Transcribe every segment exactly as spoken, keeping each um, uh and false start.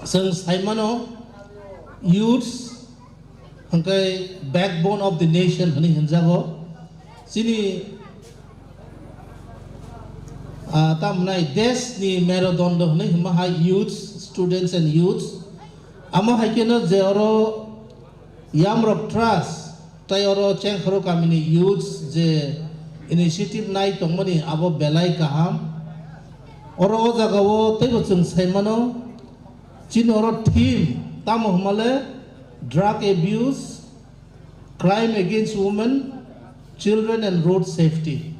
Chwng sai mano, youths hwnkhe backbone of the nation hwnwi hwnjago. Chini, ah, tamnai desh ni merudondo hwnwi hwnma hai youths, students and youths. Amo hai kheno je oro Yamrok Trust tai oro Chengkharo kamini youths je initiative nai tongmani abo belai kaham. Oro o jagao teibo chwng sai mano, chini oro theme tamo hwnmale drug abuse, crime against women, children and road safety.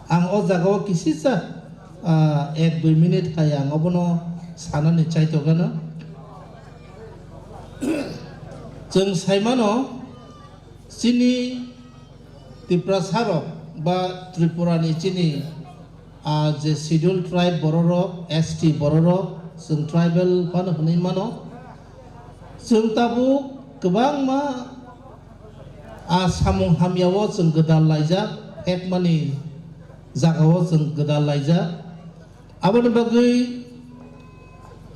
Ang o jagao kisisa, ah, ek dui minute hai ang obono sanani chaitokgano. Chwng sai mano, chini Tiprasa rok ba Tripura ni chini, ah, je scheduled tribe bororok, S T bororok, chwng tribal phano hwnwi mano. Chwng tabuk kwbangma, ah, samung hamyao chwng gwdal laijak, phekmani jagao chwng gwdal laijak. Aboni bagwi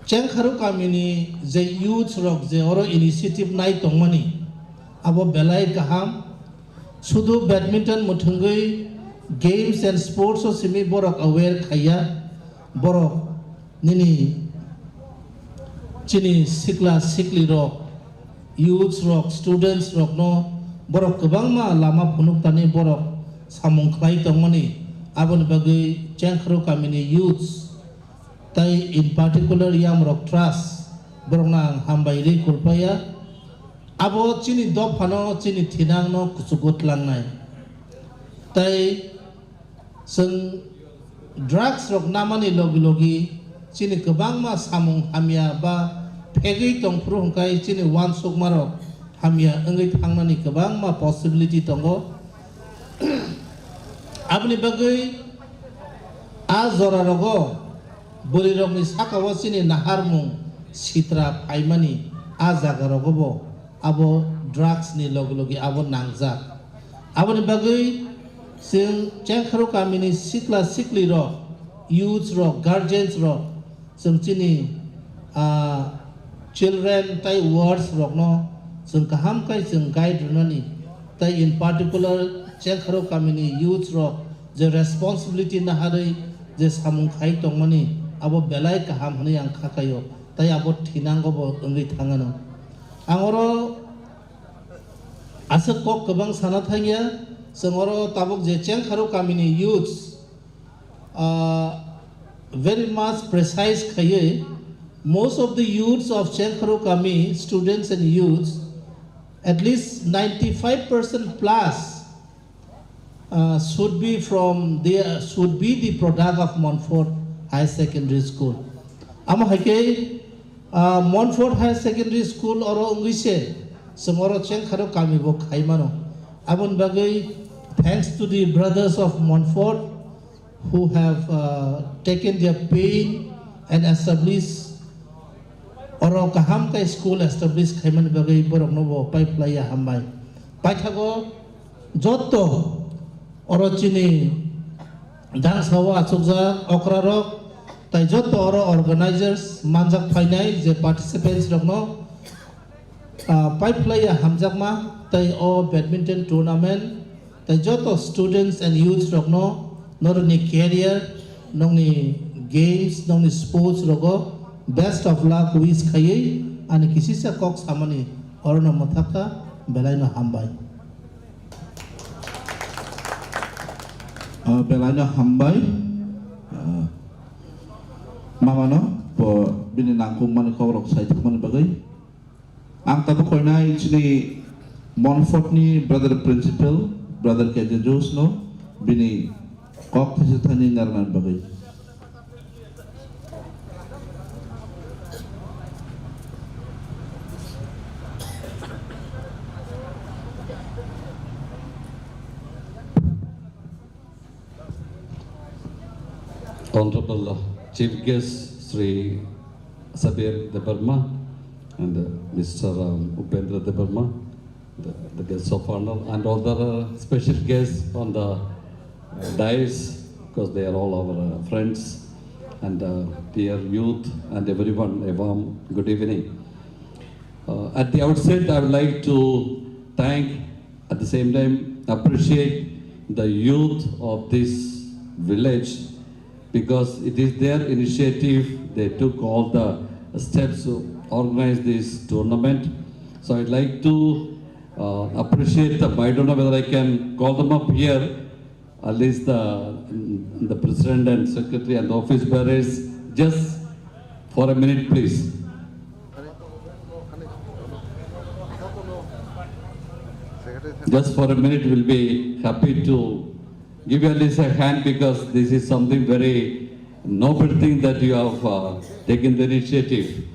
Chengkharo kamini je youths rok je oro initiative nai tongmani, abo belai kaham. Sudu badminton mwthwngwi games and sports o simi borok aware khaiya, borok nini chini sikla sikli rok, youths rok, students rokno borok kwbangma lama phunuk tani borok samung khlai tongmani, aboni bagwi Chengkharo kamini youths tai in particular Yamrok Trust borokno ang hambai rwi kulpaiya. Abo chini dophano chini thinangno kuchugo tlangnai. Tai chwng drugs rok namani logi logi chini kwbangma samung hamya ba phegwi tongphuru hwnkhe chini uansukmarok hamya wngwi thangnani kwbangma possibility tongo. Aboni bagwi a jora rogo bwrwi rokni saka o chini naharmung sitra phaimani a jaga rogo bo abo drugs ni logi logi abo nangjak. Aboni bagwi chwng Chengkharo kamini sikla sikli rok, youths rok, guardians rok, chwng chini, ah, children tai wards rokno chwng kaham khe chwng guide rwnani, tai in particular Chengkharo kamini youths rok je responsibility naharwi je samung khai tongmani abo belai kaham hwnwi ang kha khaio, tai abo thinango bo wngwi thangano. Ang oro aswk kok kwbang sana thangya, chwng oro tabuk je Chengkharo kamini youths, ah, very much precise khaiwi, most of the youths of Chengkharo kami, students and youths, at least ninety-five percent plus, uh, should be from the, should be the product of Montfort Higher Secondary School. Amo hai khe, uh, Montfort Higher Secondary School oro wngwi se chwng oro Chengkharo kami bo khai mano. Aboni bagwi thanks to the brothers of Montfort who have, uh, taken their pain and established oro kaham khe school establish khaimani bagwi borokno bo pai phlaiya hambai. Paithago jotto oro chini dangsao achukjak okrarok tai jotto oro organizers manjak phainai je participants rokno, ah, pai phlaiya hamjakma tai o badminton tournament tai joto students and youths rokno norokni career, nokni games, nokni sports rogo best of luck wish khaiwi ani kisisa kok samani orono mwthakha, belaino hambai. Ah, belaino hambai. Ah, mamano bo bini nangkukmani kokrok saithokmani bagwi. Ang tabuk koinai chini Montfort ni brother principal, brother K J Jones no bini kok thaisa thani narwknani bagwi. Honorable Chief Guest Shri Sabir Debbarma and, uh, Mister, um, Upendra Debbarma, the, the guests of honor, and all the, uh, special guests on the, uh, dais, because they are all our, uh, friends. and uh, dear youth and everyone, a warm good evening. Uh, at the outset, I would like to thank, at the same time, appreciate the youth of this village, because it is their initiative. They took all the steps to organize this tournament. So I'd like to uh, appreciate them. I don't know whether I can call them up here. At least the, the president and secretary and the office bearers, just for a minute, please. Just for a minute, we'll be happy to give you at least a hand, because this is something very noble thing that you have uh, taken the initiative.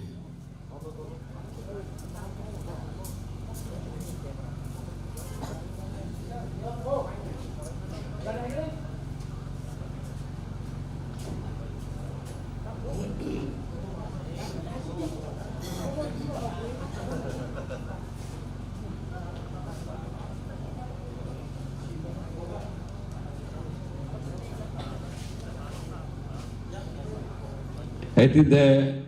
I think the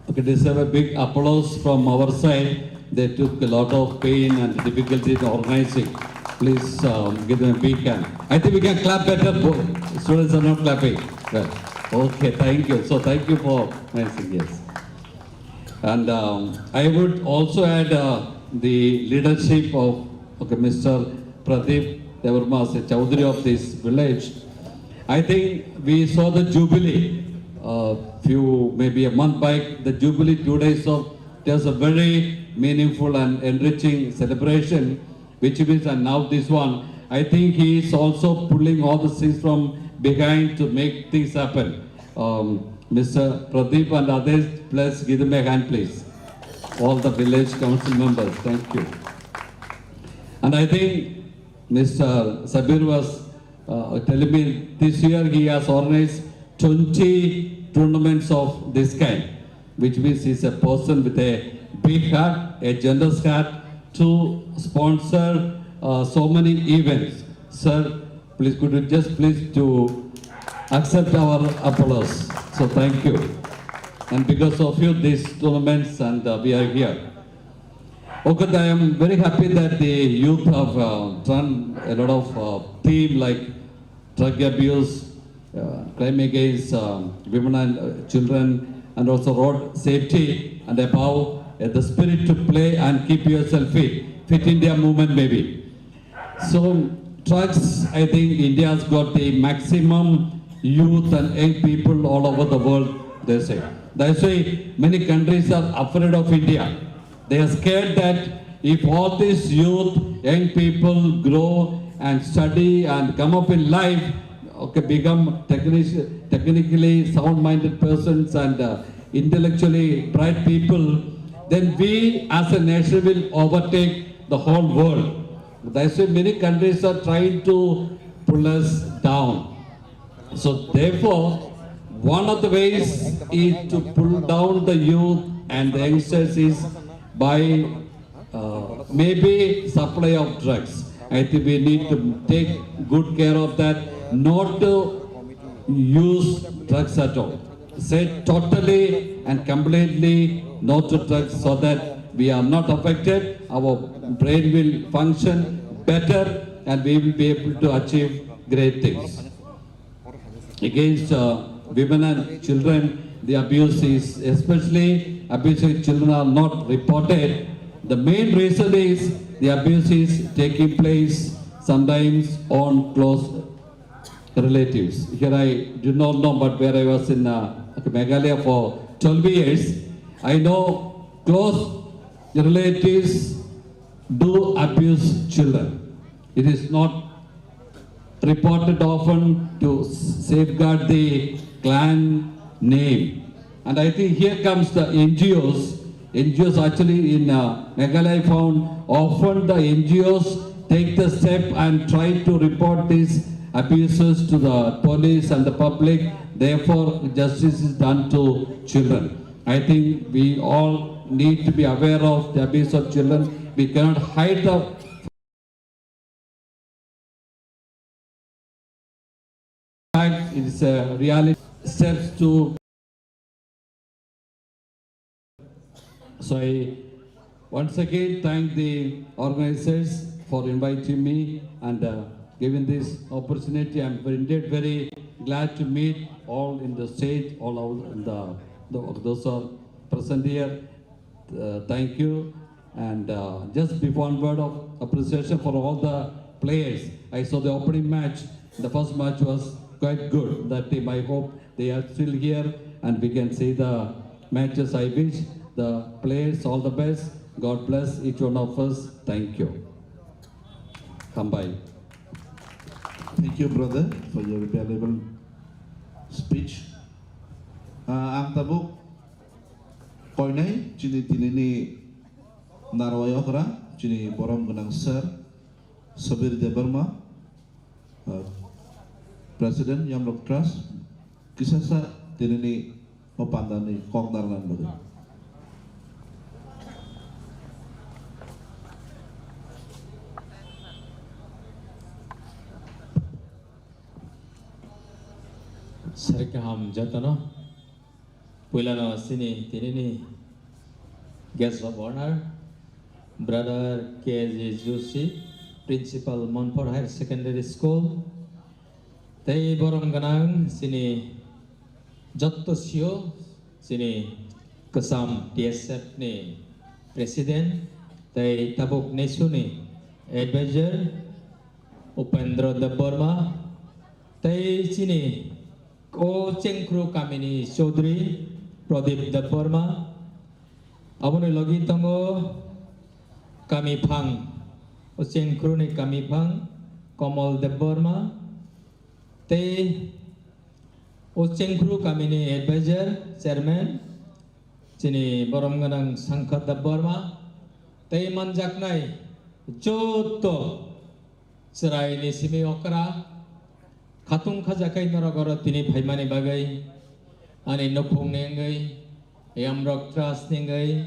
Okay, deserve a big applause from our side. They took a lot of pain and difficulty in organizing. Please um, give them a big hand. I think we can clap better. Bo- Students are not clapping. Well, okay, thank you. So thank you for organizing. Yes. And um, I would also add uh, the leadership of okay, Mister Pradeep Debbarma as a Chaudhary of this village. I think we saw the Jubilee a few, maybe a month back, the Jubilee two days of, there's a very meaningful and enriching celebration, which means, and now this one, I think he is also pulling all the things from behind to make things happen. Um, Mister Pradeep and others, please give them a hand, please. All the village council members, thank you. And I think Mister Sabir was uh, telling me this year he has organized twenty tournaments of this kind, which means he's a person with a big heart, a generous heart to sponsor uh, so many events. Sir, please could you just please to accept our applause. So thank you. And because of you, these tournaments and uh, we are here. Okay, I am very happy that the youth have uh, done a lot of uh, theme like drug abuse, uh, crime against uh, women and uh, children, and also road safety, and above uh, the spirit to play and keep yourself fit, Fit India movement maybe. So drugs, I think India has got the maximum youth and young people all over the world, they say. That's why many countries are afraid of India. They are scared that if all these youth, young people grow and study and come up in life, okay, become technic- technically sound-minded persons and uh, intellectually bright people, then we as a nation will overtake the whole world. That's why many countries are trying to pull us down. So therefore, one of the ways is to pull down the youth and the youngsters is by uh, maybe supply of drugs. I think we need to take good care of that, not to use drugs at all. Say totally and completely no to drugs so that we are not affected, our brain will function better and we will be able to achieve great things. Against uh, women and children, the abuse is, especially abuse of children, are not reported. The main reason is the abuse is taking place sometimes on close relatives. Here I do not know, but where I was in uh, Meghalaya for twelve years, I know close relatives do abuse children. It is not reported often to safeguard the clan name. And I think here comes the N G Os. N G Os actually in uh, Meghalaya I found often the N G Os take the step and try to report these abuses to the police and the public. Therefore, justice is done to children. I think we all need to be aware of the abuse of children. We cannot hide the fact, it's a reality. steps to. So I once again thank the organizers for inviting me and uh, giving this opportunity. I'm very, indeed very glad to meet all in the stage, all out in the, the those are present here. Uh, thank you. And uh, just before, one word of appreciation for all the players. I saw the opening match. The first match was quite good. That team, I hope they are still here and we can see the matches. I wish the players all the best. God bless each one of us. Thank you. Hambai. Thank you, brother, for your valuable speech. Uh, ang tabuk koinai chini tinini narwai okra, chini borom gwnang sir Sabir Debbarma, uh, President Yamrok Trust, kisasa tinini o pandani kok narwna bagwi. Sari kaham jotono. Puilano sini tinini guest of honor, Brother K J Joshi, Principal Monpur Higher Secondary School. Tei borom gwnang sini jotto sio sini Kwcham T S F ni President, tei tabuk nesu ni Advisor Upendra Debbarma, tei chini o Chengkhru kamini Chaudhary Pradip Debbarma, aboni logi tongo kami phang, o Chengkhru ni kami phang Komol Debbarma, tei o Chengkhru kamini advisor, chairman, chini borom gwnang Sangkar Debbarma, tei manjaknai joto chwraini simi okra, khatung khajakai norok oro tini phaimani bagwi, ani nukhungni wngwi, Yamrok Trust ni wngwi,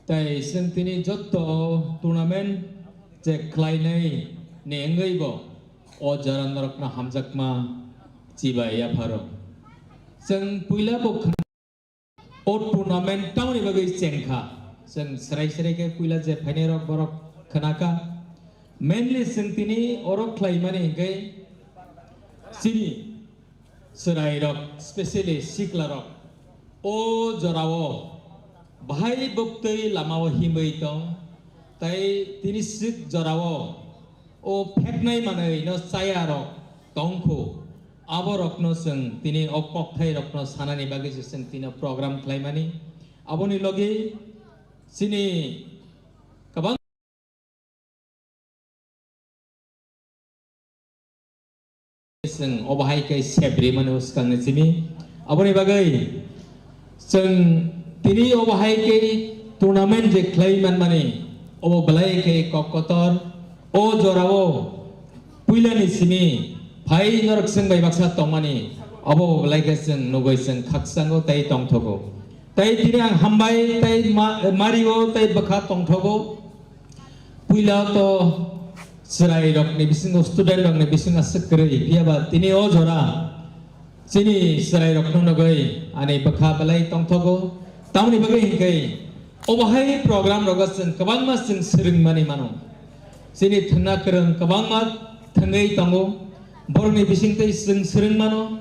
tei chwng tini jotto o tournament je khlainai ni wngwi bo o jora norokno hamjakma chibai yapharo. Chwng puila bo khna-, o tournament tamoni bagwi chengkha. Chwng srai srai khe puila je phainai rok borok khnakha. Mainly chwng tini oro khlaimani hwnkhe chini chwrairok, specially siklarok, o jorao bahai bwktwi lamao himwi tong, tai tini swk jorao o pheknai manwi no chaya rok tongkhu, abo rokno chwng tini o kokthai rokno sanani bagwi se chwng tini o program khlaimani. Aboni logi chini kwbang Chwng obo hai khe sep rimani swkangni simi. Aboni bagwi chwng tini obo hai khe tournament je khlai manmani, obo belai khe kok kotor. O jorao puilani simi phai norok chwng bai baksa tongmani, obo belai khe chwng nugwi chwng khakchango tei tongthogo. Tei tini ang hambai tei ma-, mario tei bwkha tongthogo. Puila to chwrai rokni bisingo, student rokni bisingo aswk kwrwi, phiya ba tini o jora chini chwrai rokno nugwi ani bwkha belai tongthogo. Tamoni bagwi hinkhe obo hai program rogo chwng kwbangma chwng swrwngmani mano. Chini thwngna kwrwng kwbangma thwngwi tongo. Borokni bisingtwi chwng swrwng mano.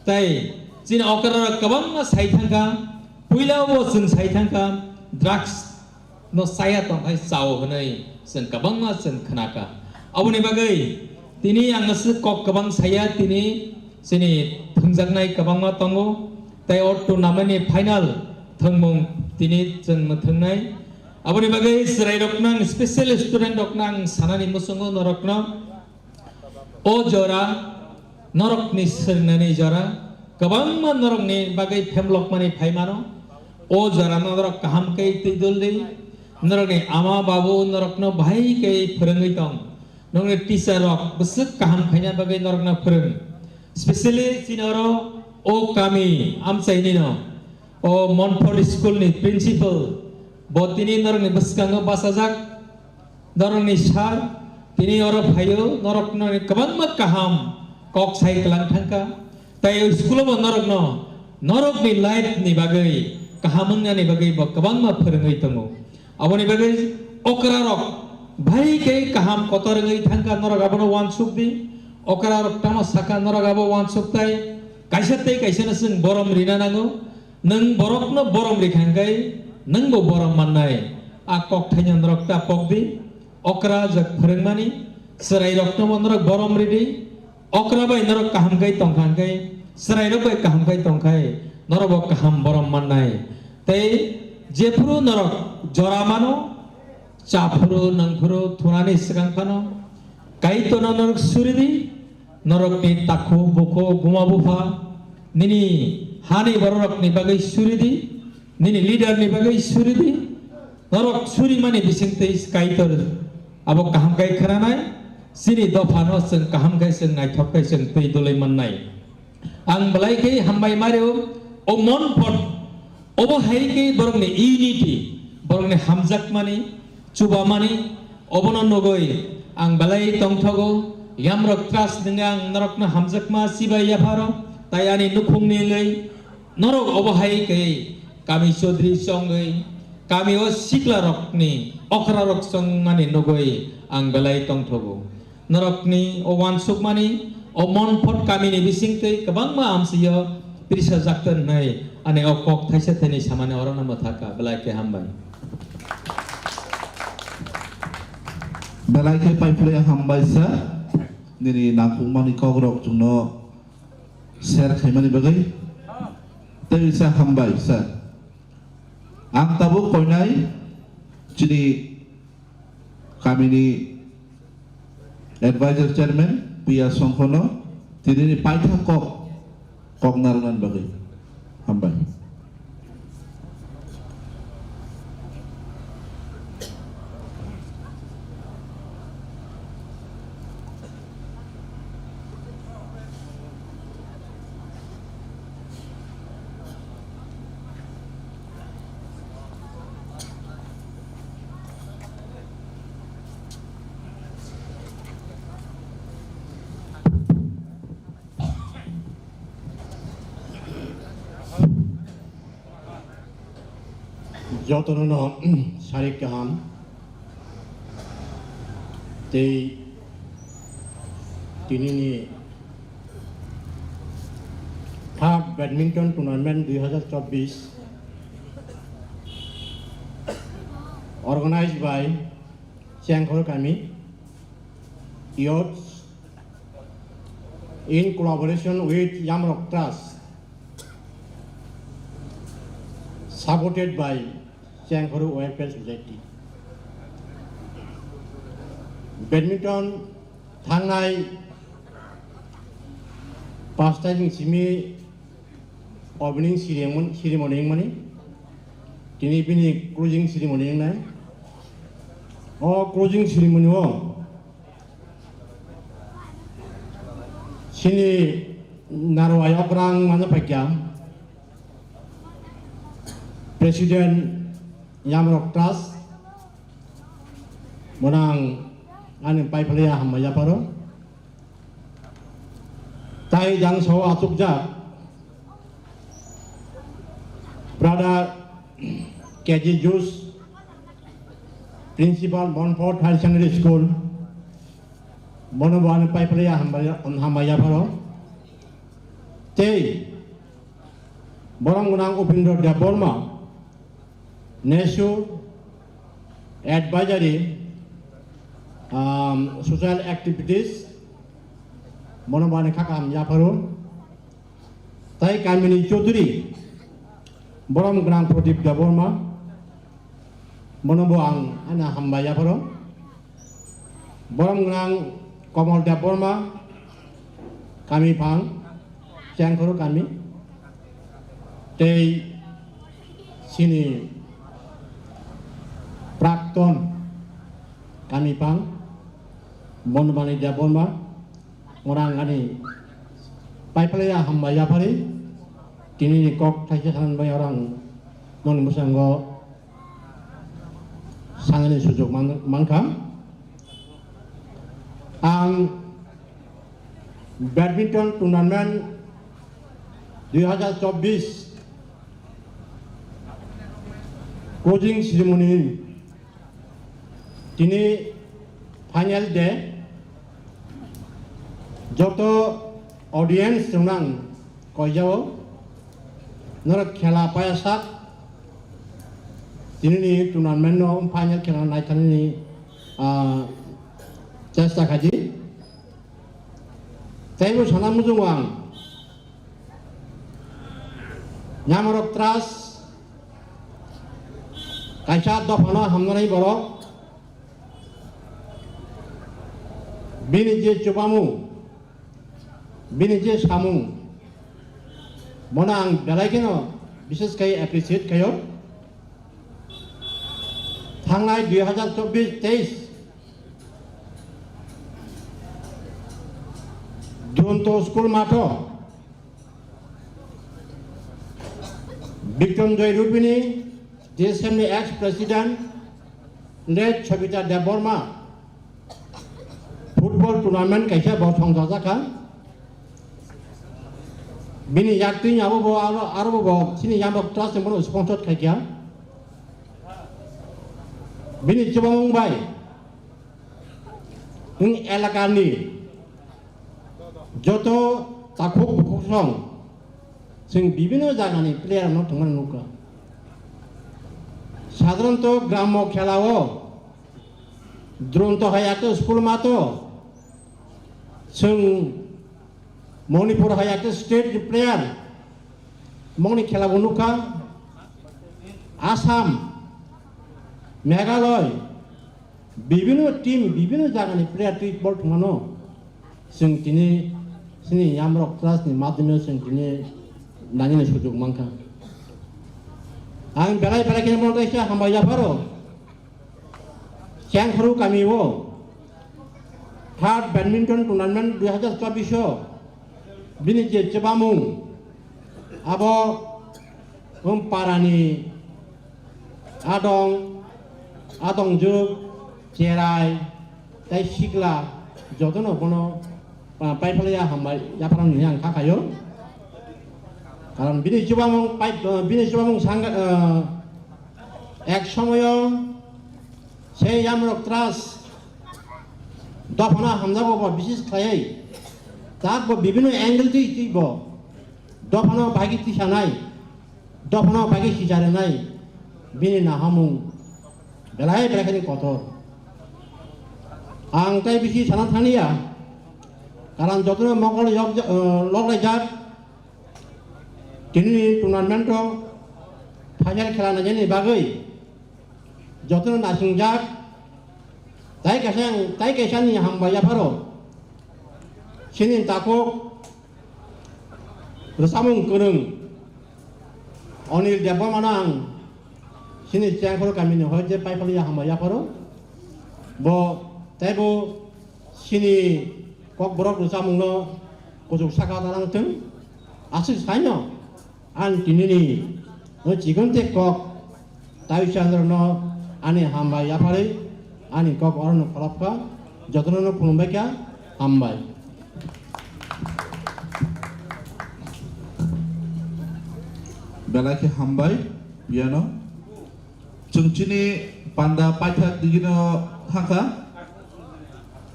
Tei chini okra rok kwbangma sai thangkha. Puila o chwng sai thangkha drugs no chaya tongthai chao hwnwi chwng kwbangma chwng khnakha. Aboni bagwi tini ang aswk kok kwbang saya, tini chini thwngjaknai kwbangma tongo, tei o tournament ni final thwngmung tini chwng mwthwngnai. Aboni bagwi chwrai rokno ang, special student rokno ang sanani muchungo norokno. O jora norokni swrwngnani jora, kwbangma norokni bagwi phemlokmani phai mano. O jora norok kaham khe twi dul di, norokni ama babu norokno bahai khe phwrwngwi tong, norokni teacher rok bwswk kaham khaina bagwi norokno phwrwng. Specially chini oro o kami amchaini no, o Monfort school ni principal, bo tini norokni bwskango bachajak. Norokni sir, tini oro phaio, norokno kwbangma kaham kok sai kwlang thangkha. Tai o school o bo norokno, norokni life ni bagwi kaham wngnani bagwi bo kwbangma phwrwngwi tongo. Aboni bagwi okra rok bai khe kaham kotor wngwi thangkha, norok abono uansuk di. Okra rok tamo sakha, norok abo uansuk tai. Kaisa tei kaisa no chwng borom rina nango. Nwng borokno borom rikha hwnkhe nwngbo borom mannai. A kok thaino norok ta pok di. Okra jak phwrwngmani chwrairokno bo norok borom ridi. Okra bai norok kaham khe tongkha hwnkhe, chwrairok bai kaham khe tongkha, norok bo kaham borom mannai. Tei jephuru norok jora mano, chaphuru nangphuru thunani swkang phano Kaitorno norok suridi, norokni takhu bukhu buma bupha, nini hani bororokni bagwi suridi, nini leader ni bagwi suridi, norok surimani bisingtwi Kaitor abo kaham khe khwnanai, chini dophano chwng kaham khe chwng naithok khe chwng twi dulwi mannai. Ang belai khe hambai mario, o mon phot, obo hai khe borokni unity, borokni hamjakmani, chubamani, obono nugwi ang belai tongthogo. Yamrok Trust nungwi ang norokno hamjakma chibai yapharo, tai ani nukhungni lei norok obo hai khe kami chodri chongwi, kami o sikla rokni okra rok chongmani nugwi ang belai tongthogo. Norokni o uansukmani, o Monpot kamini bisingtwi kwbangma amsio pirsa jakto hwnwi ani o kok thaisa thaini samani orono mwthaka. Belai khe hambai. Belai khe paiphlai hambai sir, nini nangkukmani kokrok chwngno share khaimani bagwi. Tei sir hambai sir. Ang tabuk koinai chini kamini advisor chairman P R Songkhono tinini paithak kok, kok narwknani bagwi hambai. Jotono no sarik kaham tei tinini third badminton tournament dui hazar chobbish organized by Chengkhor Kami Youth in collaboration with Yamrok Trust, supported by Chengkhor Welfare Society. Badminton thangnai pastaini simi opening ceremony, ceremony wngmani. Tini bini closing ceremony wngnai. O closing ceremony o chini narwai okrang mano paikya President Yamrok Trust, bono ang ani paiphlaiya hambai yapharo. Tai jang sao achukjak Brother K G Jus, Principal Monfort Higher Secondary School, bono bo ani paiphlaiya hambai, hambai yapharo. Tei borom gwnang Upendra Debbarma, nesu advisory, um, social activities, bono bo ani kha kaham yapharo. Tai kamini Chaudhary, borom gwnang Pradip Debbarma, bono bo ang ani hambai yapharo. Borom gwnang Komol Debbarma, kami phang, Chengkhor kami, tei chini prakton kami phang, Bonobani Debbarma, orang ani paiphlaiya hambai yaphari, tinini kok thaisa sanani bai orang noni bwskango sanani sujok man-, mankha. Ang badminton tournament Dui hajar chobbish closing ceremony tini final day, joto audience rok nang koijao norok khela paya sak tini ni tournament no final khela nai thani ni, ah, chesta khaji. Taibo sana mujung ang Nyamrok Trust kaisa dophano hamnani borok, bini je chubamung, bini je samung, bono ang belai kheno bishes khai appreciate khaio. Thangnai dui hajar chobbish teish Duronto school matho Bikram Joy Rupini, D S M ni ex president late Sobita Debbarma football tournament kaisa bo songjajakha. Bini yaktwi abo bo aro, aro bo chini Nyamrok Trust ni bono sponsor khaikha. Bini chubamung bai wng elakani joto takhuk bukhuk song chwng bibino jagani player no tongmani nukha. Sadharanto gramo khelao Duronto hai ekta school matho chwng Manipur hai ekta state ni player mongni khela bo nukha. Assam, Meghalaya, bibino team, bibino jagani player twi bol thwngmano chwng tini chini Nyamrok Trust ni madhyame chwng tini nangnini sujug mankha. Ang belai belai khe bono kaisa hambai yapharo. Chengkhru kami o third badminton tournament dui hajar chobbish o bini je chebamung abo wng parani adong, adongjwk, cherai tei sikla jotono bono, ah, paiphalya hambai yapharani ang kha khaio. Karon bini chubamung pai, ah, bini chubamung sangha, ah, ek somoyo se Nyamrok Trust dophano hamjago bo bises khlaiwi tak bo bibino angle twi twi bo dophano bagi tisanai, dophano bagi sijarinai bini nahamung belai belai khani kotor. Ang tai bisi sana thangya, karon jotono mokol yok, eh, lok laijak, tini tournament o final khela naijani bagwi jotono nasingjak, tai kaisa, tai kaisa ni hambai yapharo chini takhuk Rwchapmung kwrwng Anil Debbarmano ang chini Chengkhor kamini hoi je paiphalya hambai yapharo. Bo teibo chini kokborok rwchapmungno kuchuk saka ta nang thung. Aswk saino ang tinini o chikon tei kok Tawi Chandra no ani hambai yapharwi ani kok orono kholopkha, jotono no khulumbaikha, hambai. Belai khe hambai, piano. Chwng chini panda paithak digino thangkha.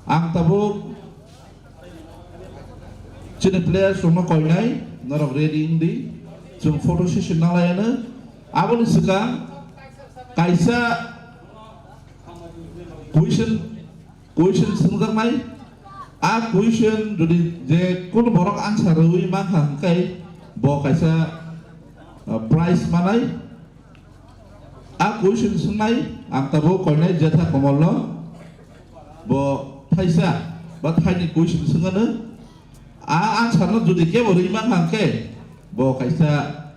Ang tabuk chini players rokno koinai, norok ready wngdi. Chwng photo session nalaiano. Aboni swkang kaisa question, question swngjaknai. A question jodi je kunu borok answer rwui mankha hwnkhe bo kaisa, uh, prize manai. A question swngnai ang tabuk koinai Jetha Komolno, bo thaisa ba thaini question swngano. A answer no jodi kebo rwi mankha hwnkhe bo kaisa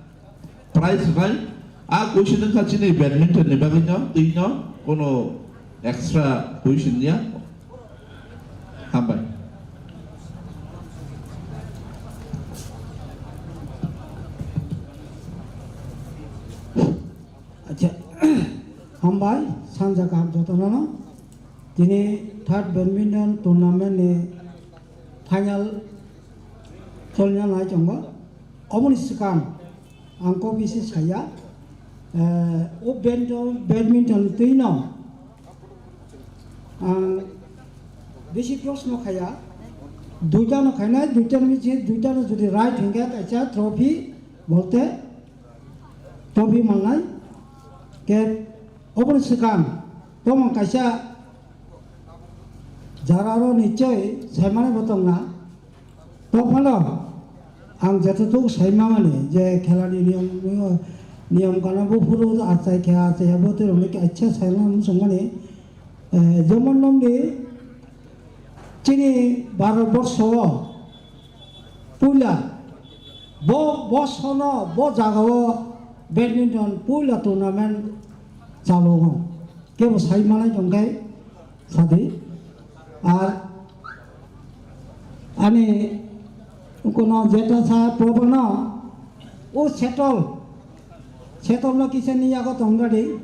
prize rwnai. A question wngkha chini badminton ni bagwi no, twi no, kono extra question ya. Hambai. Acha, hambai, sanja kaham jotono no. Tini third badminton tournament ni final cholna nai chongo. Oboni swkang ang kok bisi saya, eh, o badminton, badminton twi no ang bisi proshno khaya, duita no khainai, duita no bisi, duita no jodi right hinkhe kaisa trophy bolte trophy mannai. Ke oboni swkang tomon kaisa jara ro nichoi saimani bo tongna. Tophano ang jototuk sai mamani je khelani niyom, niyom kana buphuru achai khe achai abo twi rwngwi kaisa sai mani muchungmani, eh, jemon nongni chini Bharat borsho o puila bo, bo sono bo jaga o badminton puila tournament chalo o. Kebo sai manai tongkhe sadi. Ar ani kono jeta sa probano o setol, setol no kisa ni yago tongda di.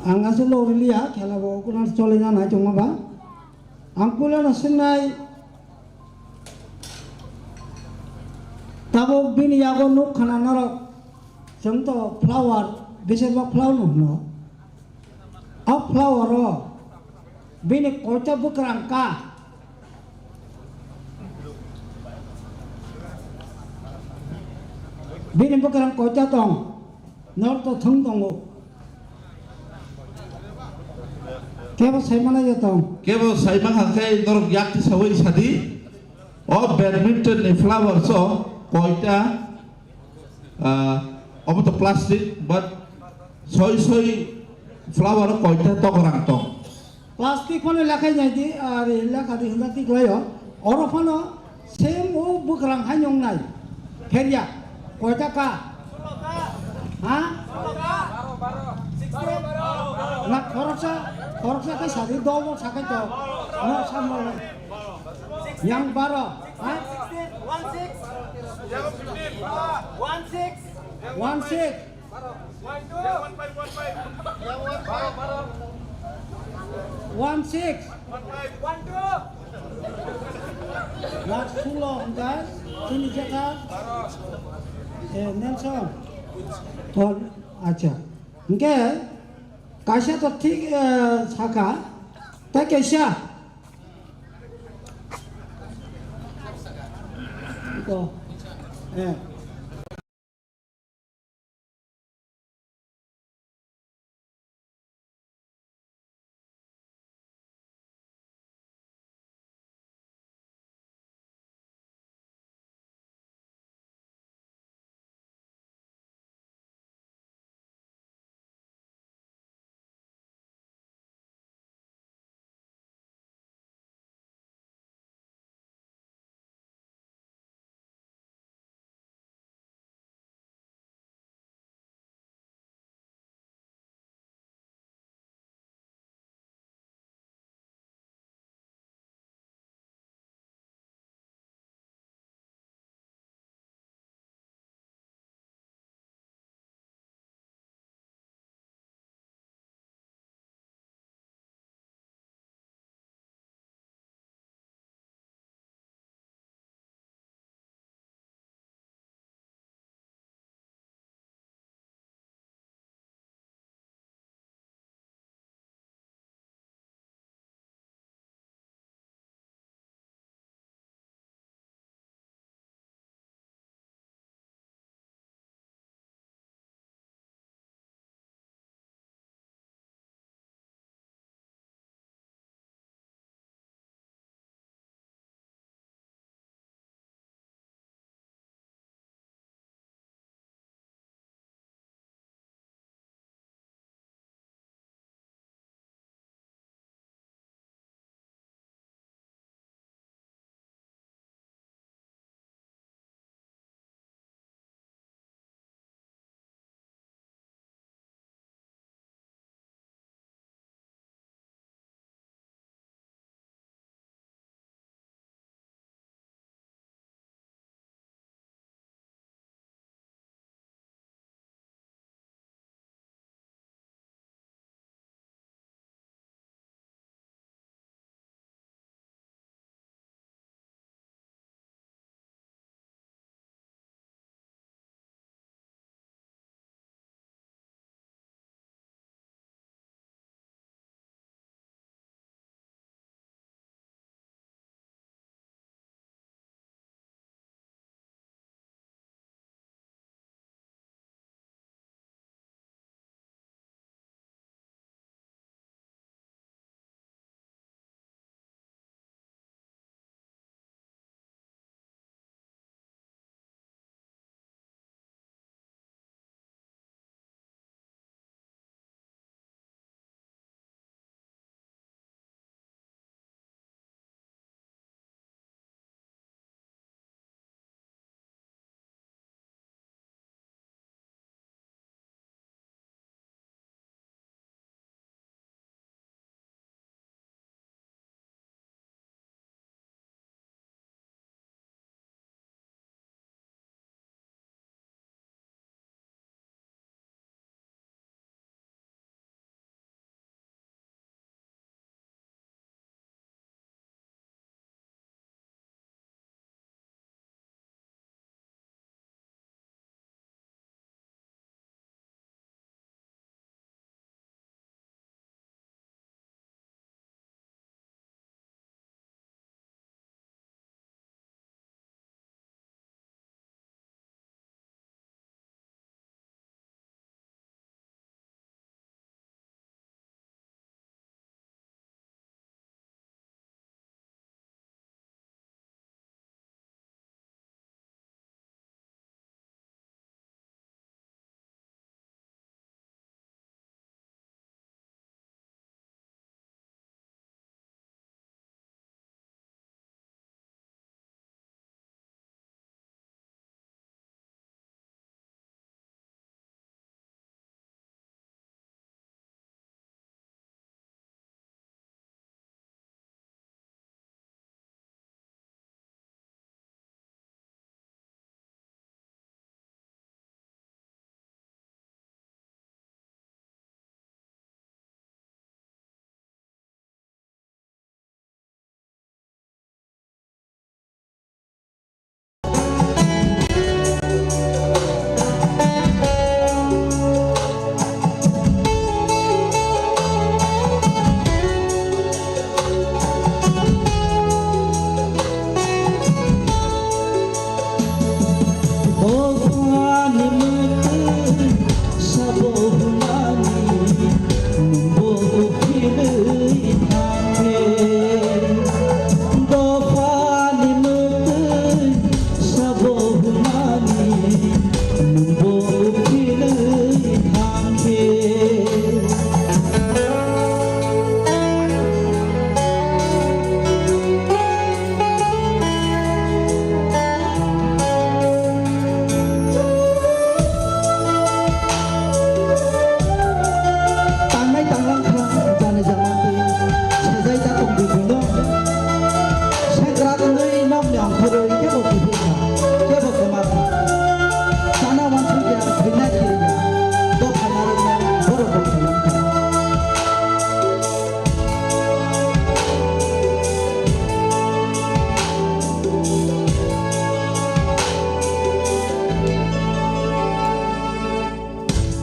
Ang asu lo riliya khela bo kono chole na nai tongma ba. Ang puila no sinai tabuk bini yago nuk khana norok. Chwng to flower, bisi bo flower no hwno. O flower o bini koita bwkrang ka? Bini bwkrang koita tong? Nor to thwng tongo. Kebo sai mana ya tong? Kebo sai mangha khe norok yak ti sawi sadi. O badminton ni flower so koita Ah, obo to plastic, but soi soi flower koita tograng tong. Plastic phano lekhai jai di, ar lekha di hwnda tik laio. Oro phano same o bwkrang hai nongnai. Pheria, koita ka? Ha? Na khoroksa, khoroksa khe sadi dol dol sakai to. No, sambo. Yang baro, ha? One six. One six. One six. Last sullo hwnka chini jaka, eh, Nelson. Oh, acha. Hwnkhe kaisa to thik, eh, saka, tei kaisa. Ito. Eh.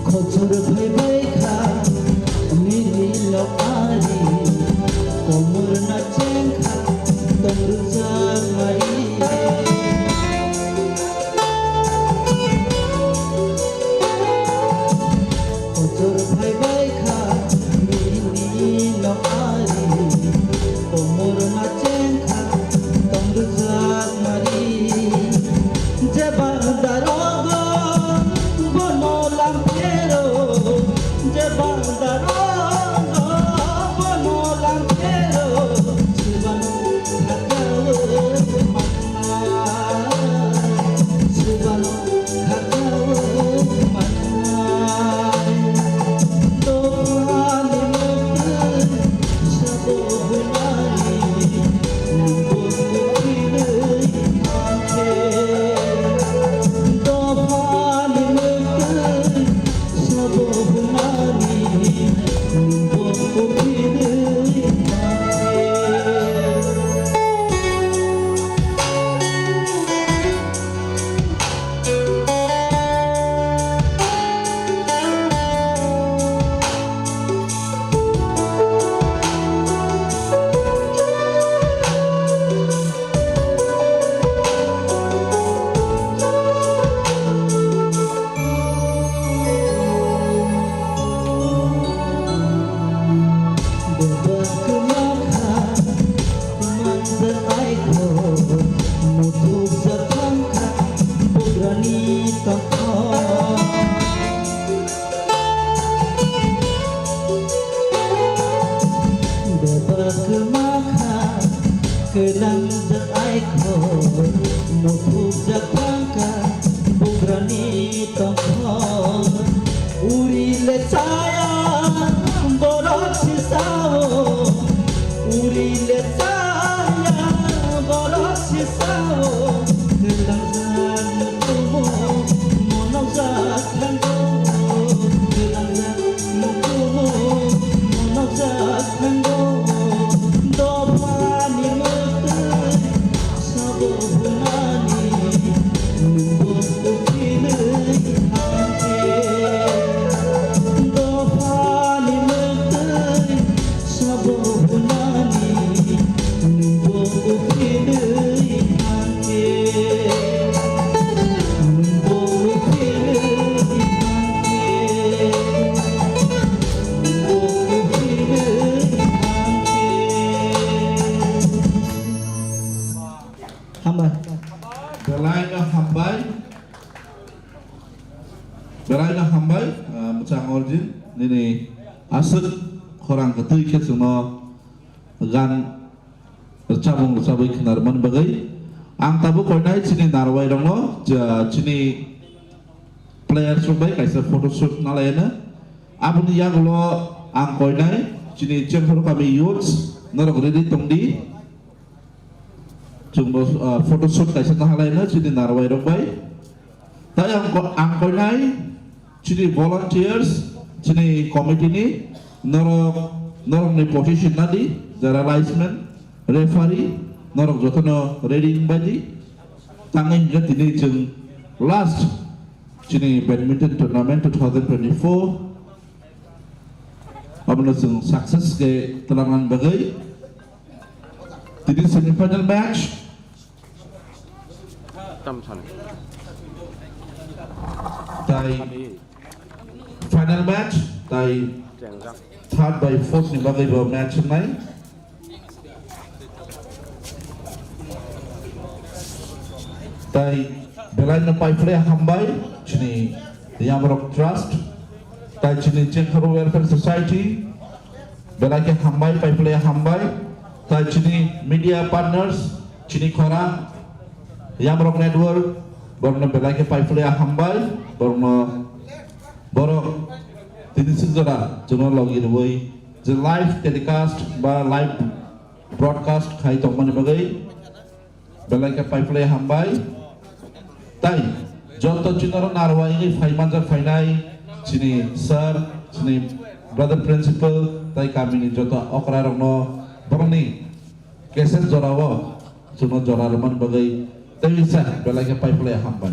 Kochor phaibai kha nini nok ari, komor na chengkha tong rwjak mari. Kochor phaibai kha nini nok ari, komor na chengkha tong rwjak mari. Je bang darogo bono lam phero, je bang darogo bono lam phero, sibano khakao manna, sibano khakao manna. Dophani mwktwi sabo hwnani, nwng bo uphilwi thangkhe. Dophani mwktwi sabo hwnani, nwng bo uphilwi thangkhe. Bebak kwmakha, manjak aikhor, muthupjak thangkha bugrani tongthok. Bebak kwmakha, kwlangjak aikhor, muthupjak thangkha bugrani tongthok. Uri le chaya borok sisao, uri le chaya borok sisao, kwlangjak mukumu monokjak thango, kwlangjak mukumu monokjak thango. Dophani mwktwi sabo hwnani, nwng bo uphilwi thangkhe. Dophani mwktwi sabo hwnani, nwng bo uphilwi thangkhe. Nwng bo uphilwi thangkhe. Nwng bo uphilwi thangkhe. Hambai. Belai no hambai. Belai no hambai, ah, mwchang Arjun, nini aswk khorang kwtwi khe chwngno gan rwchapmung rwchabwi khwnarwmani bagwi. Ang tabuk koinai chini narwai rokno, ja, chini players rok bai kaisa photoshoot nalaino. Aboni yagulo ang koinai chini Chengkhor kami youths norok ready tongdi. Chwngbo, ah, photoshoot kaisa nahalaino chini narwai rok bai. Tai ang ko-, ang koinai chini volunteers, chini committee ni norok, norokni position nadi, jara linesman, referee, norok jotono ready wngbaidi. Tangwi hwnkhe tini chwng last chini badminton tournament two thousand twenty-four. Abono chwng success khe twlangnani bagwi tini semi final match. Tam san. Tai final match, tai Chengjak. Third by fourth ni bagwi bo match wngnai. Tai belai no paiphlai hambai chini Yamrok Trust, tai chini Chengkhor Welfare Society, belai khe hambai, paiphlai hambai, tai chini media partners, chini khorang, Yamrok Network, borokno belai khe paiphlai hambai, borokno, borok tini sijora chwngno logi rwui je live telecast ba live broadcast khai tongmani bagwi belai khe paiphlai hambai. Tai joto chini oro narwaiwi phai manjak phainai chini sir, chini brother principal, tai kamini joto okra rokno borokni kesek jorao chwngno jora rwmani bagwi tei sa belai khe paiphlai hambai.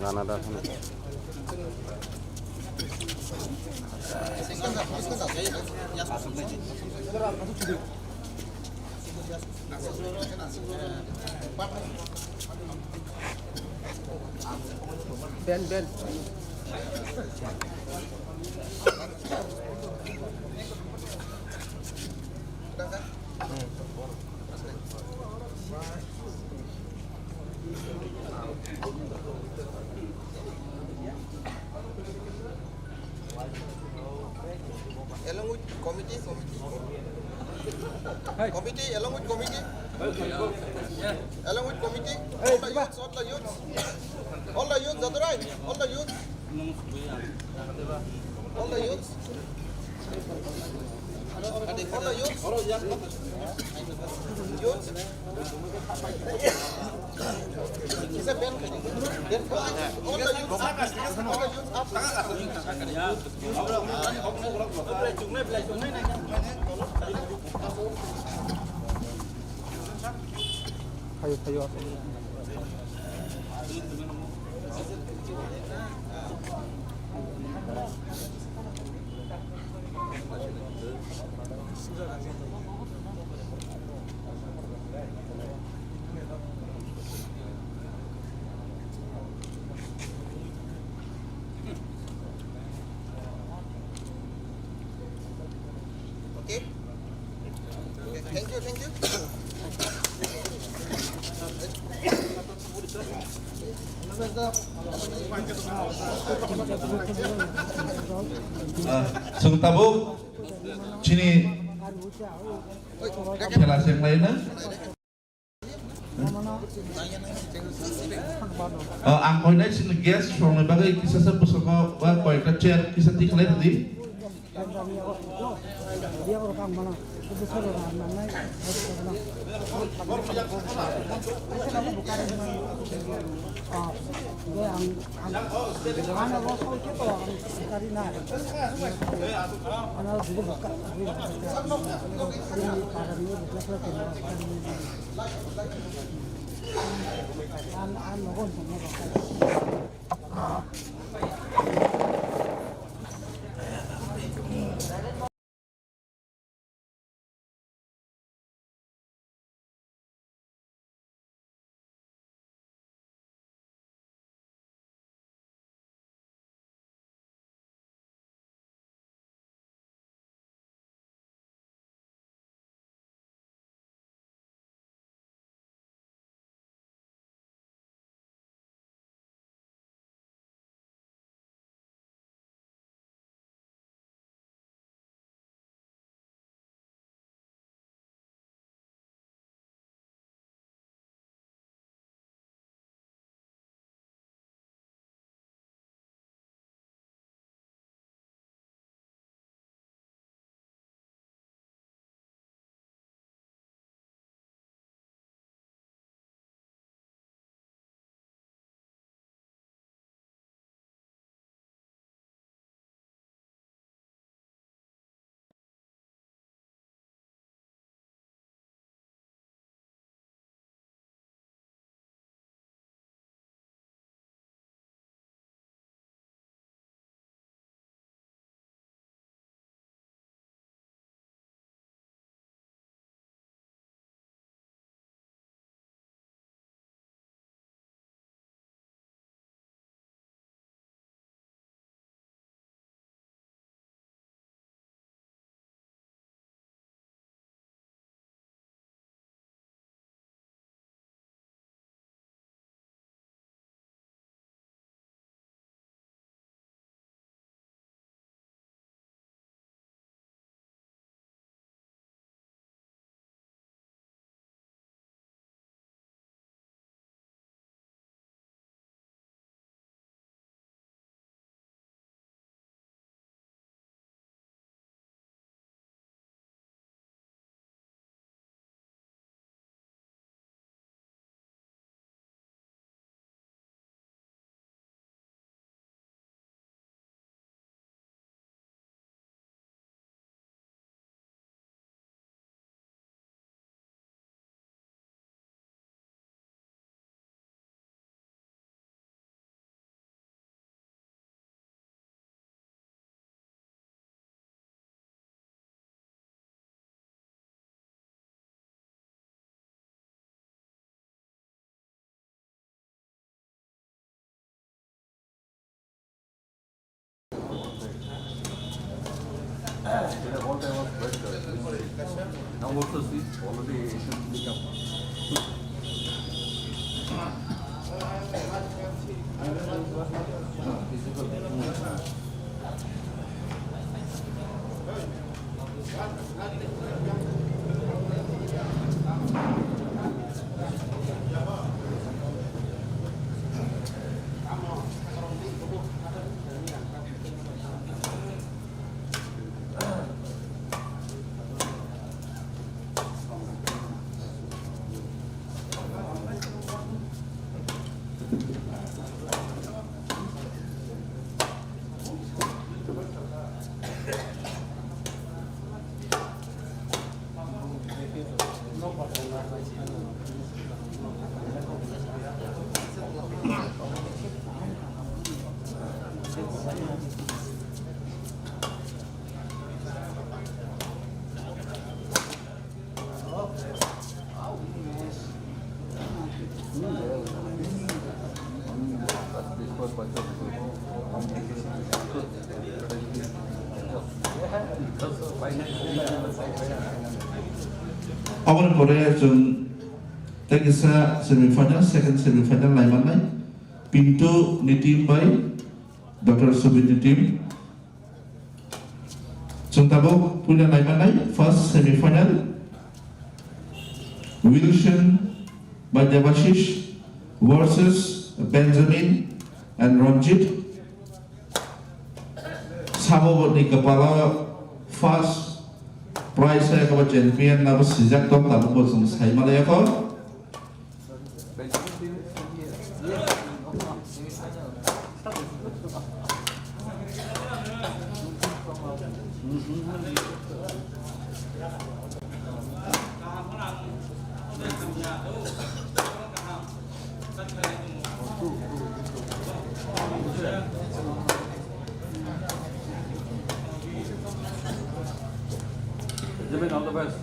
Ganadar. Ben, ben. Along with committee, committee. Hey. Committee, along with committee. Along with committee. Hey, all the youths, all the youths. All the youths, Jaturai, all the youths. All the youths. All the youths. Youths. Phaio, phaio. Okay. Okay, thank you, thank you. Ah, chwng tabuk chini khela se khlaina. Ah, ang hoinai chini guest rokni bagwi kisa sa bwskango ba koyekta chair kisa tikhlai rwdi. All time was quite good. Now also see, already it should become. Aboni pore chwng tei kisa semi final, second semi final naimanai Pintu ni team bai Doctor Subir ni team. Chwng tabuk puila naimanai first semi final, Wilson bai Debashish versus Benjamin and Ranjit. Sabo ni kwpalo first prize hai khe champion nabo swijak tong, tabuk bo chwng sai manai kho. Jimmy, all the best.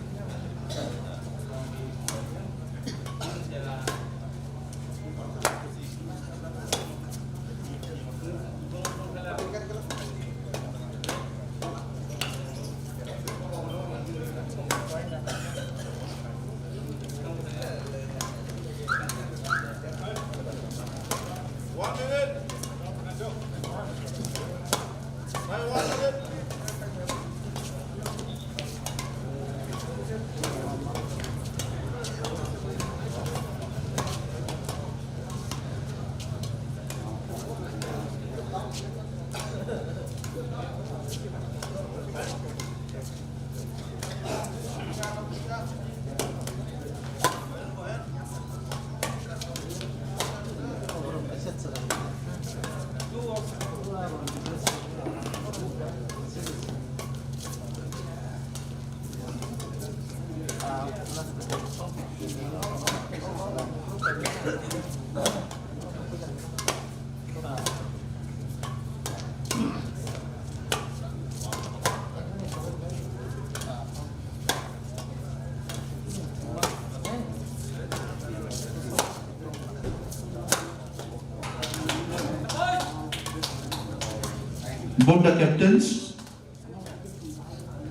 Both the captains,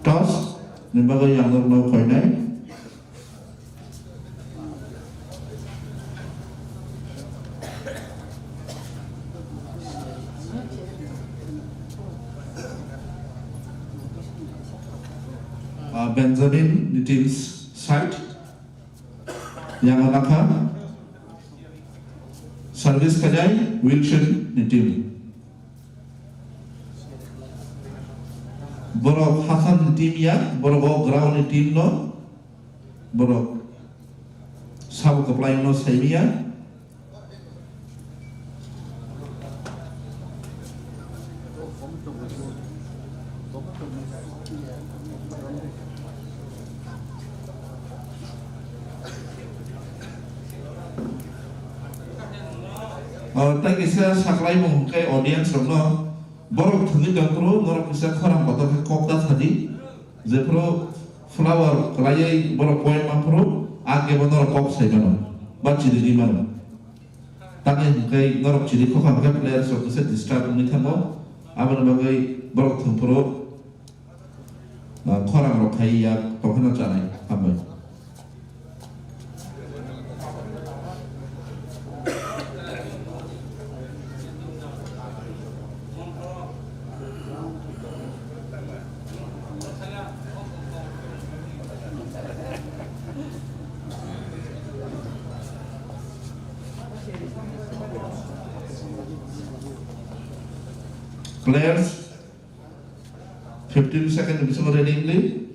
toss ni bagwi ang norokno khainai. Ah, Benjamin ni team side. Yang nakha service khainai Wilson ni team. Borok Hassan ni team ya, borok o ground ni team no, borok sabo kwplai no saimia. O, tei kisa saklaimung hwnkhe audience rokno, borok thwngwi tongphuru norok kisa khorang kotor khe kok da sadi, jephuru flower kwlaiwi borok point manphuru, a kebo norok kok sai mano ba chirigwi mano. Tamni hwnkhe norok chiri khokha hwnkhe players rok kisa disturb wngwi thango, aboni bagwi borok thwngphuru. ah, khorang rok khai ya tongphano chanai. Hambai. Players, fifteen second bisingo ready wngdi.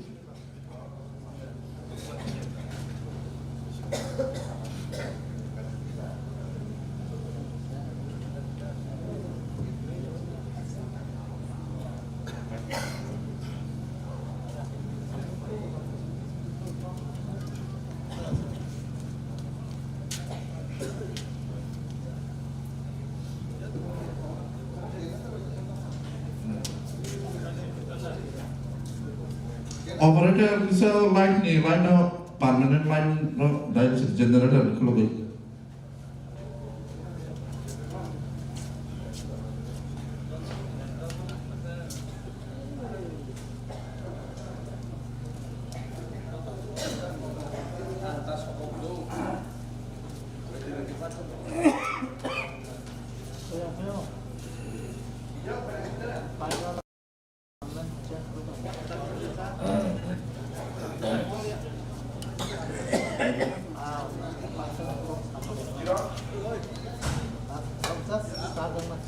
Operator kisa light ni, light no permanent light no, dai generator khulugwi.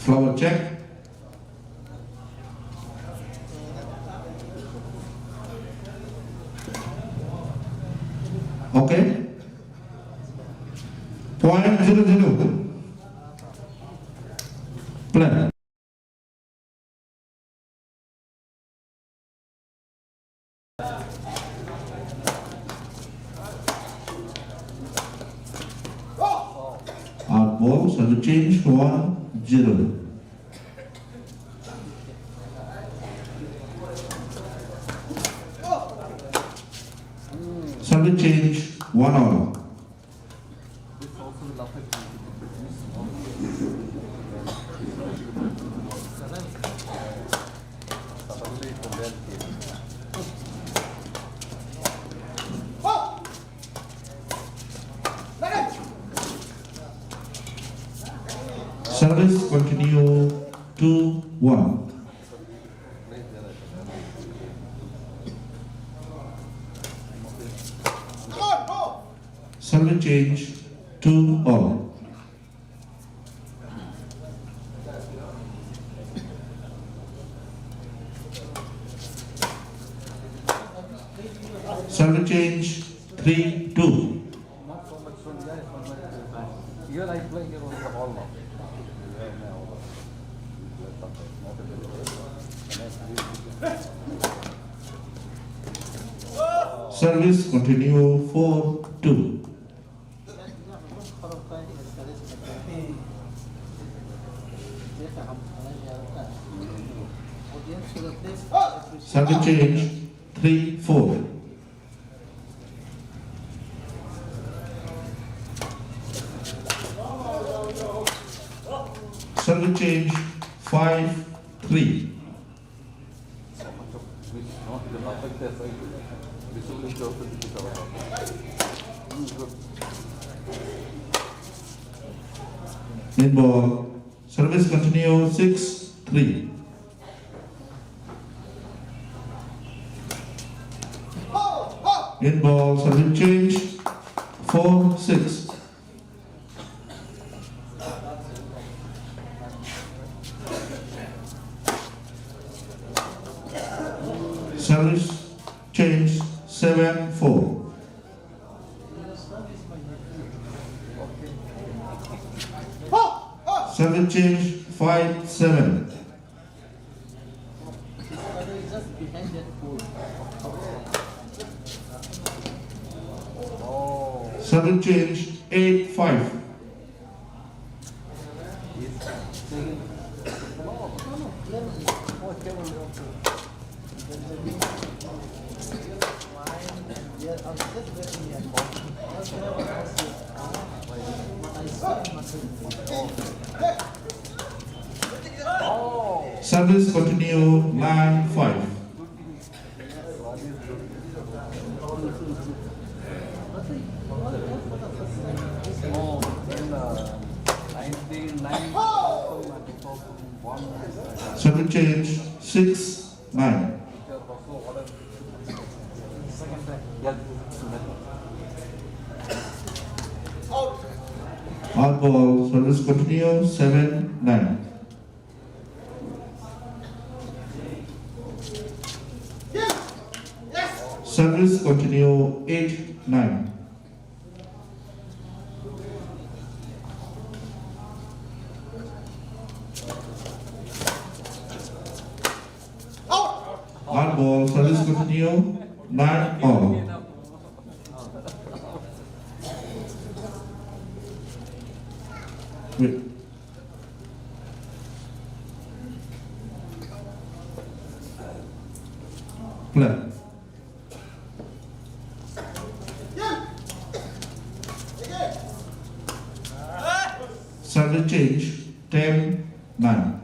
Flower check. Okay. Point zero zero. Play. Out ball, shall be changed one zero. Shall be changed one all. Service continue two one. Service change two all. Service change three two. Service continue four two. Service change three four. Service change five three. Net ball. Service continue six three. Net ball, service change four six. Service change seven four. Service change five seven. Service change eight five. Service continue nine five. Service change, six nine. Out ball, service continue, seven nine. Service continue, eight nine. Out ball, service continue, nine all. Wait. Play. Service change, ten nine.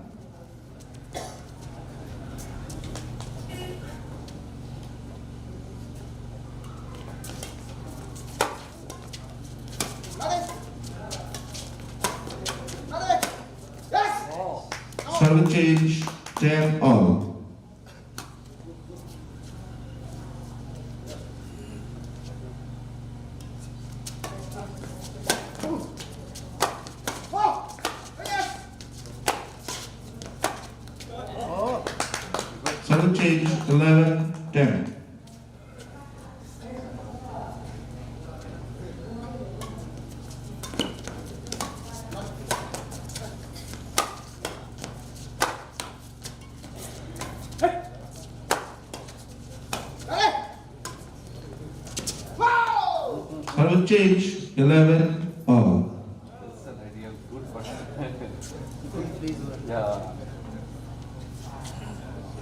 Service change, ten all. Service change, eleven ten. Service change, eleven all. That's an idea, good one. Yeah.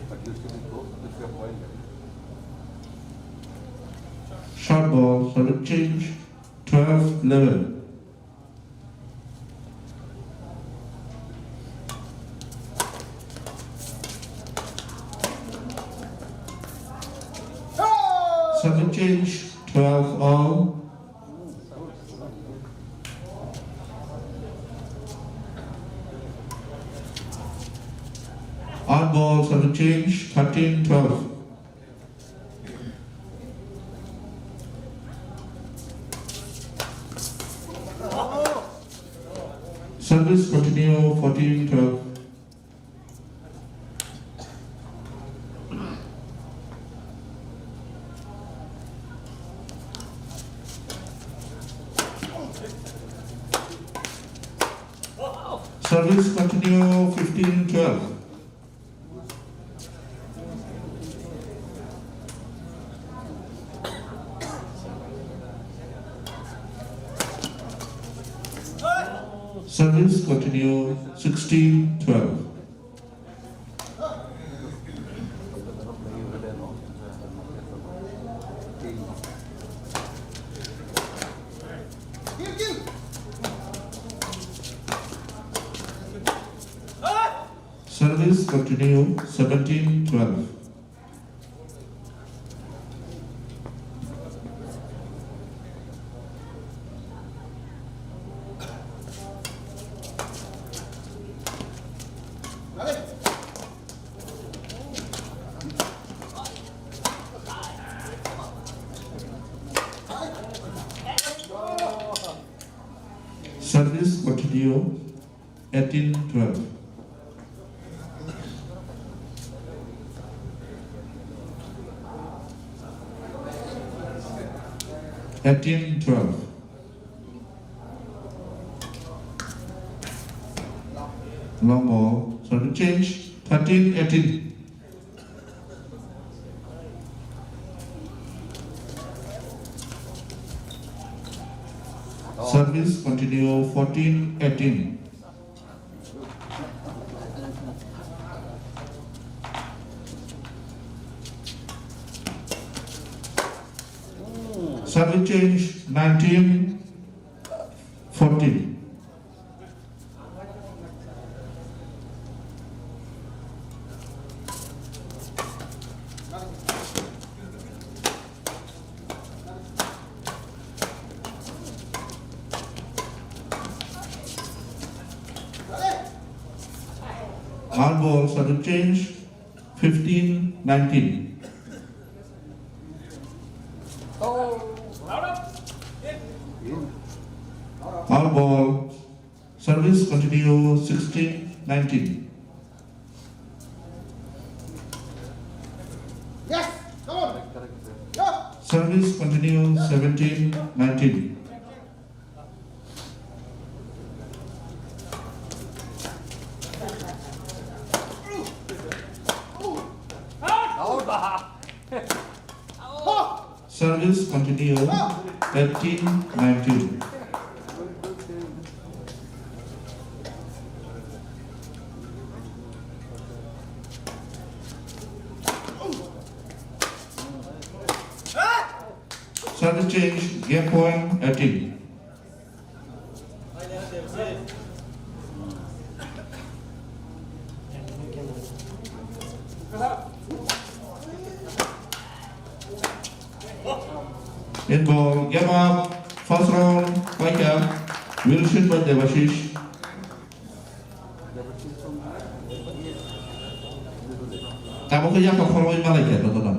But you should go with your point. Short ball, service change, twelve eleven. Service change, twelve all. Out ball, service change, thirteen twelve. Service continue, fourteen twelve. Service continue, fifteen twelve. Service continue, sixteen twelve. Service continue, seventeen twelve. Service continue, eighteen twelve. Eighteen twelve. Long ball. Service change. Thirteen eighteen. Service continue, fourteen eighteen. Service change, nineteen fourteen. All ball service change, fifteen nineteen. All ball service continue, sixteen nineteen. Yes, come on. Service continue, seventeen nineteen. Service continue, eighteen nineteen. Service change, game point, eighteen. In ball, game up, first round, paikha, Wilson by Devashish. Tabuk khe yakha khoroknwi malaikha jotono.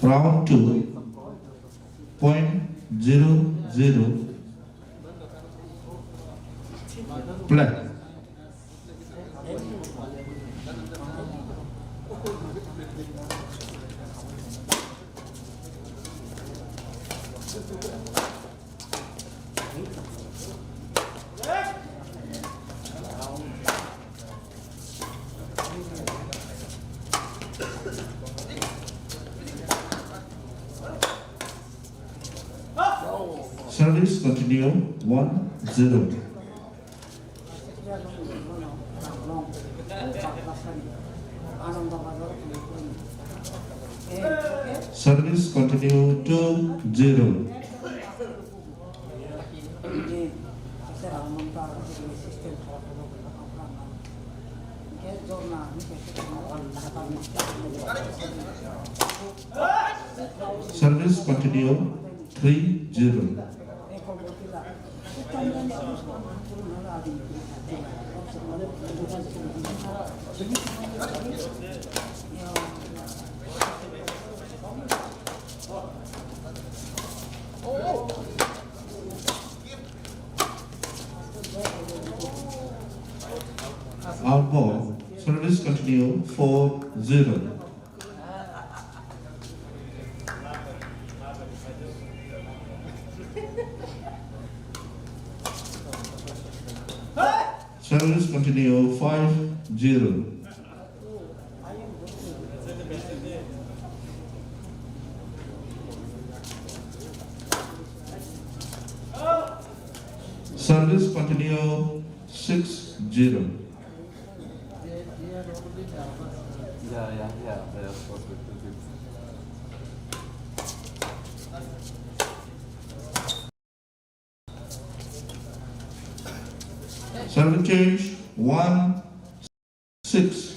Round two, point zero zero. Play. Service continue, one zero. Service continue, two zero. Service continue, three zero. Out ball. Service continue, four zero. Service continue, five zero. Service continue, six zero. Yeah, yeah, yeah, yeah, of course, it will be. Service change, one six.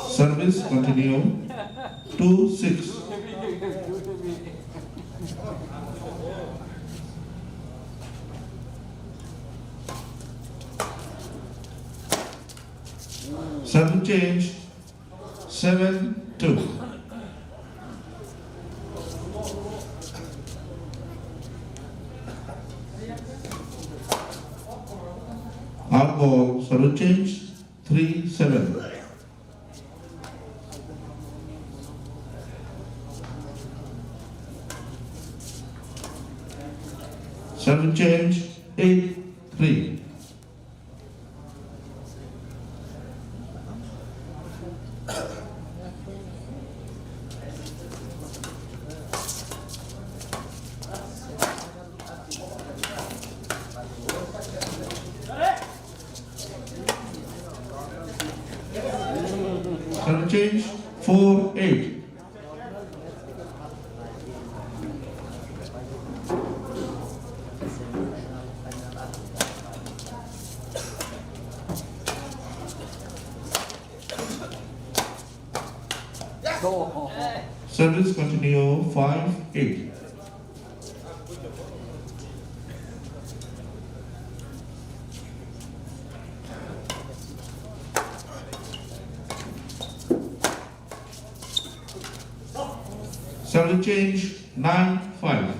Service continue. Two six. Service change. Seven two. Out ball, service change, three seven. Service change, eight three. Service change, four eight. Service continue, five eight. Service change, nine five.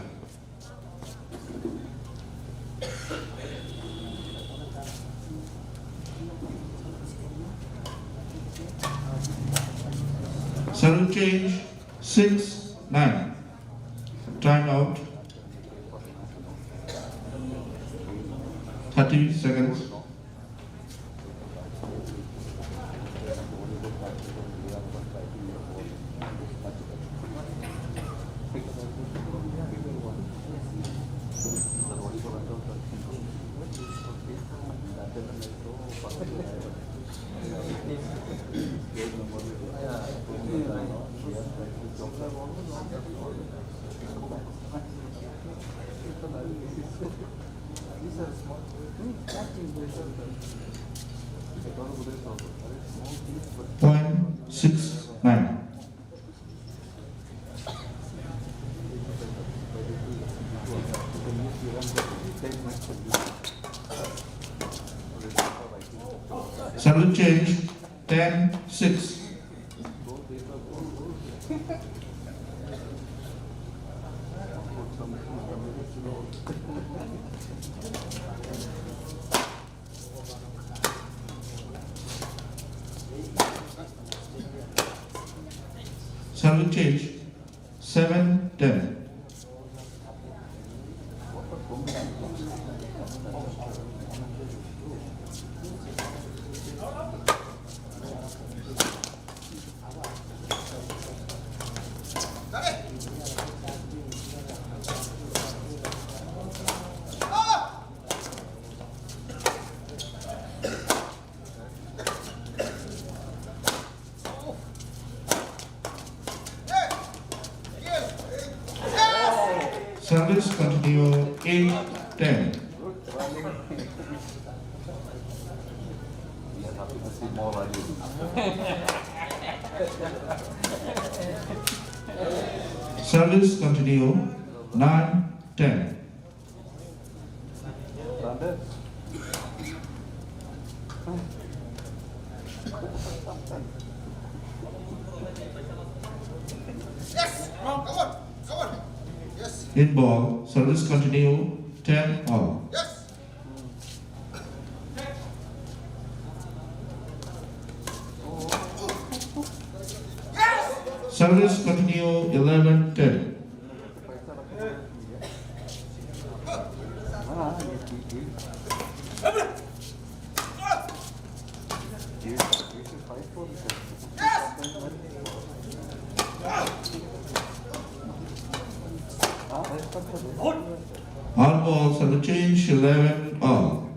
Service change, six nine. Time out. Thirty seconds. Point six nine. Service change, ten six. Service change, seven ten. Service continue, eight ten. Service continue, nine ten. Yes, come on, come on, come on. Yes. In ball, service continue, ten all. Yes. Service continue, eleven ten. All balls have a change, eleven all.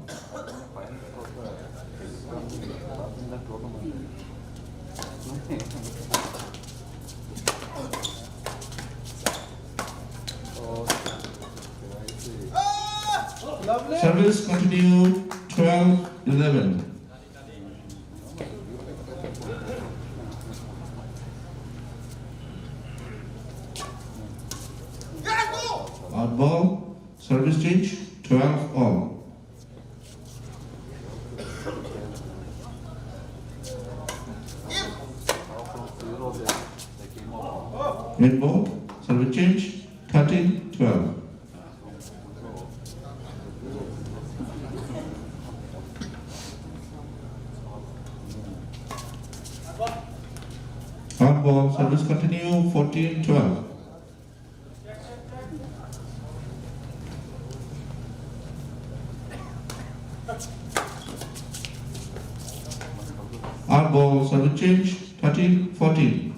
Service continue. Twelve eleven. Out ball, service change, twelve all. Red ball, service change, thirteen twelve. Out ball, service continue, fourteen twelve. Out ball, service change, thirteen fourteen.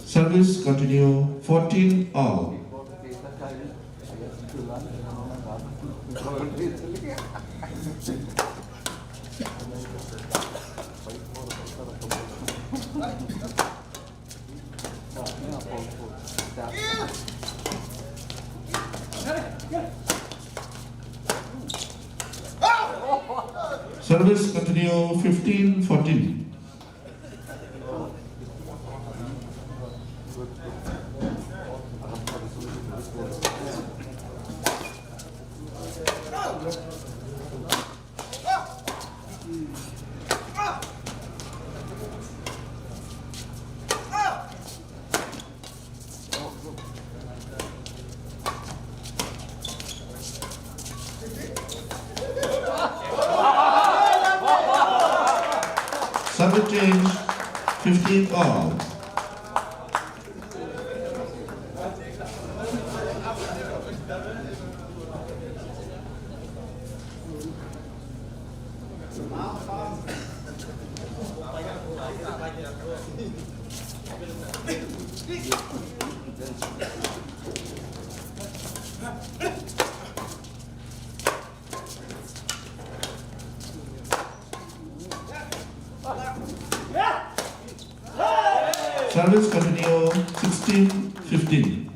Service continue, fourteen all. Service continue, fifteen fourteen. Service change, fifteen all. Service continue, sixteen fifteen.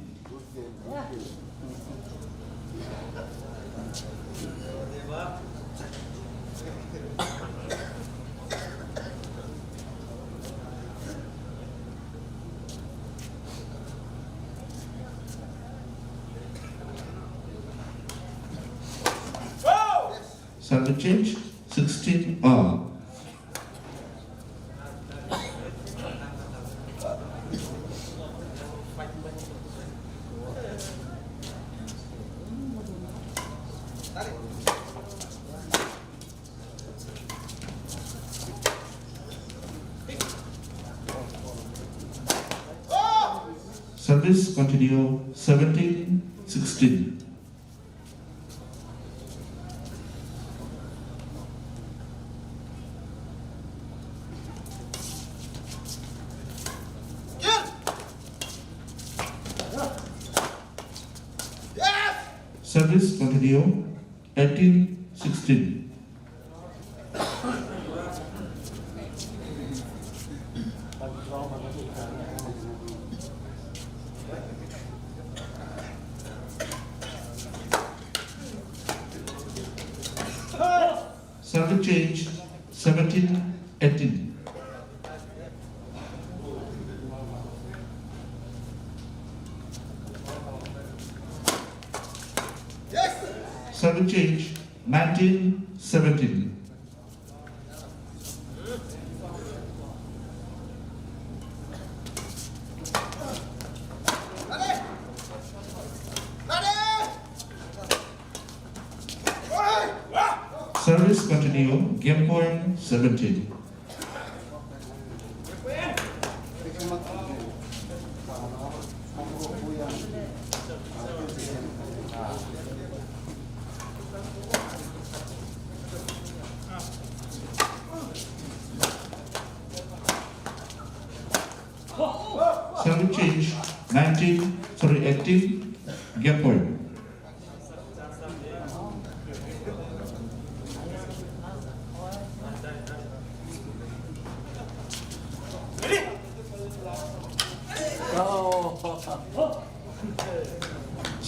Service change, sixteen all. Service continue, seventeen sixteen. Service continue, eighteen sixteen. Service change, seventeen eighteen. Service change, nineteen seventeen. Service continue, game point, seventeen. Service change, nineteen, sorry, eighteen, game point.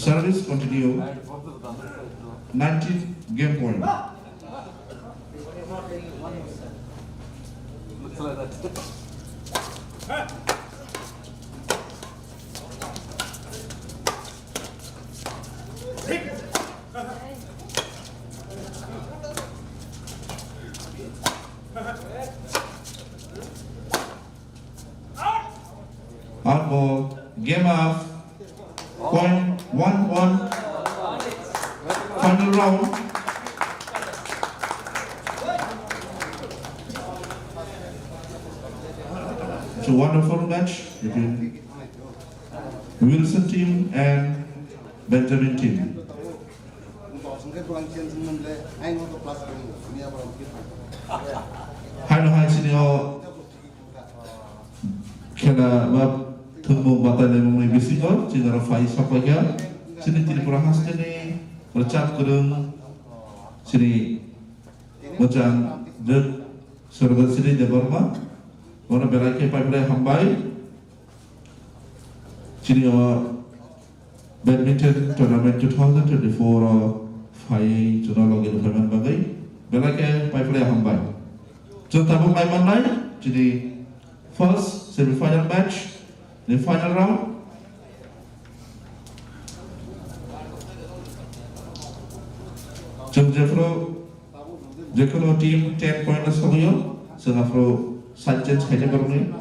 Service continue. Nineteen game point. Out ball, game off, point one one, final round. It's a wonderful match between Wilson team and Benjamin team. Haino hai chini o khela ba thwngmung batai laimungni bisingo chini oro phai sapaikha chini Tripura hasteni rwchap kwrwng chini mwchang Sorgasri Debbarma, bono belai khe paiphlai hambai. Chini o badminton tournament two thousand twenty-four o phaiwi chwngno logi rwphaiman bagwi belai khe paiphlai hambai. Chwng tabuk naimannai chini first semi final match ni final round. Chwng jephru Jekono team ten point o sogwi o, chwng aphuru side change khaina borokni.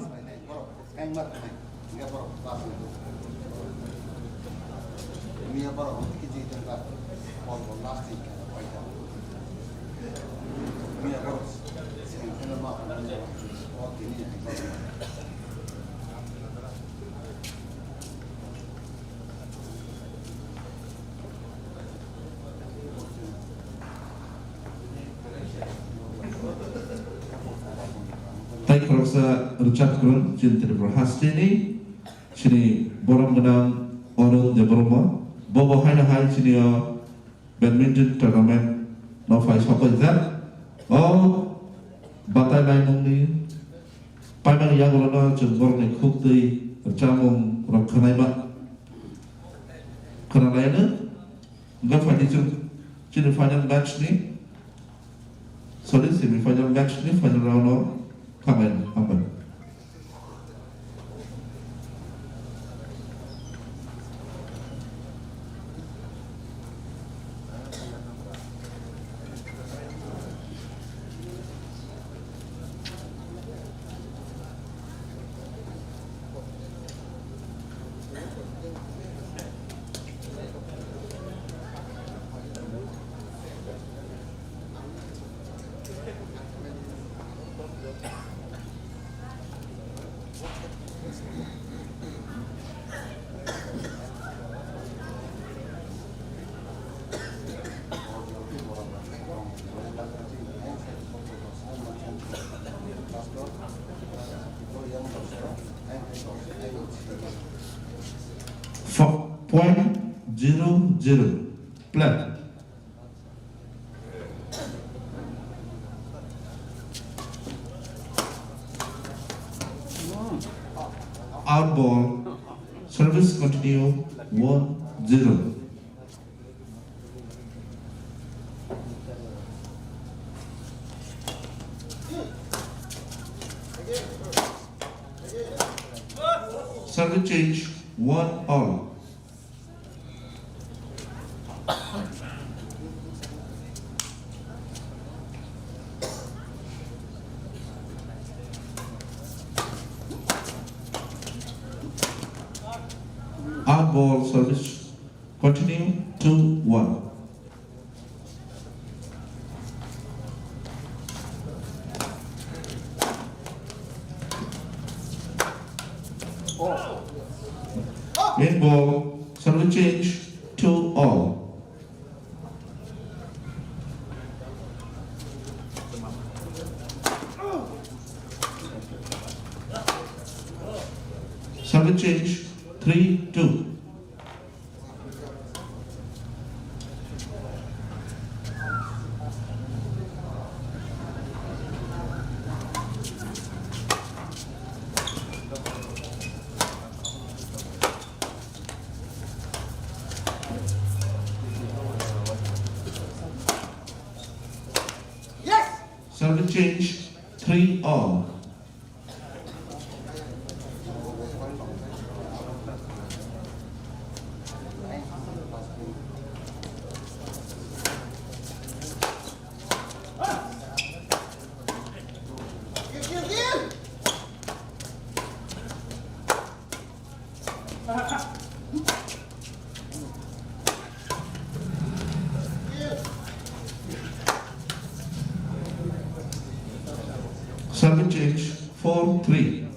Tai khoroksa rwchap kwrwng chini Tripura hasteni chini borom gwnang Arun Debbarma. Bobo haino hai chini o badminton tournament no phai sopaijak. O batai laimungni paimani yagulono chwng borokni khuk twi rwchapmung rok khwnaima khwnalaino. Hwnkhe phaidi chwng chini final match ni, sorry, semi final match ni final round o thanglai hambai. Four point zero zero. Play. Out ball. Service continue one zero. Service change one all. Out ball service. Continue two one. In ball, service change two all. Service change three two. Change three all. Service change four three.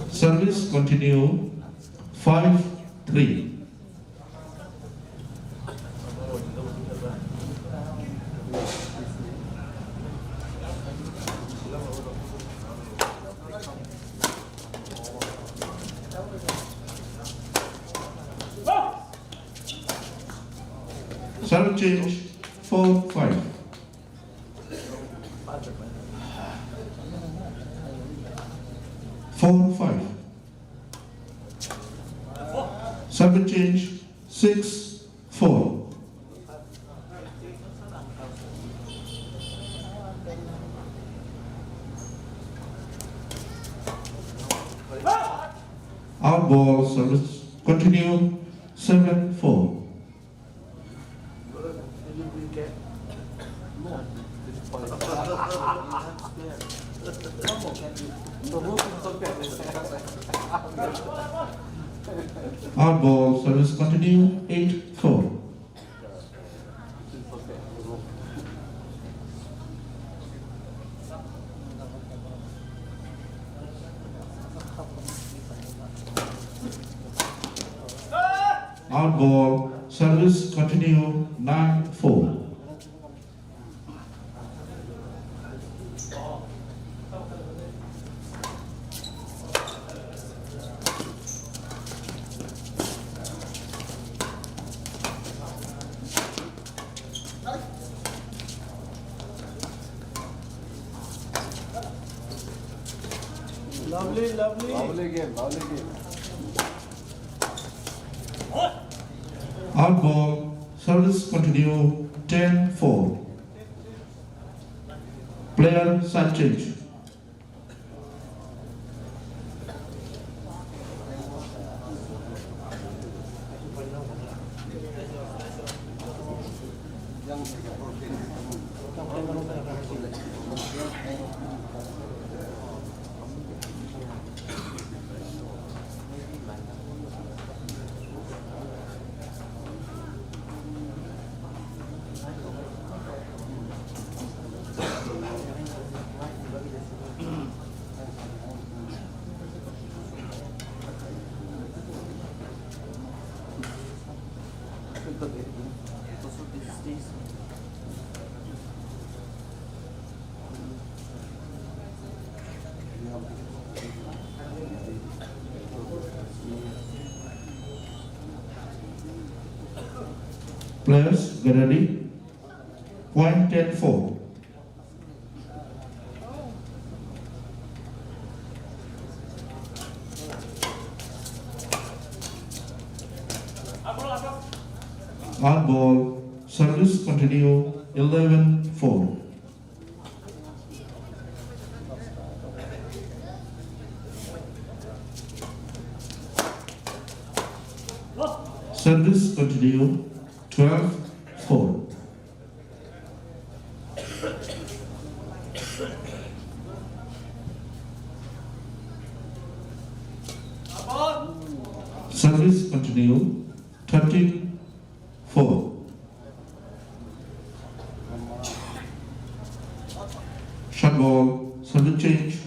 Service continue five three. Serve change four five. Four five. Serve change six four. Out ball, service continue, seven four. Out ball, service continue, eight four. Out ball, service continue, nine four. Lovely, lovely. Lovely game, lovely game. Out ball, service continue, ten four. Player side change. Players, get ready. Point ten four. Out ball, service continue, eleven four. Service continue, twelve four. Service continue, thirteen four. Shot ball, service change,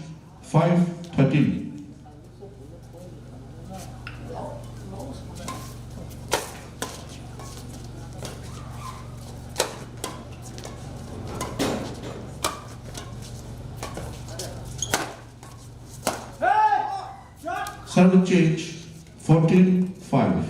five thirteen. Serve change, fourteen five.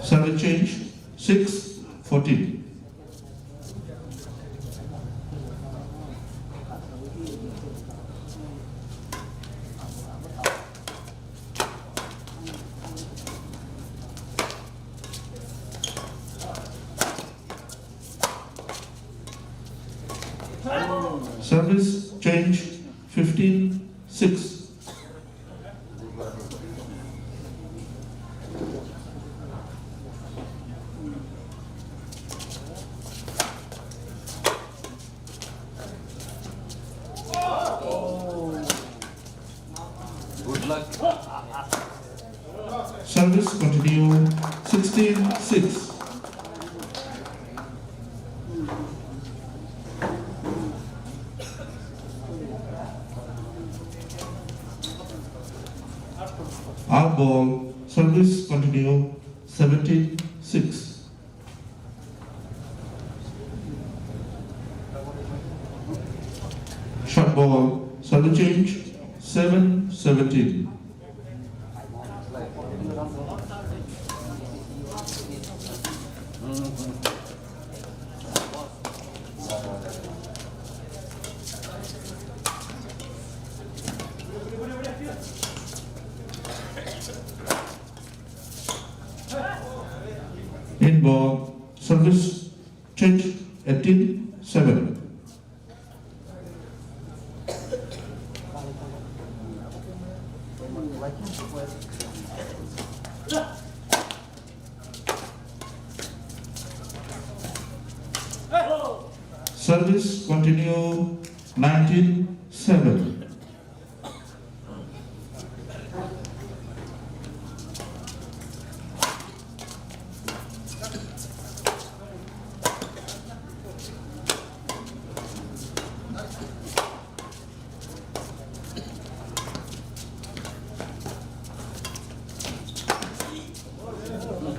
Serve change, six fourteen. Service change, fifteen six. Good luck. Service continue, sixteen six. Out ball, service continue, seventeen six. Short ball, service change, seven seventeen. In ball, service change, eighteen seven. Service continue, nineteen seven.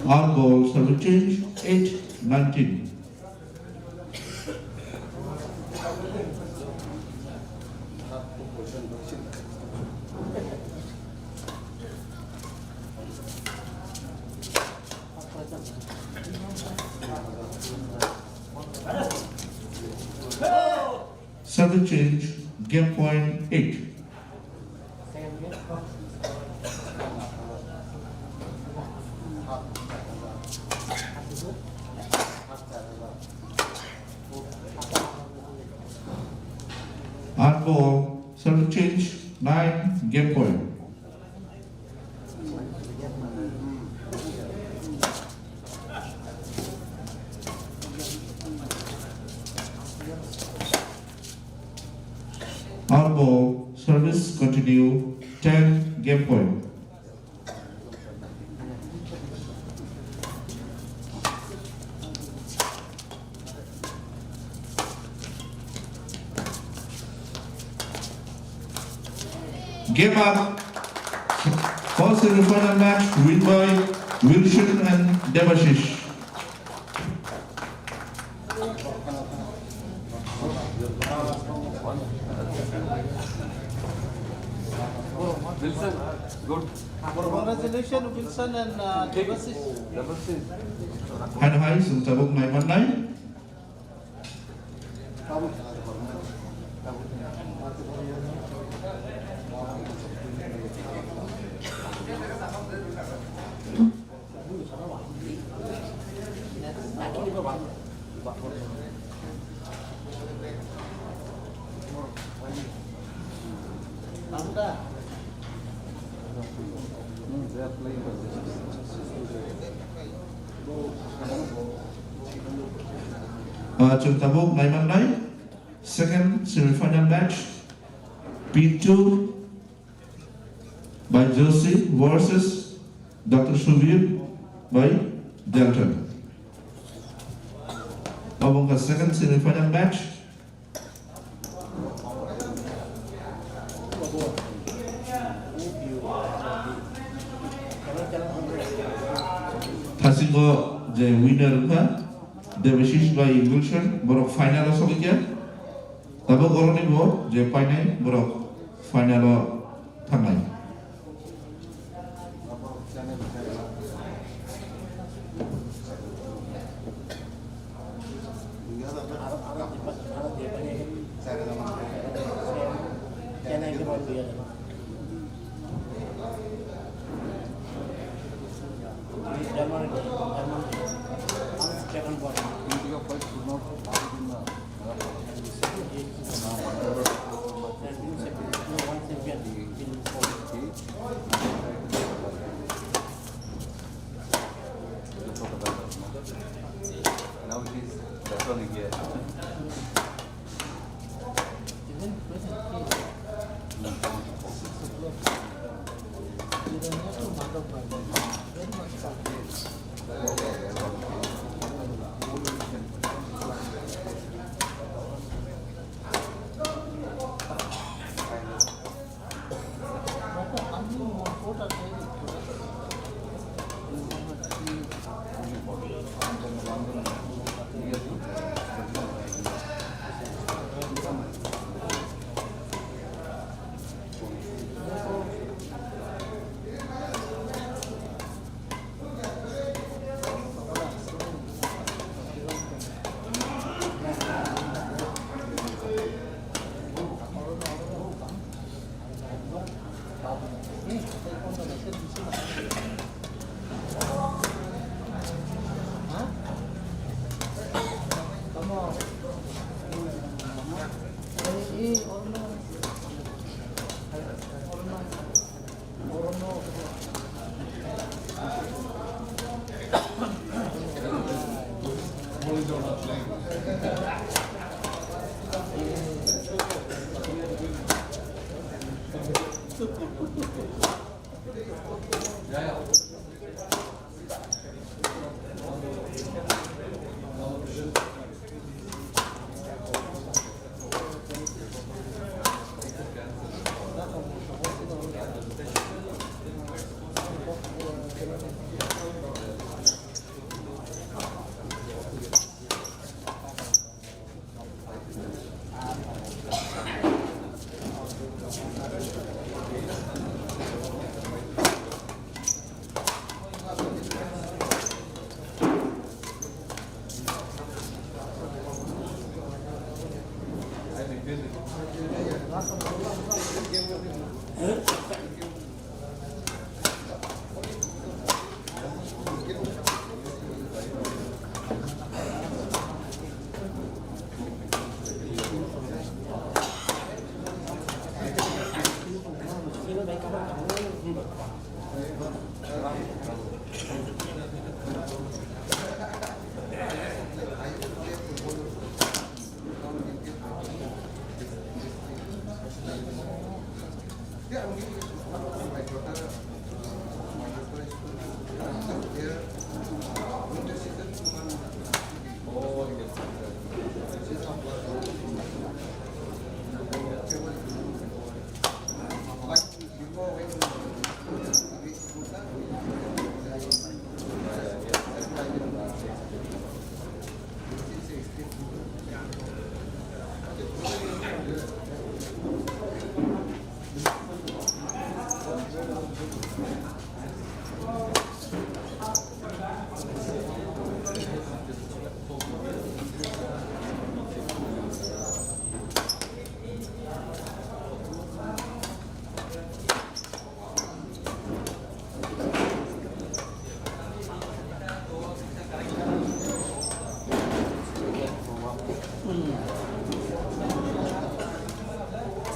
Out ball, service change, eight nineteen. Service change, game point eight. Out ball, service change, nine, game point. Out ball, service continue, ten, game point. Game up. First semi-final match win by Wilson and Debashish. Wilson, good. Congratulations, Wilson and, uh, Devasis. Devasis. Haino hai, chwng tabuk nai mannai. Ah, chwng tabuk nai mannai, second semi-final match, Pintu by Joshi versus Doctor Subir by Delta. Obo wngkha second semi-final match. Thasingo je winner wngkha Devasis by Wilson, borok final o sogwi kha. Tabuk oroni bo je painai borok final o thangnai. Now it is patrolling here.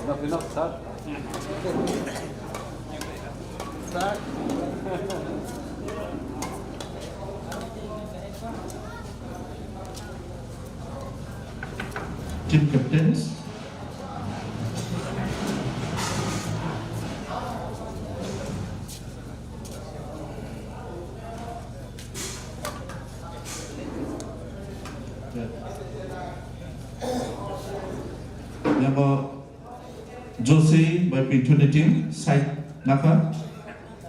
Enough, enough, start. Start. Team captains. Yang bo Josi bai Pintu ni team, side nakha,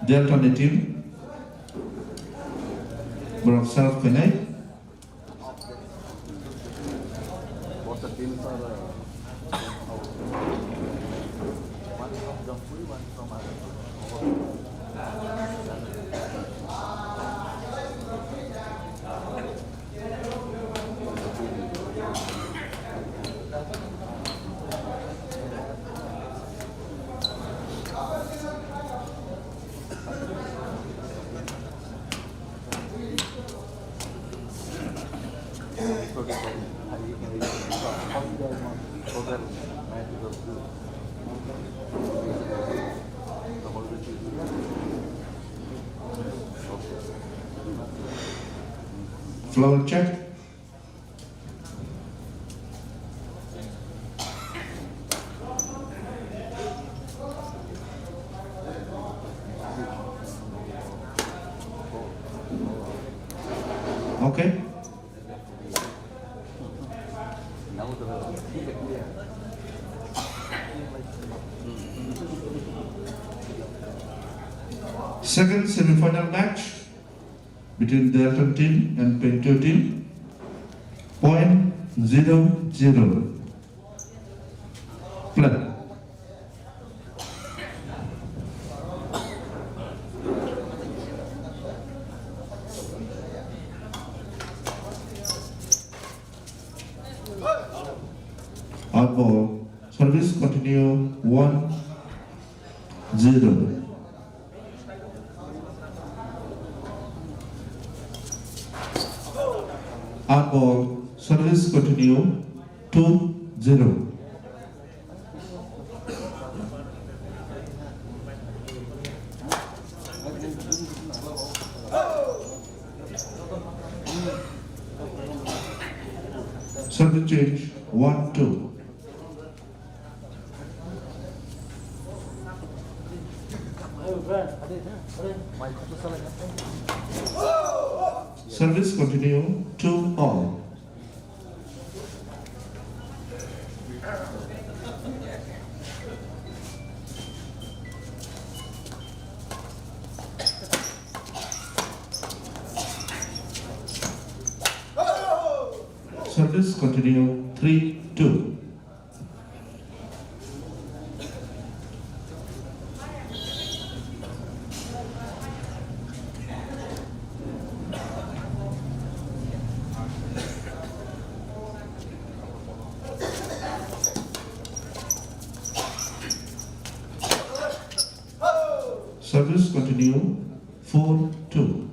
Delta ni team. Borok serve khainai. Both the teams are, uh, out. One is from Jampui, one is from Arunachal. Floor check. Okay. Second semi-final match between Delton team and Pengtio team. Point zero zero. Play. Out ball. Service continue one zero. Out ball. Service continue two zero. Service change one two. Service continue two all. Service continue three two. Service continue four two.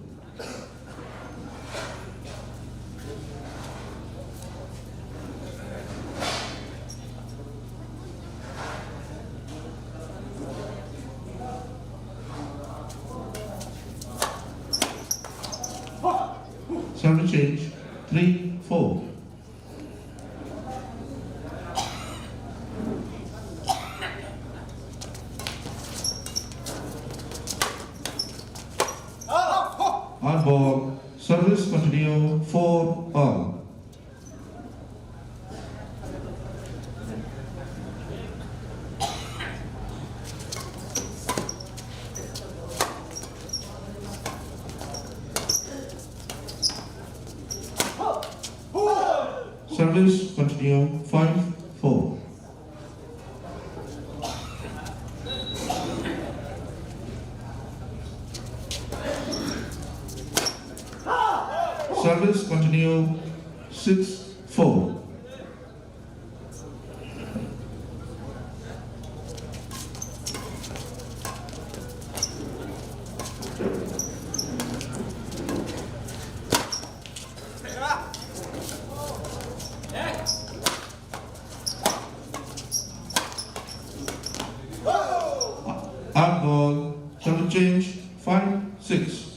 Service change three four. Out ball. Service continue four all. Service continue five four. Service continue six four. Out ball, service change, five six.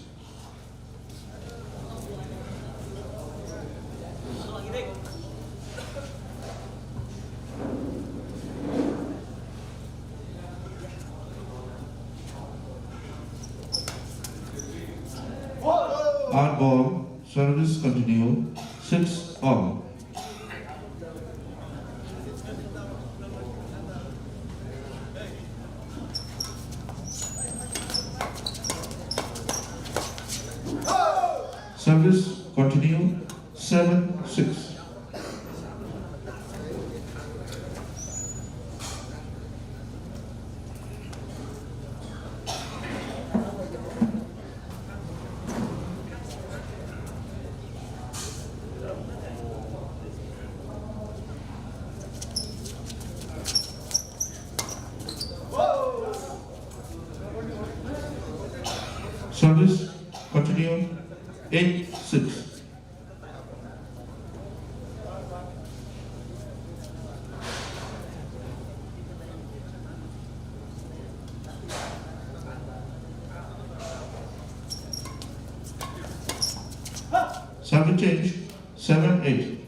Out ball, service continue, six all. Service continue, seven six. Service continue, eight six. Change seven eight.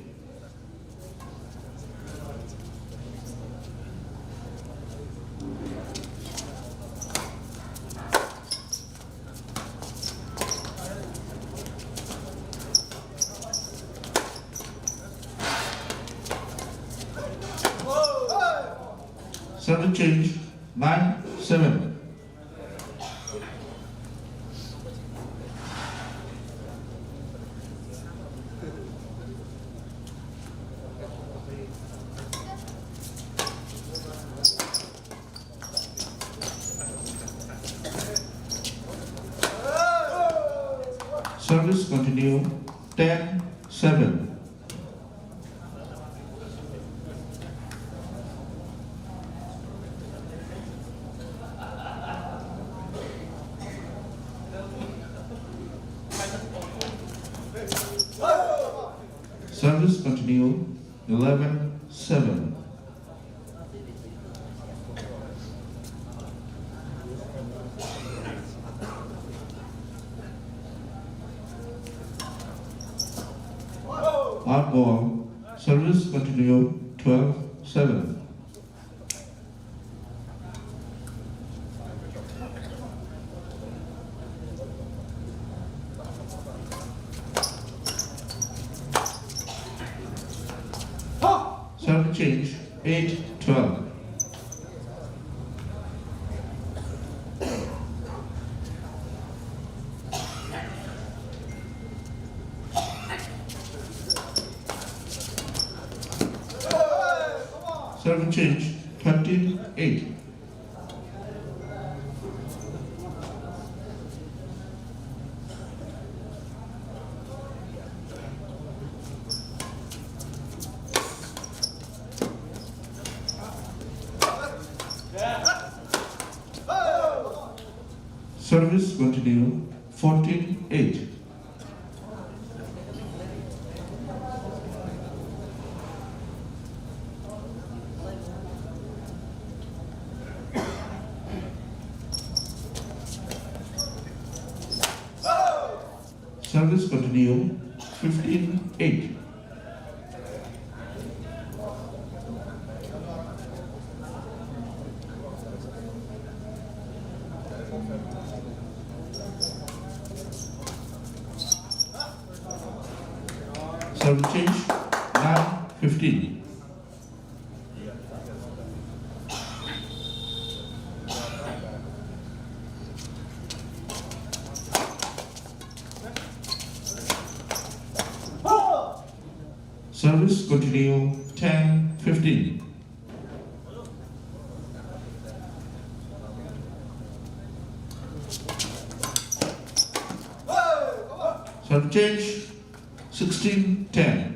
Service change nine seven. Service continue ten seven. Service continue eleven seven. Out ball. Service continue twelve seven. Serve change eight twelve. Serve change thirteen eight. Service continue fourteen eight. Service continue fifteen eight. Serve change nine fifteen. Service continue ten fifteen. Serve change sixteen ten.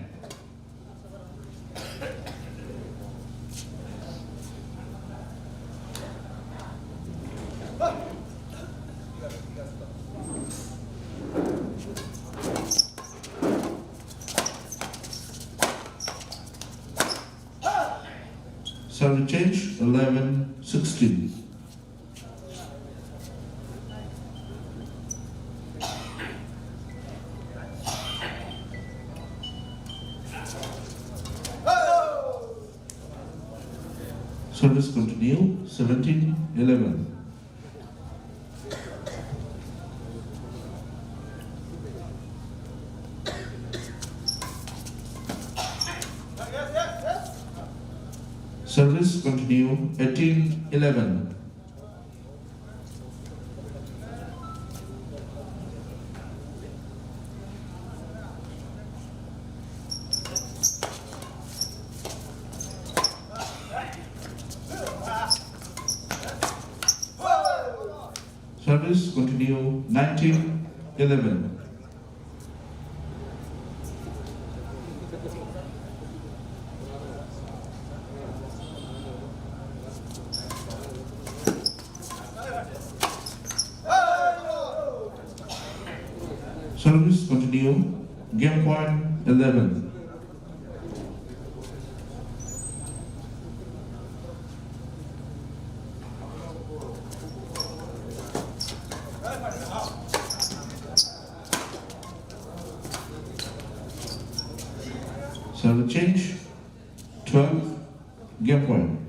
Serve change eleven sixteen. Service continue seventeen eleven. Service continue eighteen eleven. Service continue nineteen eleven. Service continue, game point eleven. Serve change, twelve, game point.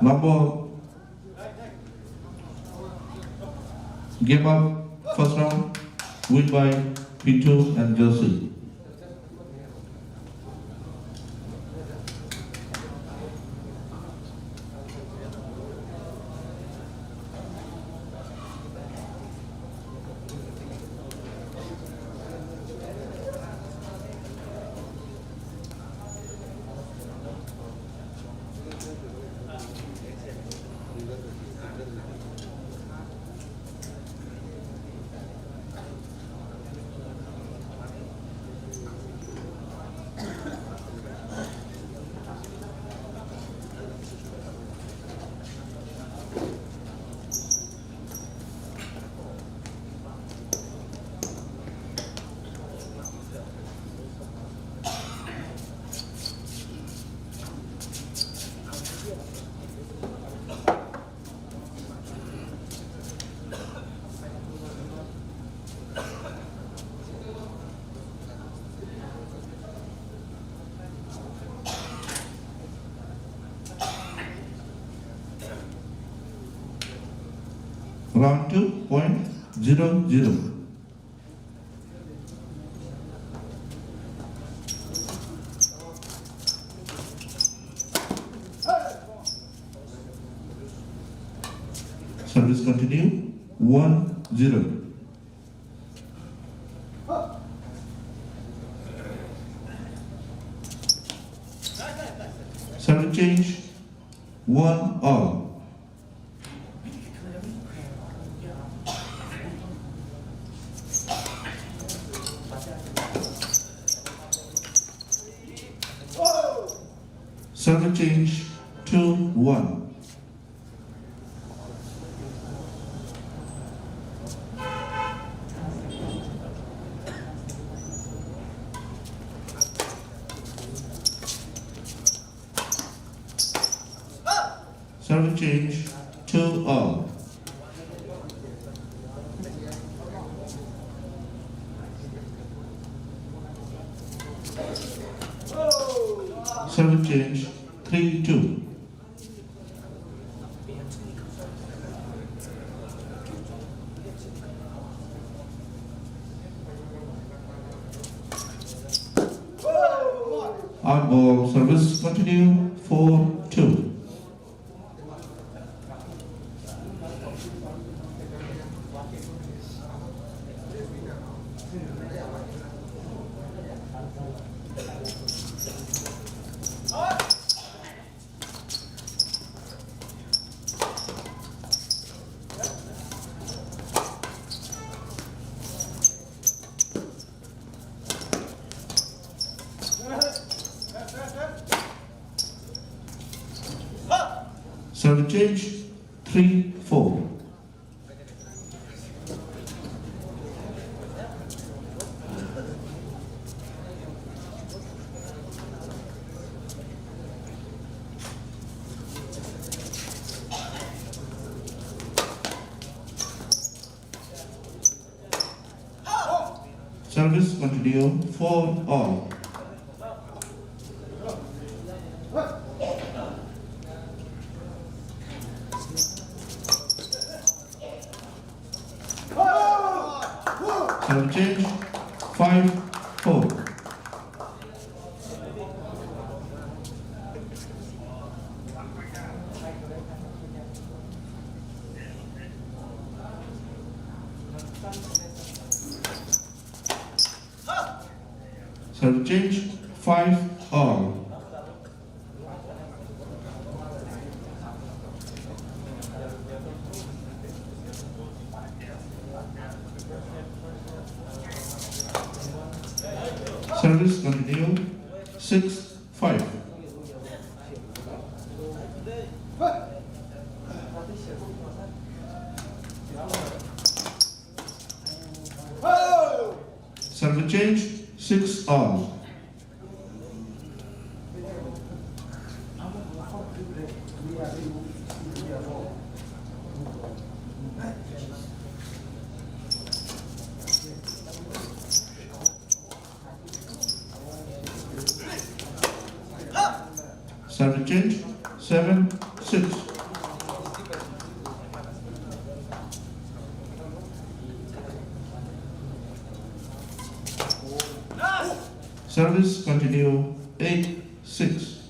Number, game up, first round, win by Pintu and Josie. Round two point zero zero. Service continue, one zero. Service change, one all. Service change, two one. Service change, two all. Service change, three two. Out ball, service continue, four two. Service change, three four. Service continue, four all. Serve change, five four. Serve change, five all. Service continue, six five. Serve change, six all. Change seven six. Service continue eight six.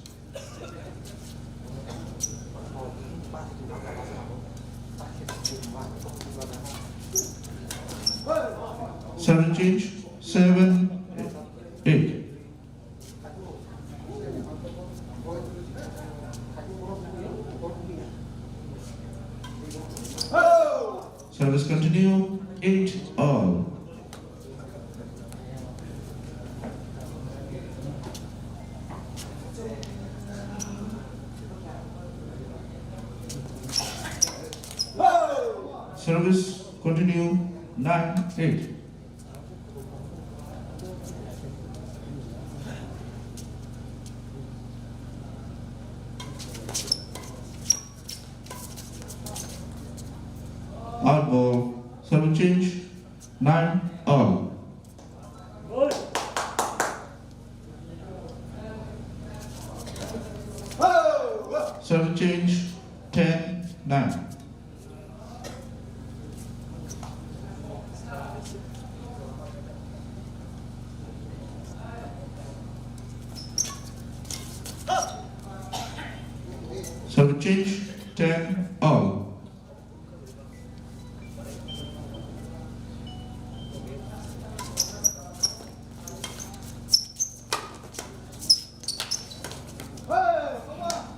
Service change seven eight. Service continue, eight all. Service continue, nine eight. Out ball, service change, nine all. Service change, ten nine. Service change, ten all.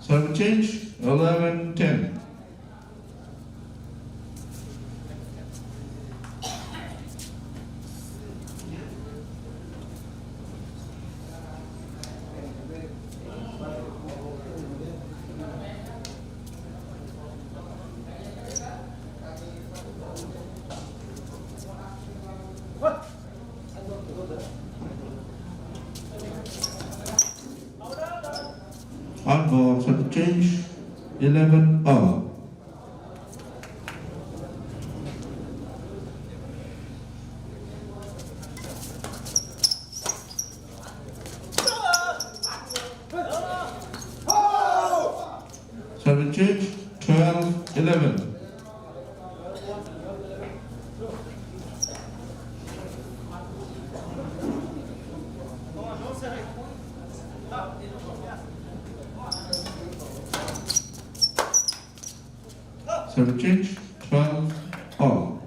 Service change, eleven ten. Out ball, service change, eleven all. Service change, twelve eleven. Service change, twelve all.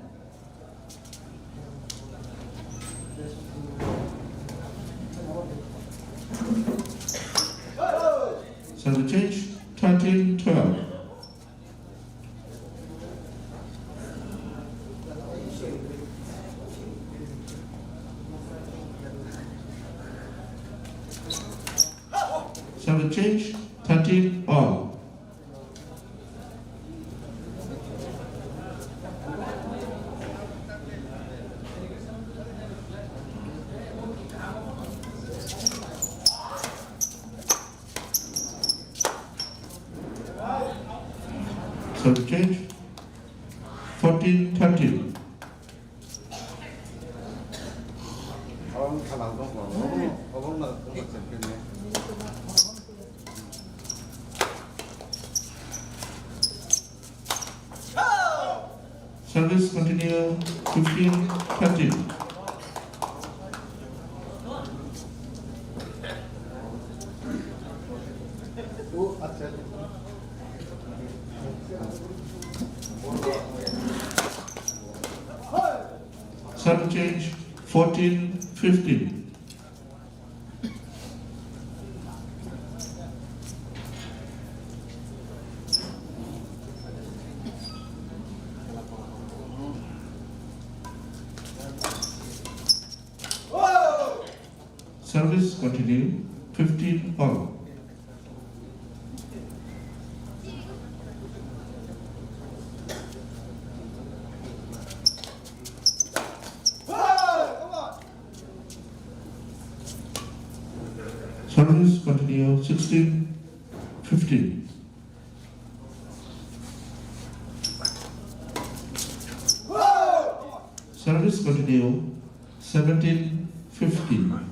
Service change, thirteen twelve. Service change, thirteen all. Service change, fourteen thirteen. Service continue, fifteen thirteen. Serve change, fourteen fifteen. Service continue, fifteen all. Service continue, sixteen fifteen. Service continue, seventeen fifteen.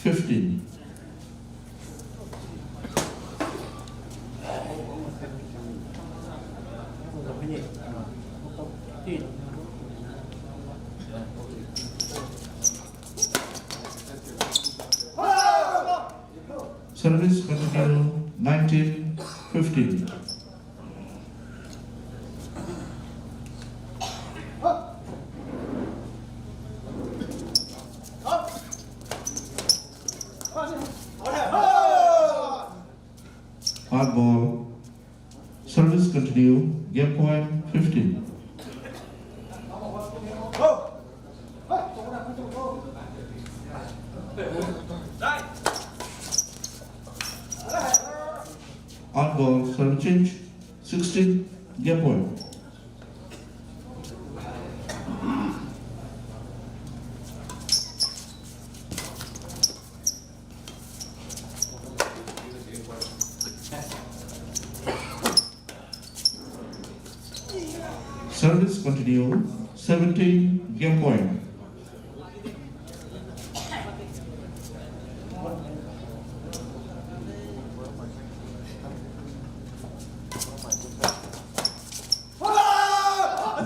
fifteen. Service continue, nineteen fifteen. Hard ball. Service continue. Game point fifteen. Hard ball. Service change. Sixteen. Game point. Service continue, seventeen game point.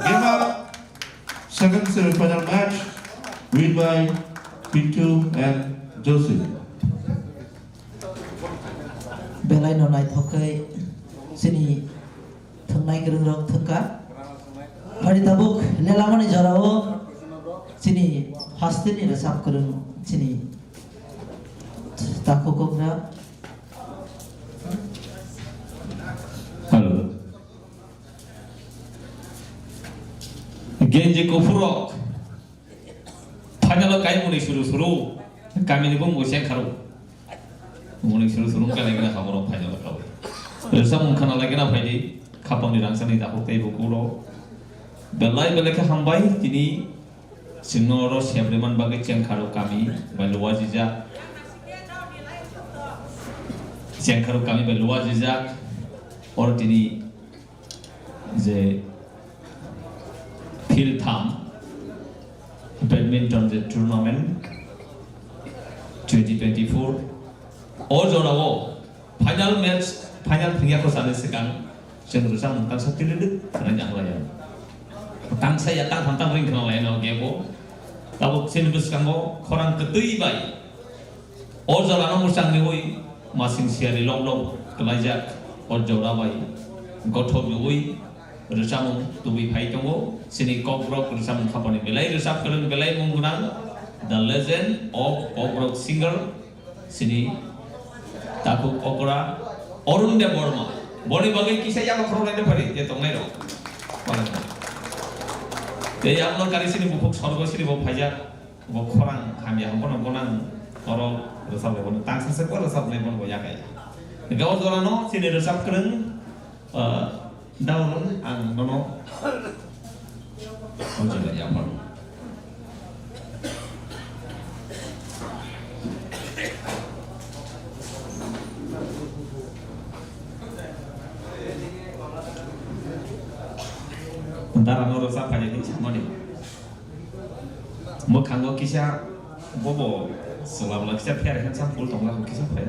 Game up. Second semi-final match win by Pintu and Joseph. Belai no naithok khe chini thwngnai kwrwng rok thwngkha. Phari tabuk lelamani jorao chini hasteni rwchap kwrwng chini Takhuk Okra. Hello. Genji kuphurrok final o kai muni suru suru kamini bumung sengkharo. Muni suru suru wngkha lai gana khamoro final o kawi. Rwchapmung khana lai gana phaidi khapangni rangchakni dakhuk tei bukurok. Belai belai khe hambai tini chwngno oro sep rwmani bagwi Chengkharo kami bai luajijak. Chengkharo kami bai luajijak. Oro tini je field tham badminton je tournament twenty twenty-four o jorao final match, final thwngya kho sani swkang chwng rwchapmung tangsa tililik khwnai nang lai. Tangsa ya tang tham tang ring khna lai no gebo. Tabuk chini bwskango khorang kwtwi bai o jorano mwchang riwi masing siyari lok lok kwlaijak, o jora bai gothok riwi rwchapmung tubui phai tongo. Chini Kokborok rwchapmung khapani belai rwchap kwrwng, belai mung gwnang, the legend of Kokborok singer, chini Takhuk Okra, Arun Debbarma. Boni bagwi kisa yago khoroknai de phari je tongnai rok. Tei yago kari chini bukhuk sorgo chini bo phaijak. Bo khorang hamya hwnkheno bono ang oro rwchapnai, bono tangsa se bo rwchapnai, bono bo yakai. Hwnkhe o jorano chini rwchap kwrwng, ah, Daulung ang nono o jaga yapharo. Dara no rwchap phai di samani. Mwkhango kisa bobo swlabla kisa pher khe sa phul tongla kisa phai.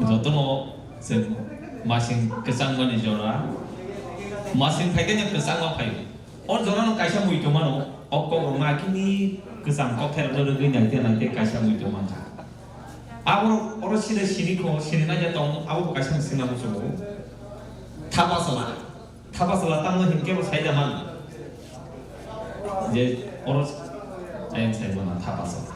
Jotono se masing kwchangmani jora. Masing phaikhe kwchangma phai. O jorano kaisa mui tongmano, o kokrokno akini kwchang kokthai rokno rwgwi naite naite kaisa mui tongmankha. Abo oro sida sini kho, sini naija tong, abo bo kaisa singna muchungo. Thapa sala. Thapa sala tamo hinkhe bo saida man. Je oro ayang saimana thapa sala.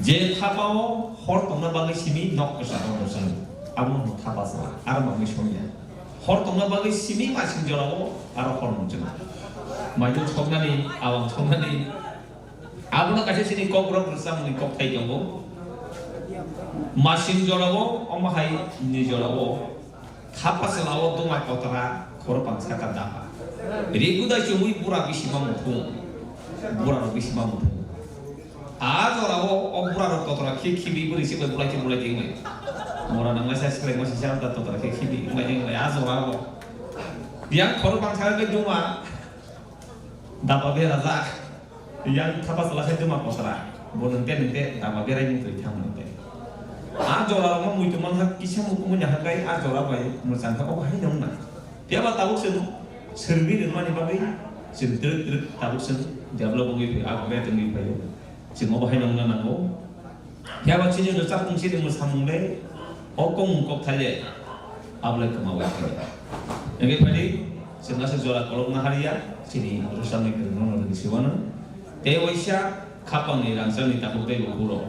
Je thapao hor tongna bagwi simi nok kwcharo rwchapmung. Abono hwno thapa sala. Aro manwi songya. Hor tongna bagwi simi masing jorao aro hor nukjagwi. Maidung soknani, awang soknani. Abono kaisa chini kokborok rwchapmungni kokthai tongo. Masing jorao, omo hai ni jorao. Thapa sala o duma kotora, khorokbang saka dapa. Rikudai chumui bura bisima muthung. Bura rok bisima muthung. A jora o, o bura rok kotora khi khibi bwrwi se bai bulai khe bulai tengmai. Mora nangmai sa siklai ma sisa da kotora khe khibi mai tengmai. A jora o. Yang khorokbang saka duma. Dapa berajak. Yang thapa sala se duma kotora. Bo nwng te nwng te dama berai nwng twi thang nwng te. A jora rok no muitu man kha kisa mukumu nya kha kai a jora bai mwchang kha obo hai nwng na. Phiya ba tabuk chwng swrwngwi rwmani bagwi chwng twrwk twrwk tabuk chwng develop wngwi phaio, upgrade wngwi phaio. Chwng obo hai nwng na nango. Phiya ba chini rwchapmung chini mwsamung le o kongmung kokthai le abo le kwma bai khe. Hwnkhe phai di, chwng aswk jora kolokna hariya, chini rwchapni kwrwngno no rwgwi siwano. Tei waisa khapangni rangchakni takhuk tei bukhuk rok.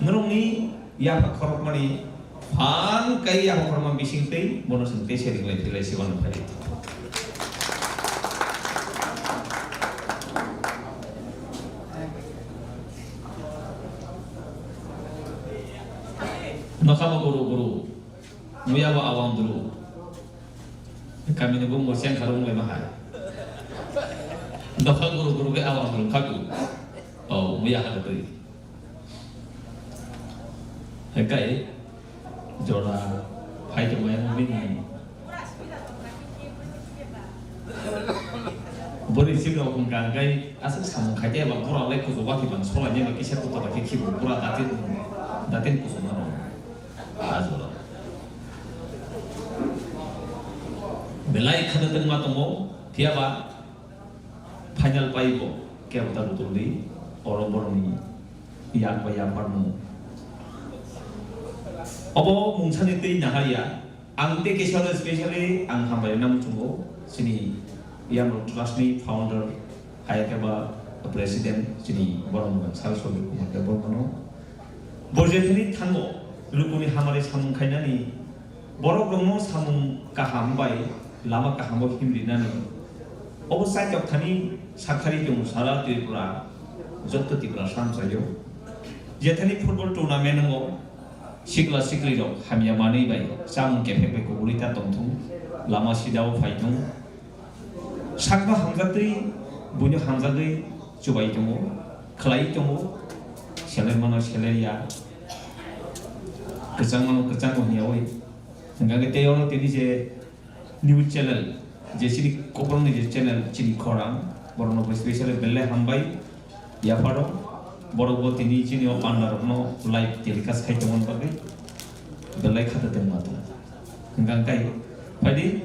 Norokni yapha khorokmani phan kai yapha khorokma bising tei bono chwng tei seri lai philai siwano phai di. Nokha bo guru guru. Muya bo awang dulu. Kami ni bung bo siang kharung le mahai. Nokha guru guru ke awang dulu khaku. Oh, muya khaku tui. Hekai. Jora. Phai to maya mo bini. Bori sing rok hwn kha, hwnkhe aswk samung khai khe eba bura lai kuchuk wakhi bang sola nini kisa kuta bai khe khibu bura datin, datin kuchuk mano. A jora. Belai khada tengma tongo, phiya ba final pai bo kebo ta rutul di, oro boroni yak bai yak parmo. Obo mungsani twi nahar ya. Ang tei kisa no specially ang hambai rwna muchungo, chini Yamrok Trust ni founder, hai khe ba president, chini borok mung sal Sogir Kumar Debbarma no. Bo je thani thango, lukuni hamari samung khainani, borok rokno samung kaham bai lama kaham o himrinani. Obo saitok thani sakhari tongo sara Tripura, jotto Tripura samsayo. Je thani football tournament wngo, Sikla siklirok hamya manwi bai chamung kephek bai kubulwi ta tongthung, lama sidao phaithung. Sakno hamjaktwi, buino hamjagwi chubai tongo, khlai tongo, selermano selerya, kwchangmano kwchango hwnyawi. Hwnkha khe tei ono tini je news channel, je chini kokrokni je channel, chini khorang, borokno bo specially belai hambai. Yapharo, borok bo tini chini o panda rokno live telecast khai tongmani bagwi belai khata tongma tongo. Hwnkha kai, phaidi,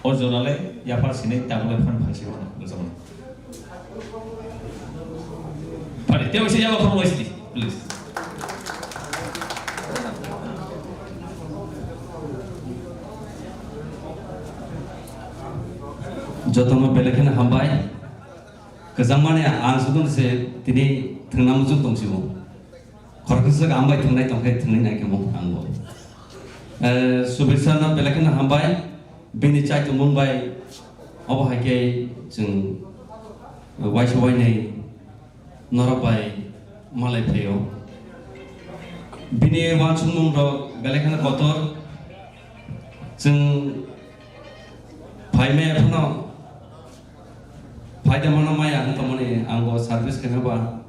o jora le yaphar sinai tabuk le phan phaisi mano, bujamano. Phaidi, tei waisa yaba phano waisidi, please. Jotono belai kheno hambai. Kwchangmani ang sudon se tini thwngna muchung tongsibo. Khoroksa ang bai thwngnai tongkhe thwngwi nai khe mo ang bo. Eh, Subir sir no belai kheno hambai, bini chai tongmung bai obo hai khe chwng waisa wainai norok bai malai phaio. Bini uansukmung rok belai kheno kotor, chwng phaimaya phano Phaida mano maya wng tongmani ang bo service khaima ba.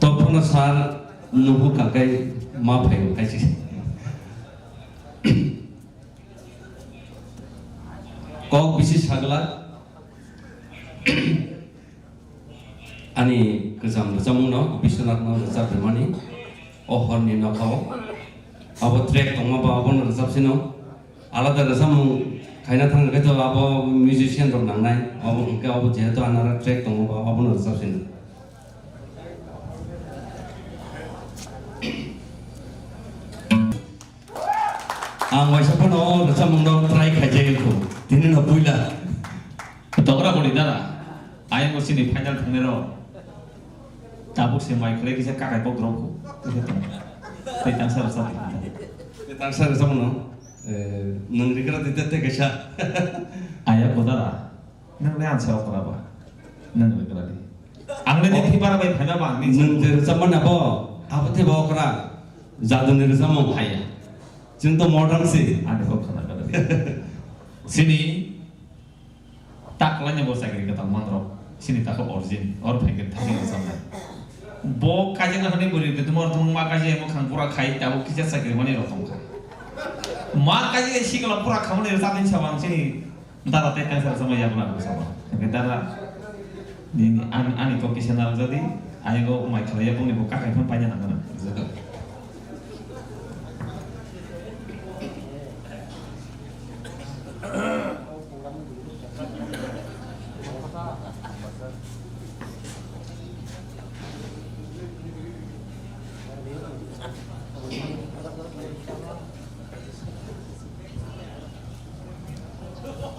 Tokphano sir nubu kakai ma phaio kaisi. Kok bisi sagla. Ani kwcham rwchapmungno Biswanathno rwchap rwmani o horni nokhao. Abo track tongma ba abono rwchapsino. Alada rwchapmung khaina thang khe to abo musician rok nangnai. Abo hwnkhe abo jehetu another track tongo ba abono rwchapsino. Ang waisa phano o rwchapmungno try khaijagwi kho. Tini no puila. Dogra boni dara. Ayang bo chini final thangnairok. Tabuk se mai khlai kisa kakai kok drop kho. Kisa tong. Tei tangsa rwchap di. Tei tangsa rwchapmungno, eh, nwng rikra di tei kaisa. Aya ko dara. Nwng le ansa okra ba. Nwng rikra di. Ang le ni thibara bai phaina ba ang ni. Nwng je rwchapmani abo, abo tei bo okra. Jaduni rwchapmung phaiya. Chwng to modern se. Ani kok khna kada di. Sini tak laina bo chakri kwtal manrok. Sini tako origin. Or phaikhe thangwi rwchapnai. Bo kaijak na hwnwi bwrwi kwtwmor thung ma kaijak emo khang pura khai tabuk kisa chakri mani rok tongkha. Ma kaji sikla pura khamani rwchapni sabo ang chini dada tei tengsa rwchapma yakna rwchapma. Hwnkhe dada nini ani, ani kok kisa narwkjadi, ayego mai khlai yakungni bo kakai phano paina nangmano.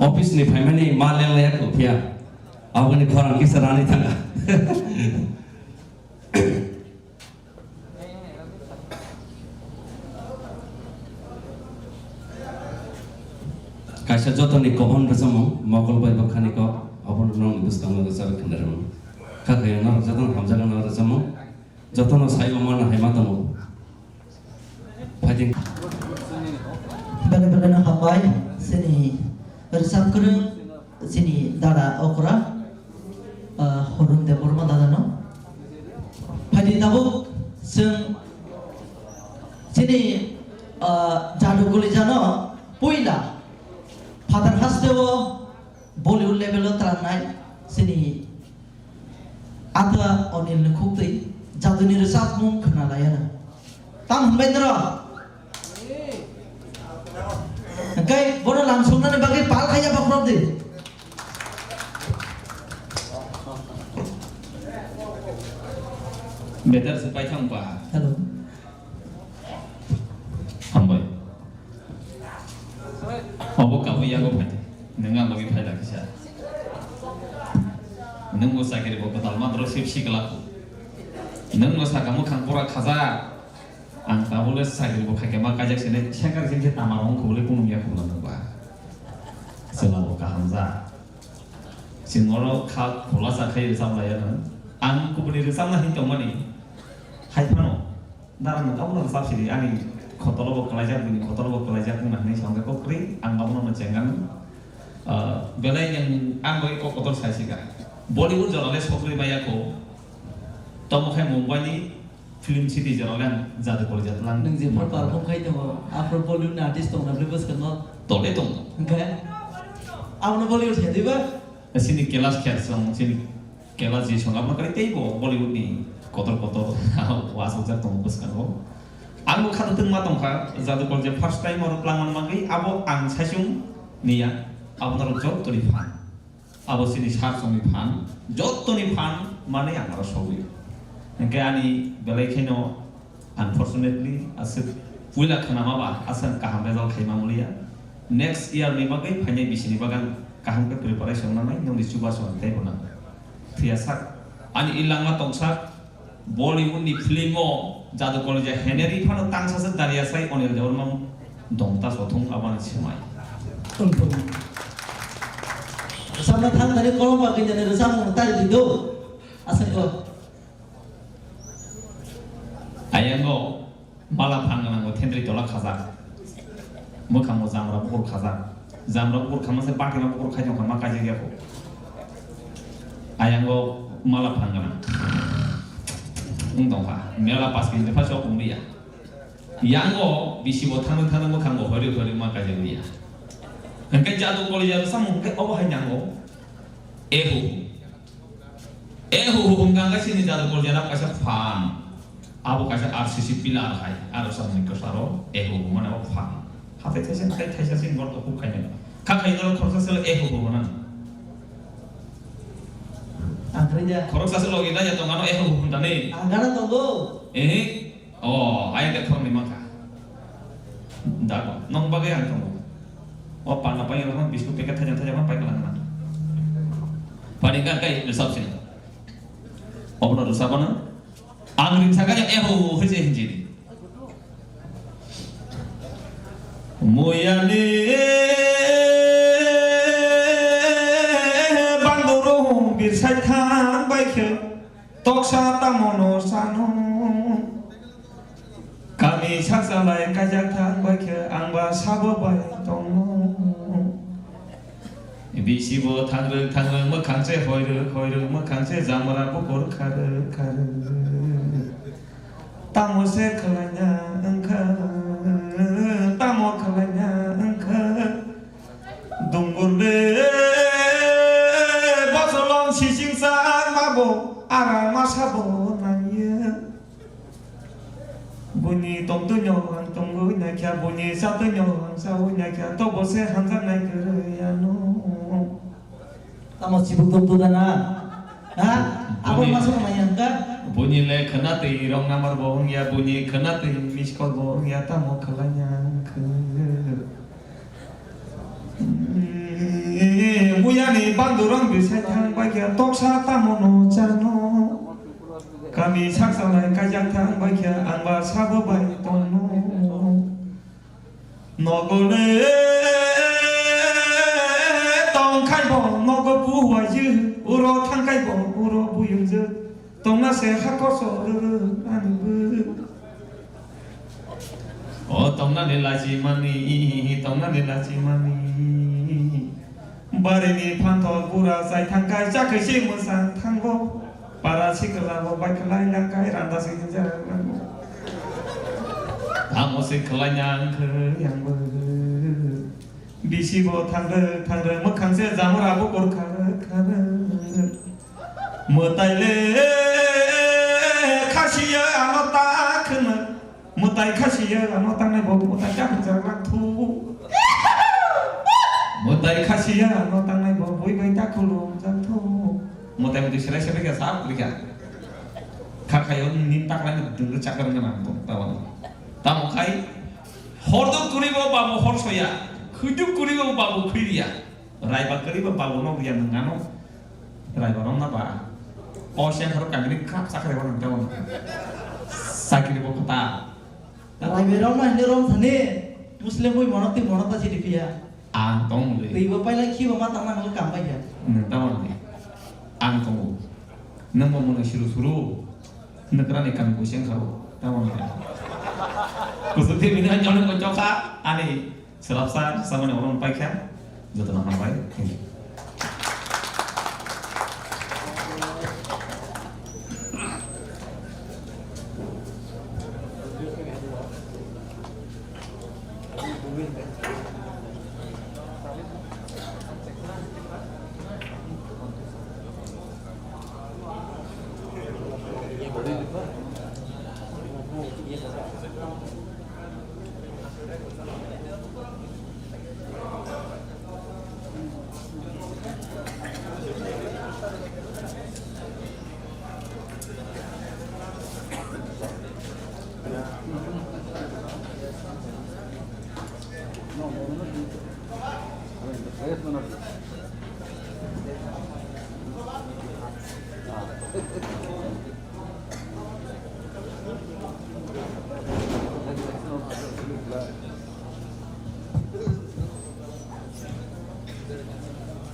Office ni phaimani ma lenglaiya kho phiya. Aboni khorang kisa rani thanga. Kaisa jotoni kohon rwchapmung, mokol bai bwkhani kok, obono nokni bwskango rwchapwi khna rwmung. Kha khe norok jotono hamjakna rwchapmung, jotono saibo mana hai ma tongo. Phaidi. Belai belai no hambai, chini rwchap kwrwng, chini dada okra, ah, Horun Debbarma dada no. Phaidi tabuk chwng chini, ah, Jadu Kolija no puila phatar hasteo Bollywood level o twlangnai chini Ata Onil ni khuk twi jaduni rwchapmung khna laiya na. Tam hwnbai noro? Hwnkhe bono lamsoknani bagwi pal khaiya bokhorok di. Better se paithang ba. Hello. Hambai. Obo kabo yago phai. Nwng ang logi phai lakisa. Nwng bo chakiri bo kwtal matro sip sikla. Nwng bo saka mwkhang pura khaja. Ang tabule chakiri bo khaikhe ma kaijak sene sekar sini se tama rong khobole kunum ya khobole nwng ba. Chwla bo kaham ja. Chwng oro kha khulasa khai rwchap laiya nwng. Ang kubuni rwchapna hin tongmani. Hai phano. Dara nwng abono rwchap sidi, ani khotolo bo kwlaijak, bini khotolo bo kwlaijak wngna hinwi sa hwnkhe kok kwrwi, ang abono no chengan. Ah, belai nwng ang bai kok kotor sai sika. Bollywood jora le sokri maya kho. Tomo khai Mumbai ni film city jora le ang Jadu Kolija lang. Nwng je phar perform khai tongo, aphuru Bollywood ni artist tongna bwskango. Tole tong. Hwnkhe? Abono Bollywood se diba? Sini kelas kher song, sini Kela ji song aboni kari tei bo Bollywood ni kotor kotor wasajak tongo bwskango. Ang bo kha twtwng ma tongkha, Jadu Kolija first time oro twlang man bagwi abo ang saichung niya, abo norok jottoni phan. Abo chini sar songni phan, jottoni phan manwi ang oro sogwi. Hwnkhe ani belai kheno Unfortunately, aswk puila khnama ba aswk kaham result khaima muliya. Next year ni bagwi phainai bisini bagwi ang kaham khe preparation nangnai, nwngni chubachu ang teibo nang. Phiya sak, ani ilangma tongsak, Bollywood ni film o Jadu Kolija heneri phano tangsa se daria sai Onil Debbarma dongta sothung abani swmai. Samna thang thani kolom bagwi nani rwchapmung tari di do. Aswk ko. Ayango mala phan gwnango thentwrwi tola khajak. Mwkhango jamra bukur khajak. Jamra bukur khama se batima bukur khai tongkha ma kaijak ya kho. Ayango mala phan gwnang. Wng tongkha. Mela pas kini pha sok wng ya. Yango bisi bo thangwi thangwi mwkhango hori hori ma kaijak ya. Hwnkhe Jadu Kolija samung hwnkhe obo hai nango. Ehu. Ehu hwnkha khe chini Jadu Kolija no kaisa phan. Abo kaisa R C C pillar hai. Aro samni kwcharo ehu hwnmani abo phan. Hathai thaisa, hathai thaisa sini gorto huk khaina. Kha khaina khoroksa selo ehu hwnmani. Ang khaina. Khoroksa selo gina ya tongano ehu hwndani. Ang gana tongo. Eh. Oh, ayang khe khoroknwi mankha. Dago, nong bagwi ang tongo. O panna pai rokno biskut packet thaijak thaijak ma pai kwlangna. Pani ka kai resap sini. Obono resap ano. Ang ring saka ya eho hoi je hinjini. Moyani bandoro birsai thang bai khe. Toksa tamo no sano. Kami saksa lai kaijak thang bai khe ang ba sabo bai tongo. Bisi bo thangrwk thangrwk mwkhang se hoirwk hoirwk mwkhang se jamra bukur kharwk kharwk. Tamo se khwlaina wngkha, tamo khwlaina Bosolong sising sa mabo, ara masa bo naiya. Buini tongtwino ang tongwi naikha, buini satwino ang sawi naikha, tobo se hamjaknai kwrwi ano. Tamo chibuk tong tu dana? Ha? Abo buini, masa maya ka? Buini le khwna twi wrong number bo wngya, buini khwna twi miss call bo wngya, tamo khlaina ang khe? Muyani bandurong bisai thang baikha toksa tamo no chano. Kami saksa lai kaijak thang baikha ang ba sabo bai tongno. Nogo le tong khai bo nogo buwaijwk, uro thang khai bo uro buyungjwk. Tongna se hakor so rwrwk ani bwk. O tongnani lachimani, tongnani lachimani. Barini phanthok bura chai thangkai, chakhwi se mwsang thango. Para sikla bo bai khlai langkai, randa se hinjak nango. Tamo se khlai nang khe yang bo. Bisi bo thangrwk thangrwk, mwkhang se jamura bo kor kharwk kharwk. Mwtai le khasiya ano ta khwna. Mwtai khasiya ano tangnai bo mwtai ta khwna jak lang thu. Mwtai khasiya ano tangnai bo bui bai ta khulum jak thu. Mwtai mwtai selai selai khe sa kwrwi kha. Kha khayo ni taklai ni dungri chakar ngana bo tawani. Tamo khai horduk kwrwi bo babu hor soya. Khwduk kwrwi bo babu khwriya. Raiba kwrwi bo babu no buya nwng ano. Raiba romna ba. O sengkhoro kamini khap sakre bo nang tamo. Sakiri bo kota. Raiba romna hine rom thani. Muslim bui monok ti monok ta sidi piya. Ang tong le. Twi bo paila khi bo ma tang nang kam bai ya. Nwng tamo le. Ang tong. Nwng bo mwnwi suru suru. Nwkrani kam kuiseng kharo. Tamo le. Kusuk ti bini anjol ko choka. Ani. Swrapsa samani oro paikha, jotono hambai. Thank you.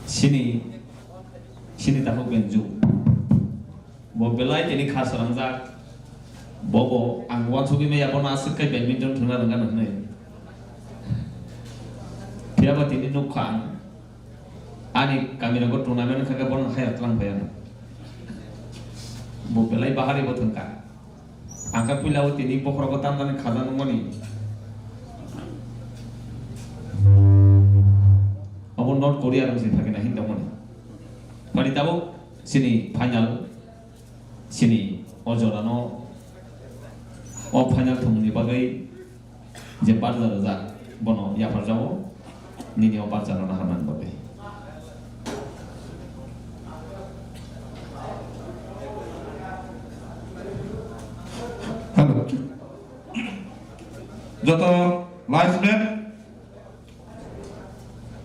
Sini, sini tabuk benju. Bo belai tini kha swnamjak. Bo bo ang uansugwi maya bono aswk khe badminton thwngna rwngna hwnwi. Phiya ba tini nukha ang. Ani kamirago tournament wngkha khe bono hire tlang phai ano. Bo belai bahari bo thwngkha. Ang khe puila o tini bokhorogo tamjani khaja nungmani. Obo North Korea rang se thangwi na hin tongmani. Pari tabuk sini final. Chini o jorano o final thumungni bagwi je barja rwjak, bono yapharjago nini o barja rwna hamnani bagwi. Hello. Joto linesman,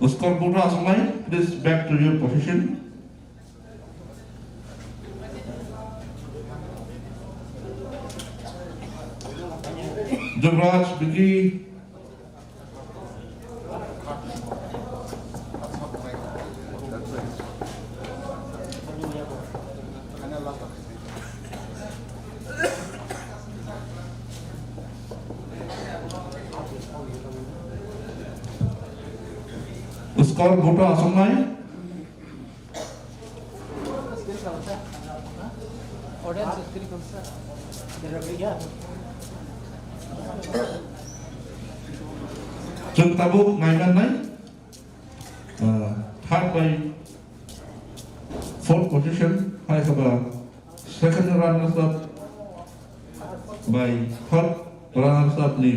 scoreboard o aswk lai, please back to your position. Jubraj, Vicky. Scoreboard o aswk lai. Chwng tabuk nai mannai, ah, Bai fourth position hai kha ba second runners up bai third runners up ni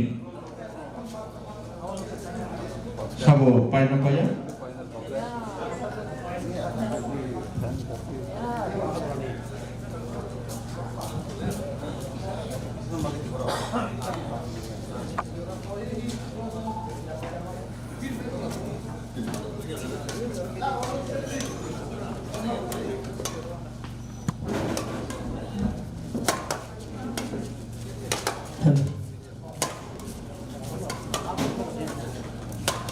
sabo paina paya.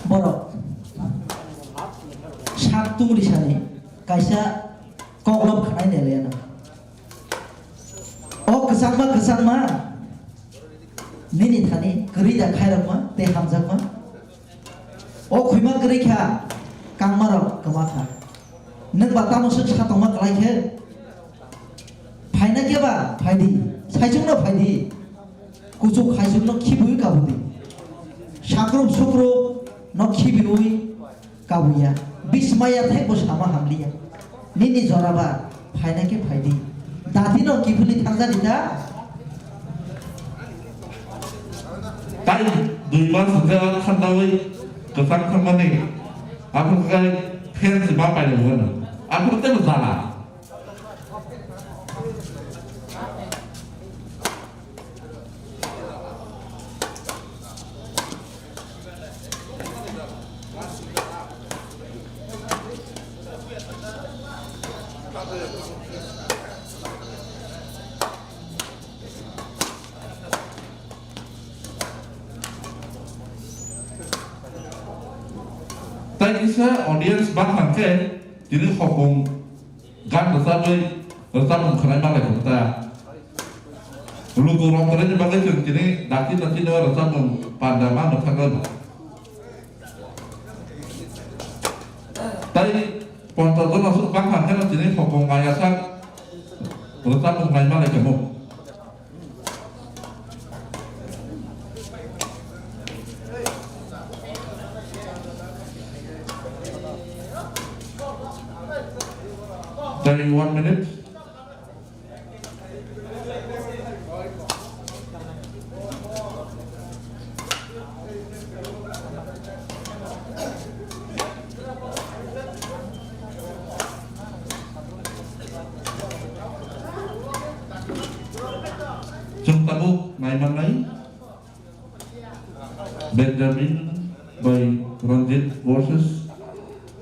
Borok sak tungri sani kaisa koklop khanai neleyana. O kwchangma kwchangma nini thani kwrwi da khairokma tei hamjakma. O khuyma kwrwi kha kangmarok kwma kha. Nwng ba tamo swk sa tongma kwlai khe? Phaina khe ba phai di, saichung no phai di. Kuchuk khaisuk no khibiwi kabu di. Sakrup sukruk no khibiwi kabuya. Bismaya thai bo sama hamliya. Nini jora ba phaina khe phai di. Dati no kiphilwi thangja di ta. Tai dui mas hwnkhe o khandaui kwchang thangmani, aphuru khe fans ma pailaiwano, aphuru teibo jala. Tai kisa audience bangkha khe tini hopung gan rwchabwi rwchapmung khwnai manlai kho ta. Luku rok kwrwini bagwi chwng tini dakti dakti no rwchapmung panda ma mwthangwi. Tai ponchas jon aswk bangkha khe no tini hopung maya sak rwchapmung nai manlai khe mo. Tei one minute. Chwng tabuk nai mannai. Benjamin by Ranjit versus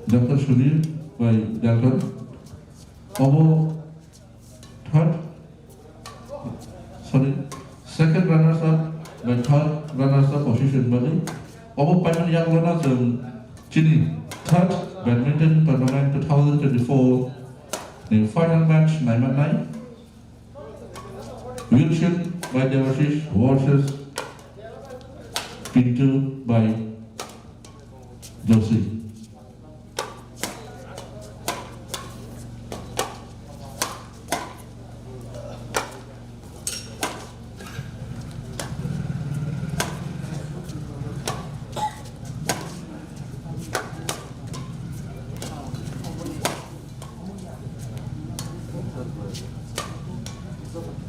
Doctor Sudhir by Dalton. Obo third, sorry, second runners up by third runners up position bagwi. Obo paimani yagulo no chwng chini third badminton tournament two thousand twenty-four ni final match nai mannai. Wilson by Devashish versus Pintu by Joshi.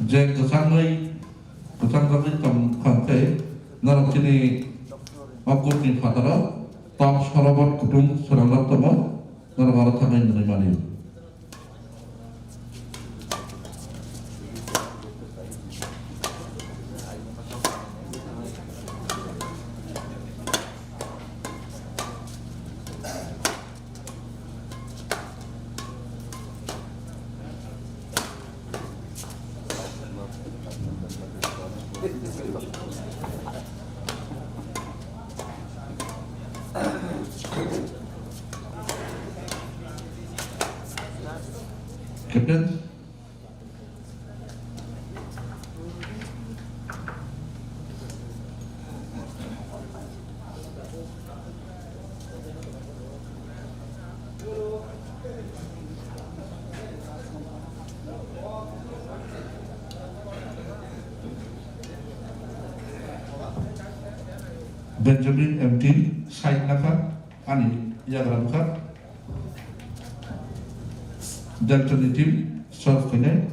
Je kwchangwi, kwchangjagwi tong kha khe norok chini o court ni phataro tok sorobot kutung swnamjak tongo, norok aro thangwi nwnwi mani. Captain. Benjamin M T side nakha, ani yagra bwkha. Delta ni team serve khainai.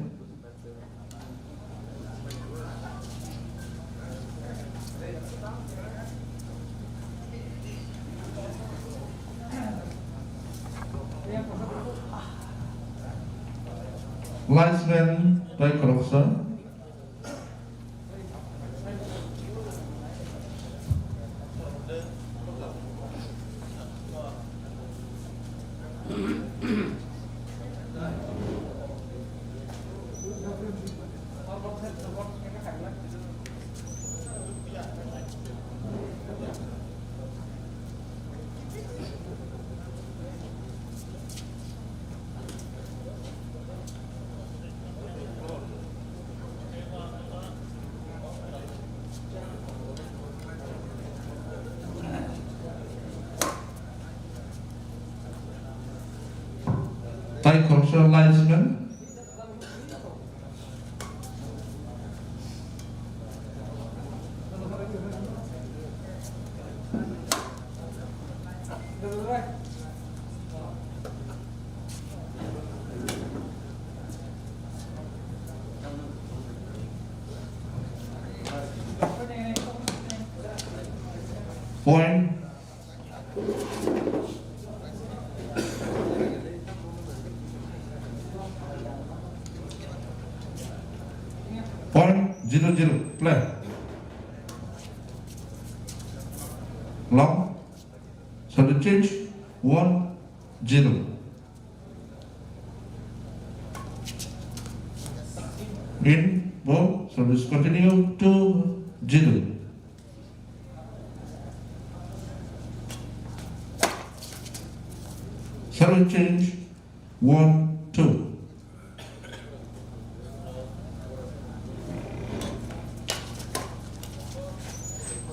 Linesman tai khoroksa. Tai khoroksa linesman. Point. Point zero zero, play. Long. Substitute change, one zero. In ball, service continue, two zero. Service change, one two.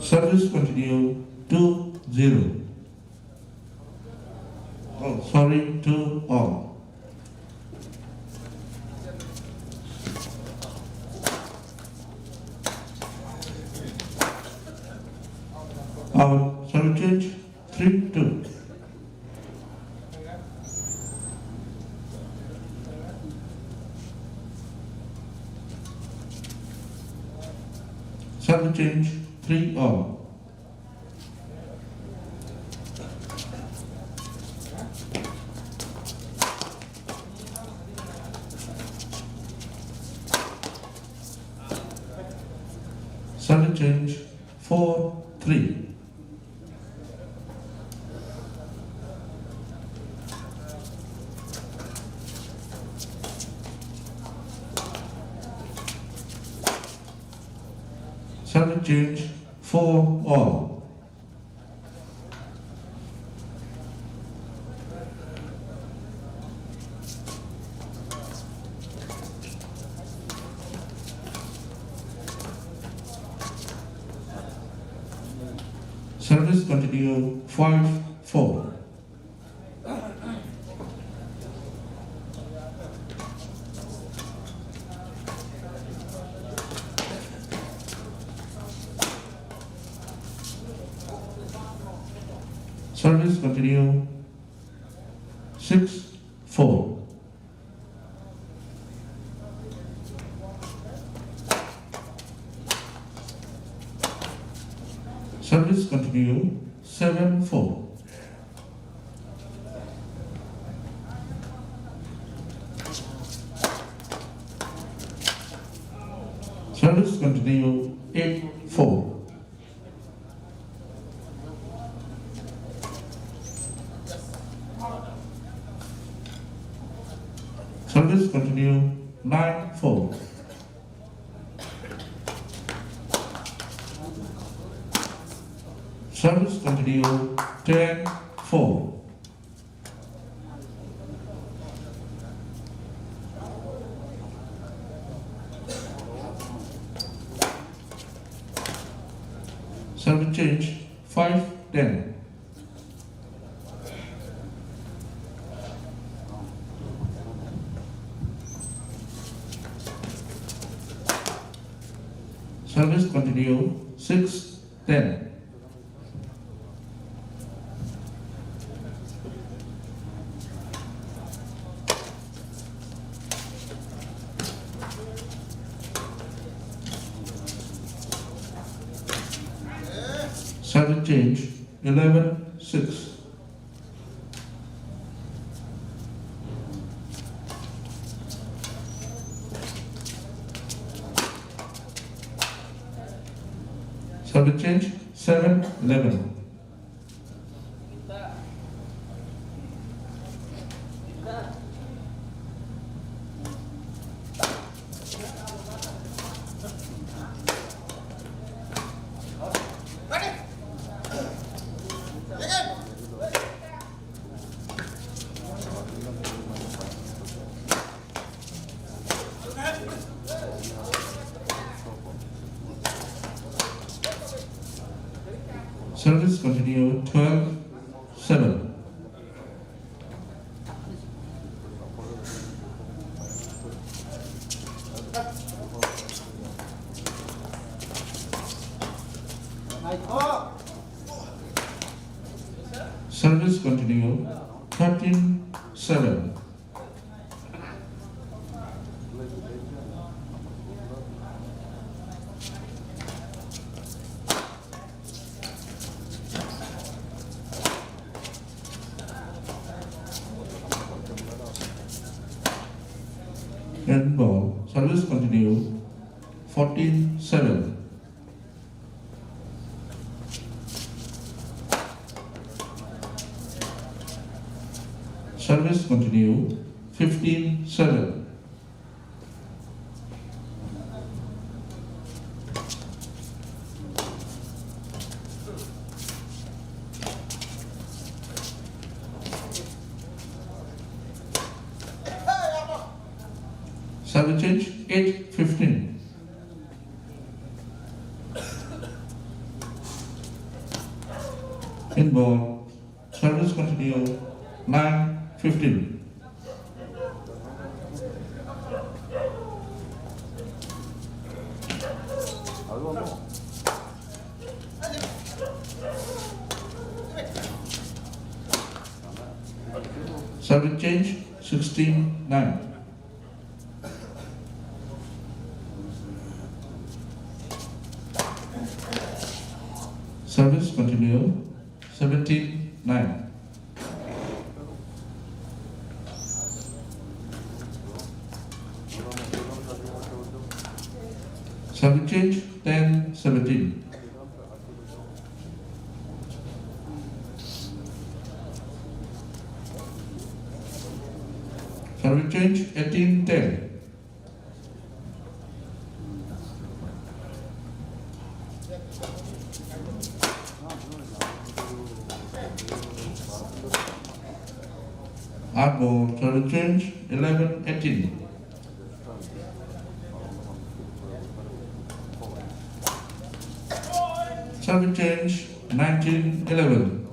Service continue, two zero. Oh, sorry, two all. Out, service change, three two. Service change, three all. Service change, four three. Service change, four all. Service continue, five four. Service continue, six four. Service continue, seven four. Service continue, eight four. Service continue, nine four. Service continue, ten four. Service change, five ten. Service continue, six ten. Service change, eleven six. Service change, seven eleven. Service continue, twelve seven. Service continue, thirteen seven. End ball. Service continue. Fourteen seven. Service continue. Fifteen seven. Service change, eight fifteen. End ball. Service continue, nine fifteen. Service change, sixteen nine. Service continue, seventeen nine. Service change, ten seventeen. Service change, eighteen ten. Out ball, service change, eleven eighteen. Service change, nineteen eleven.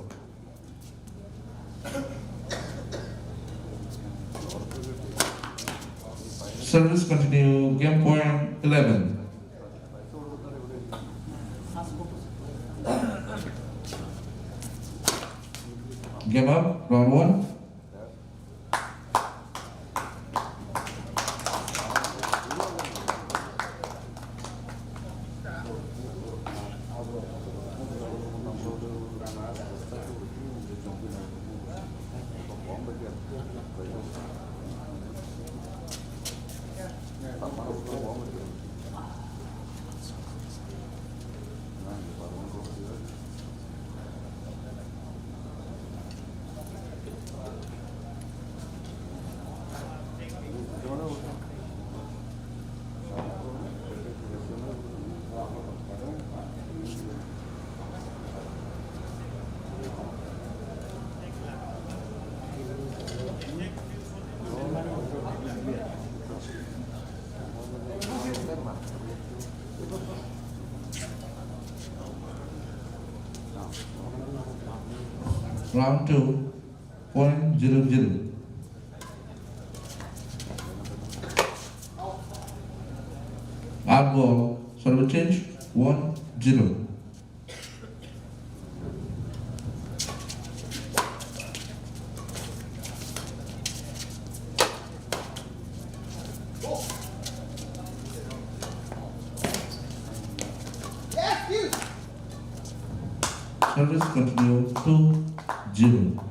Service continue, game point eleven. Game up, round one. Round two, point zero zero. Out ball, service change, one zero. Service continue two zero.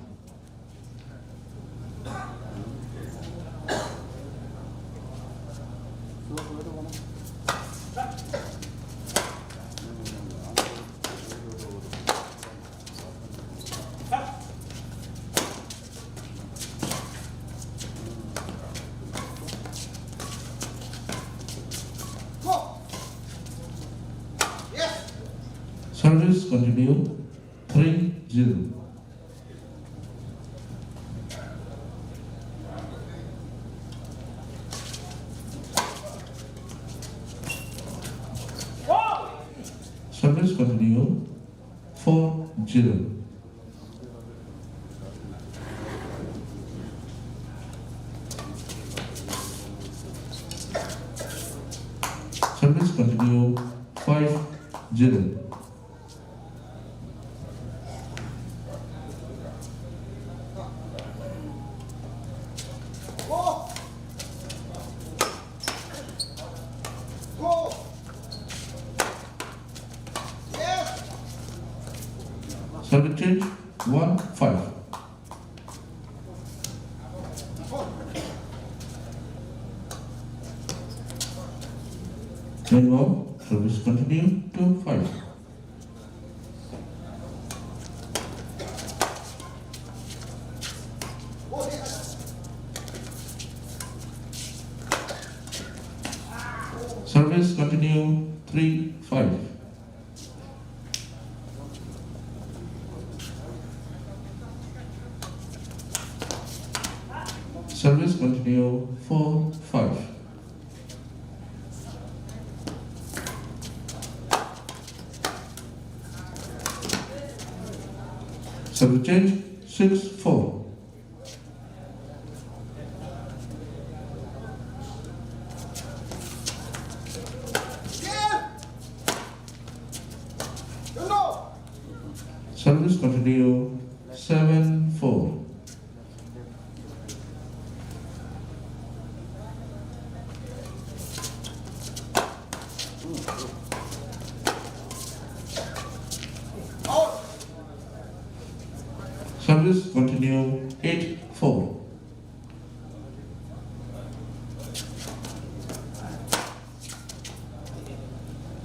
Service continue three zero. Service continue four zero. Service continue five zero. Service change one five. Then go, service continue two five. Service continue three five. Service continue four five. Service change six four. Service continue seven four. Service continue eight four.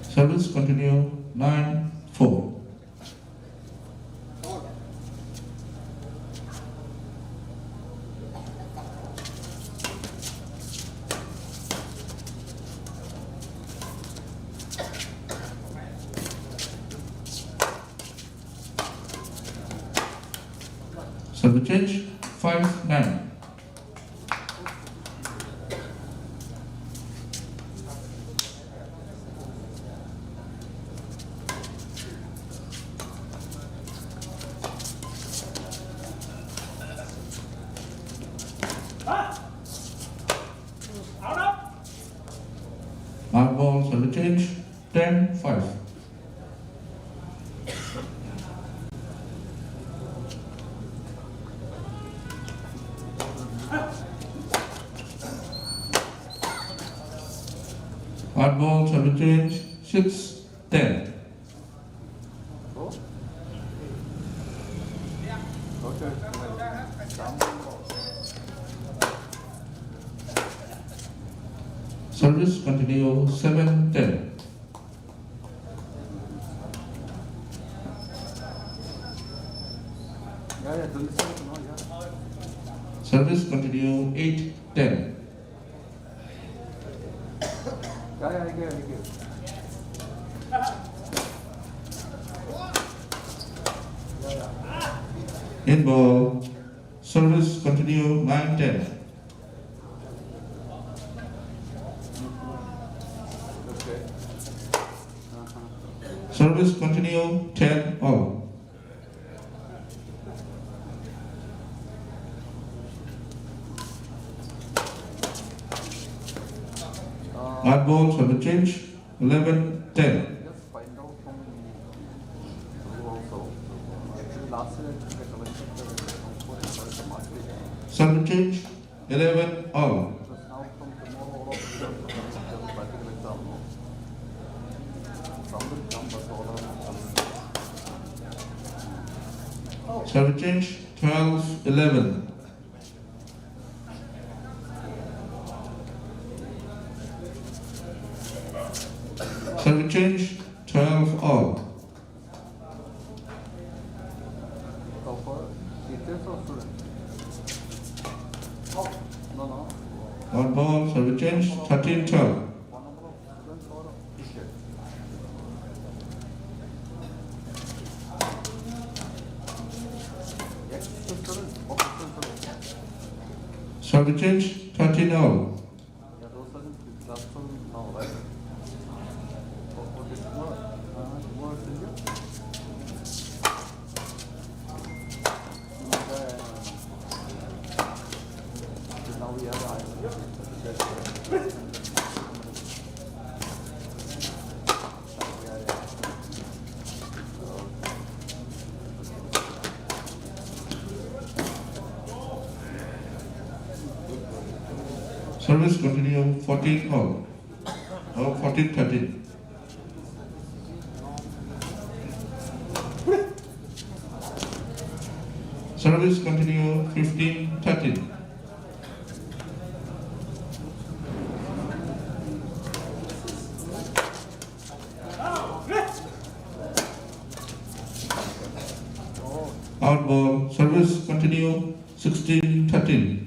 Service continue nine four. Service change five nine. Out ball, service change ten five. Out ball, service change six ten. Service continue seven ten. Service continue eight ten. In ball. Service continue nine ten. Service continue ten all. Out ball, service change eleven ten. Service change eleven all. Twelve eleven. Service change, twelve all. One ball, service change, thirteen twelve. Service change, thirteen all. Service continue, fourteen all. Oh, fourteen thirteen. Service continue, fifteen thirteen. Out ball, service continue, sixteen thirteen.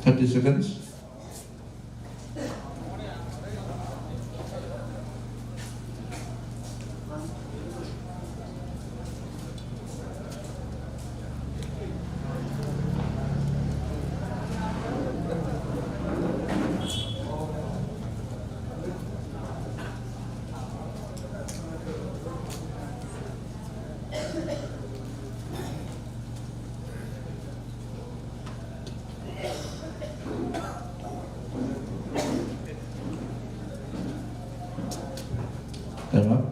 Thirty seconds. Time up.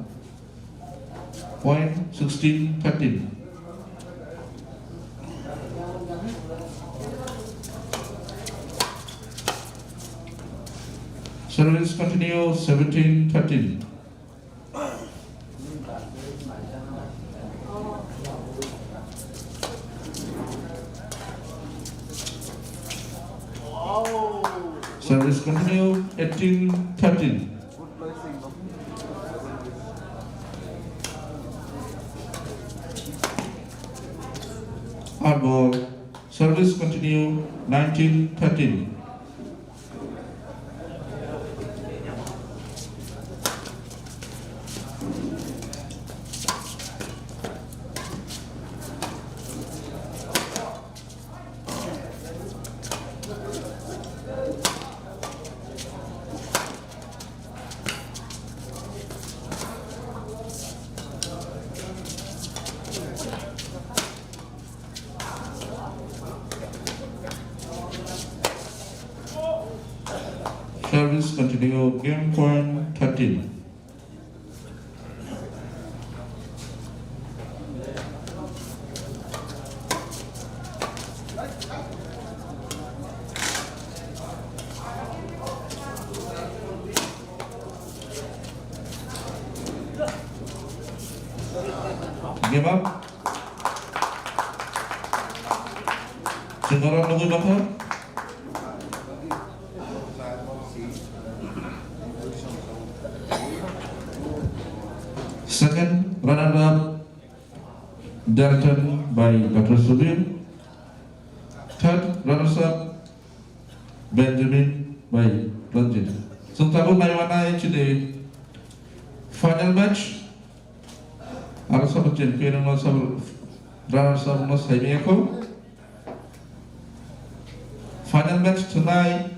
Point sixteen thirteen. Service continue, seventeen thirteen. Service continue, eighteen thirteen. Out ball. Service continue, nineteen thirteen. Service continue, game point thirteen. Game up. Chwng oro nugwi mankha. Second runner up, Dalton by Doctor Subir. Third runners up, Benjamin by Ranjit. Chwng tabuk naimanai chini final match. Aro sabo champion no sabo runners up no saimiyakho. Final match tonight,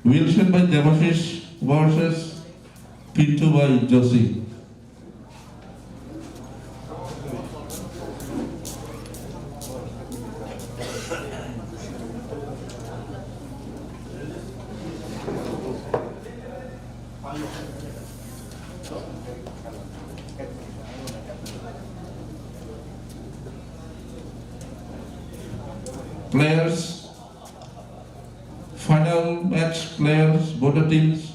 Wilson by Debashish versus Pintu by Joshi. Players, final match players, both the teams.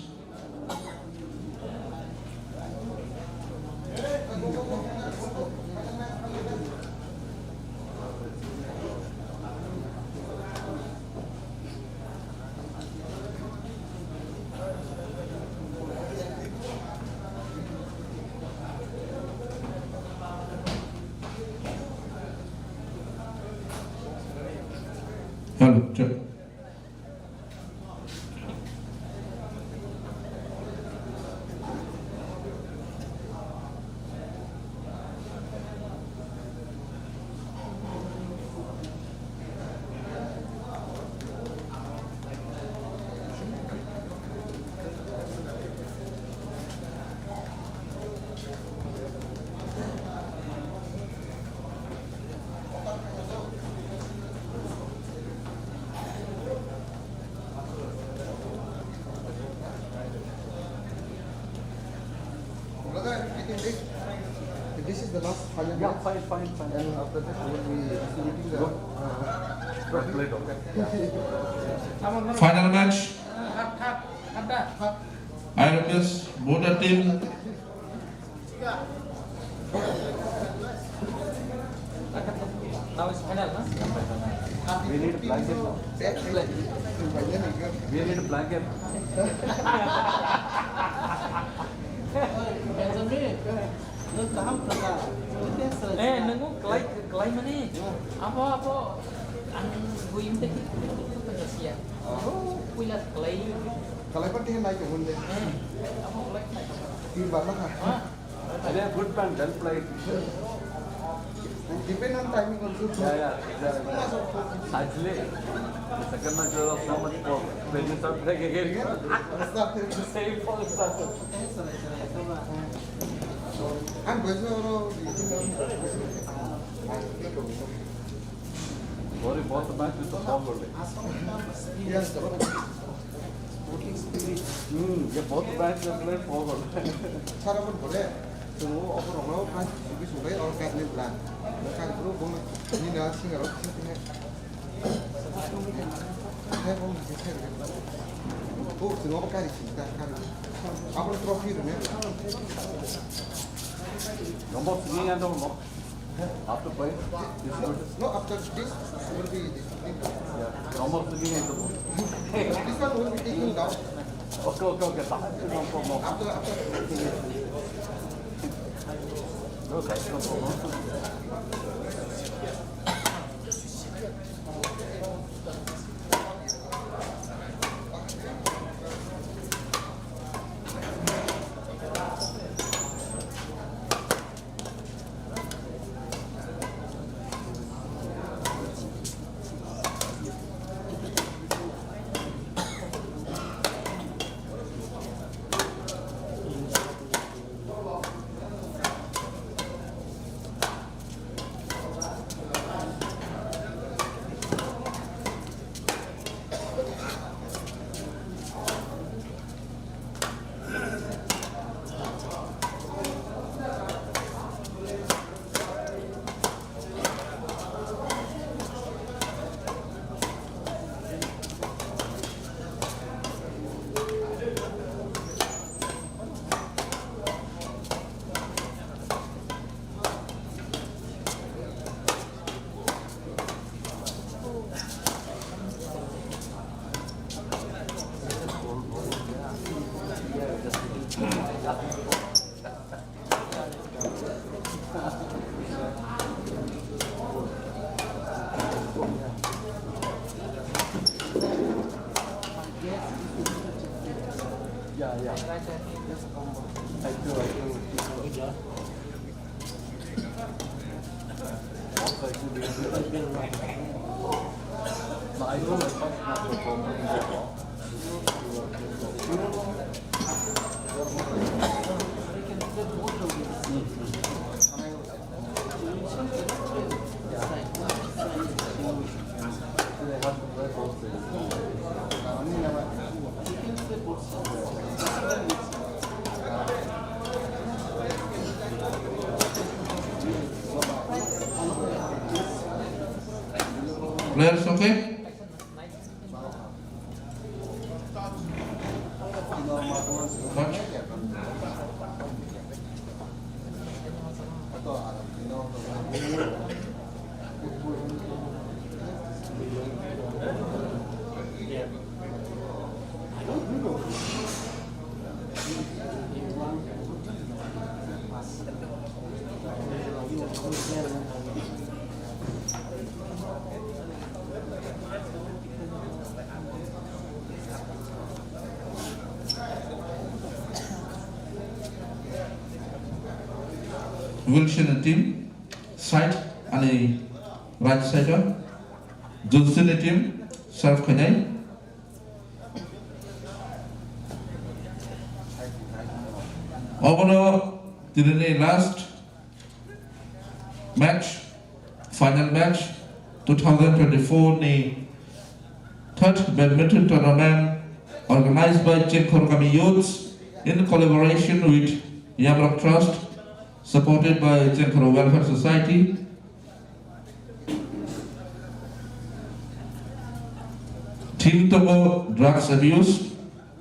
Brother, I think this, this is the last final. Yeah, match. Fine, fine, fine. And after this, we will be distributing the, uh, trophy. Final match. I request both the team. Now it's final, huh? We need a blanket now. We need a blanket. Benjamin, nung kaham kha? Eh, nung klai, klai mani. Abo, abo, ang buim teh, teh, teh, teh, teh, teh, teh. Oh, puila klai. Kalai pa teh nai ko hunde. Eh, abo klai, klai. Ti bala ha. Ah. They are good fans, well played. Depend on timing also. Yeah, yeah, exactly. Actually, the second match was so much fun. When you start playing again, same fun started. And Brazil, Sorry, both the match with the forward. Yes, sir. Hmm, yeah, both the match they play forward. Sara pun boleh. Semua over orang match itu sudah all cat ni plan. Mereka itu pun ni na singa rok sih. Saya pun saya. Oh, semua apa kari sih? Kari. Apa trophy tu ni? Nombor segini kan nombor. After five, this is good. No, after this will be this. Yeah. Almost looking at the book. This one will be taking down. Okay, okay, okay. Tahan, no problem. After, after. No, that's no problem. Yeah, yeah. I do, I do. Players, okay? Coach? Wilson team side, ani right side o Julsini team serve khainai. Obono tinini last match, final match, two thousand twenty-four ni third badminton tournament organized by Chengkhorkami Youths in collaboration with Yamrok Trust, supported by Chengkhor Welfare Society. Theme tongo drugs abuse,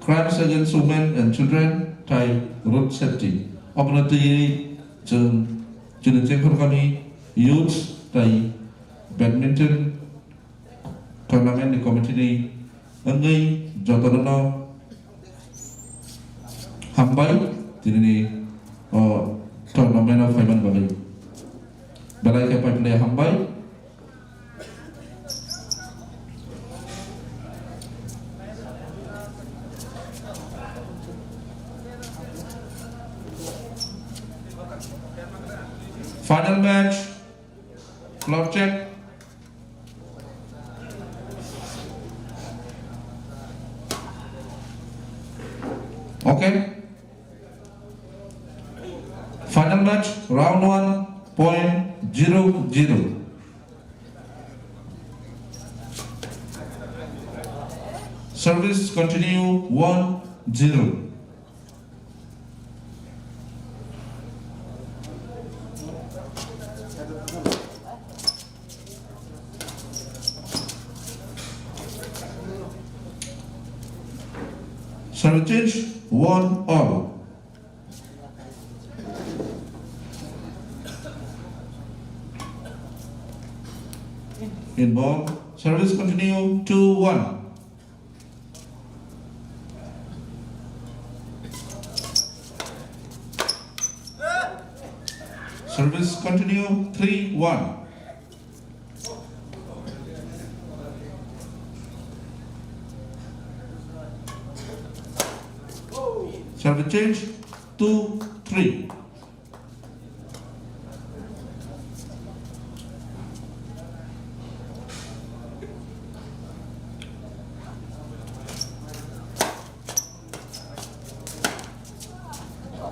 crimes against women and children, tai road safety. Obono twiwi chwng chini Chengkhorkami youths tai badminton tournament ni committee ni wngwi jotono no hambai, tinini o tournament o phaimani bagwi belai khe paiphlai hambai. Final match, floor check. Okay. Final match, round one, point zero zero. Service continue, one zero. Service change, one all. In ball, service continue, two one. Service continue, three one. Service change, two three.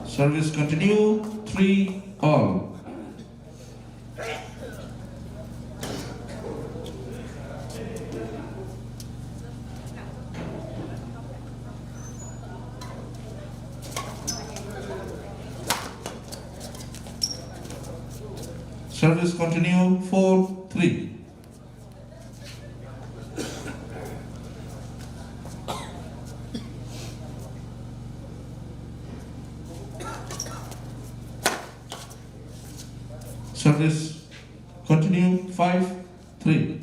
Service continue, three all. Service continue, four three. Service continue, five three.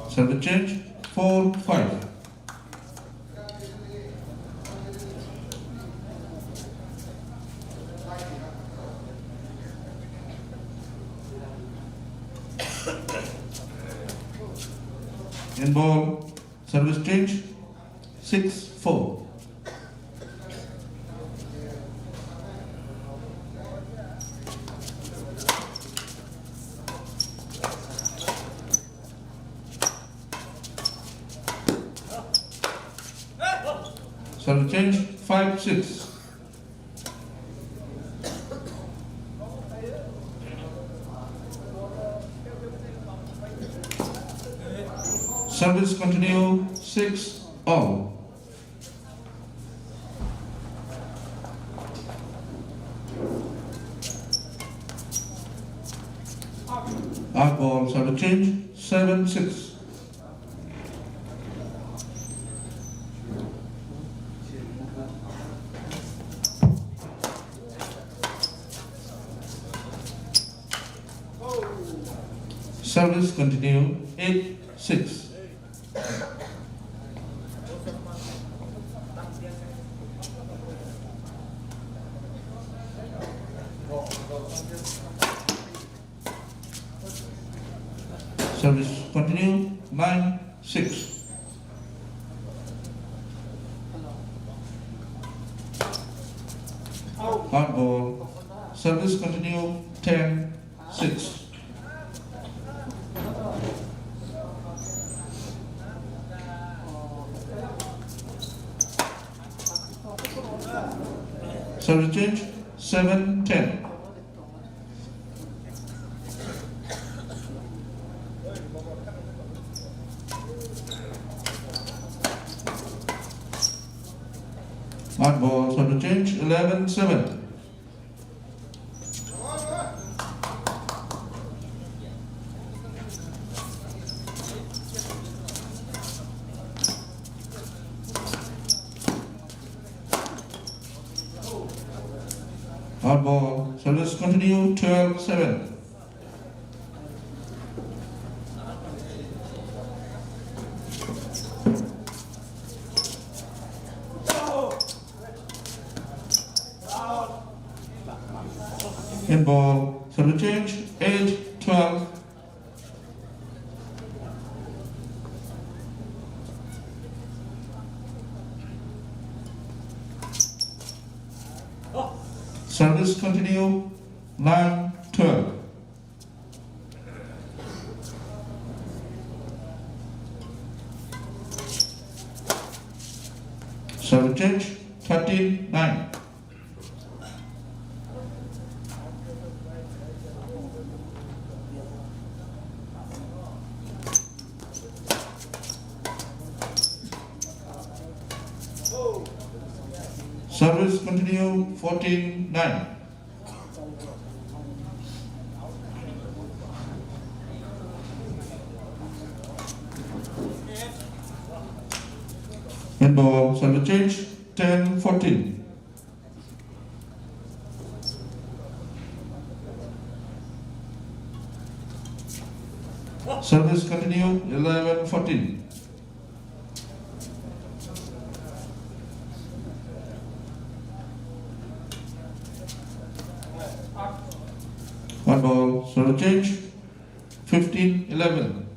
Service change, four five. In ball, service change, six four. Service change, five six. Service continue, six all. Up ball, service change, seven six. Service continue, eight six. Service continue, nine six. Out ball. Service continue, ten six. Service change, seven ten. One ball, service change, eleven seven. Out ball. Service continue, twelve seven. End ball. Service change, eight twelve. Service continue, nine twelve. Service change, thirteen nine. Service continue, fourteen nine. End ball, service change, ten fourteen. Service continue, eleven fourteen. One ball, service change, fifteen eleven.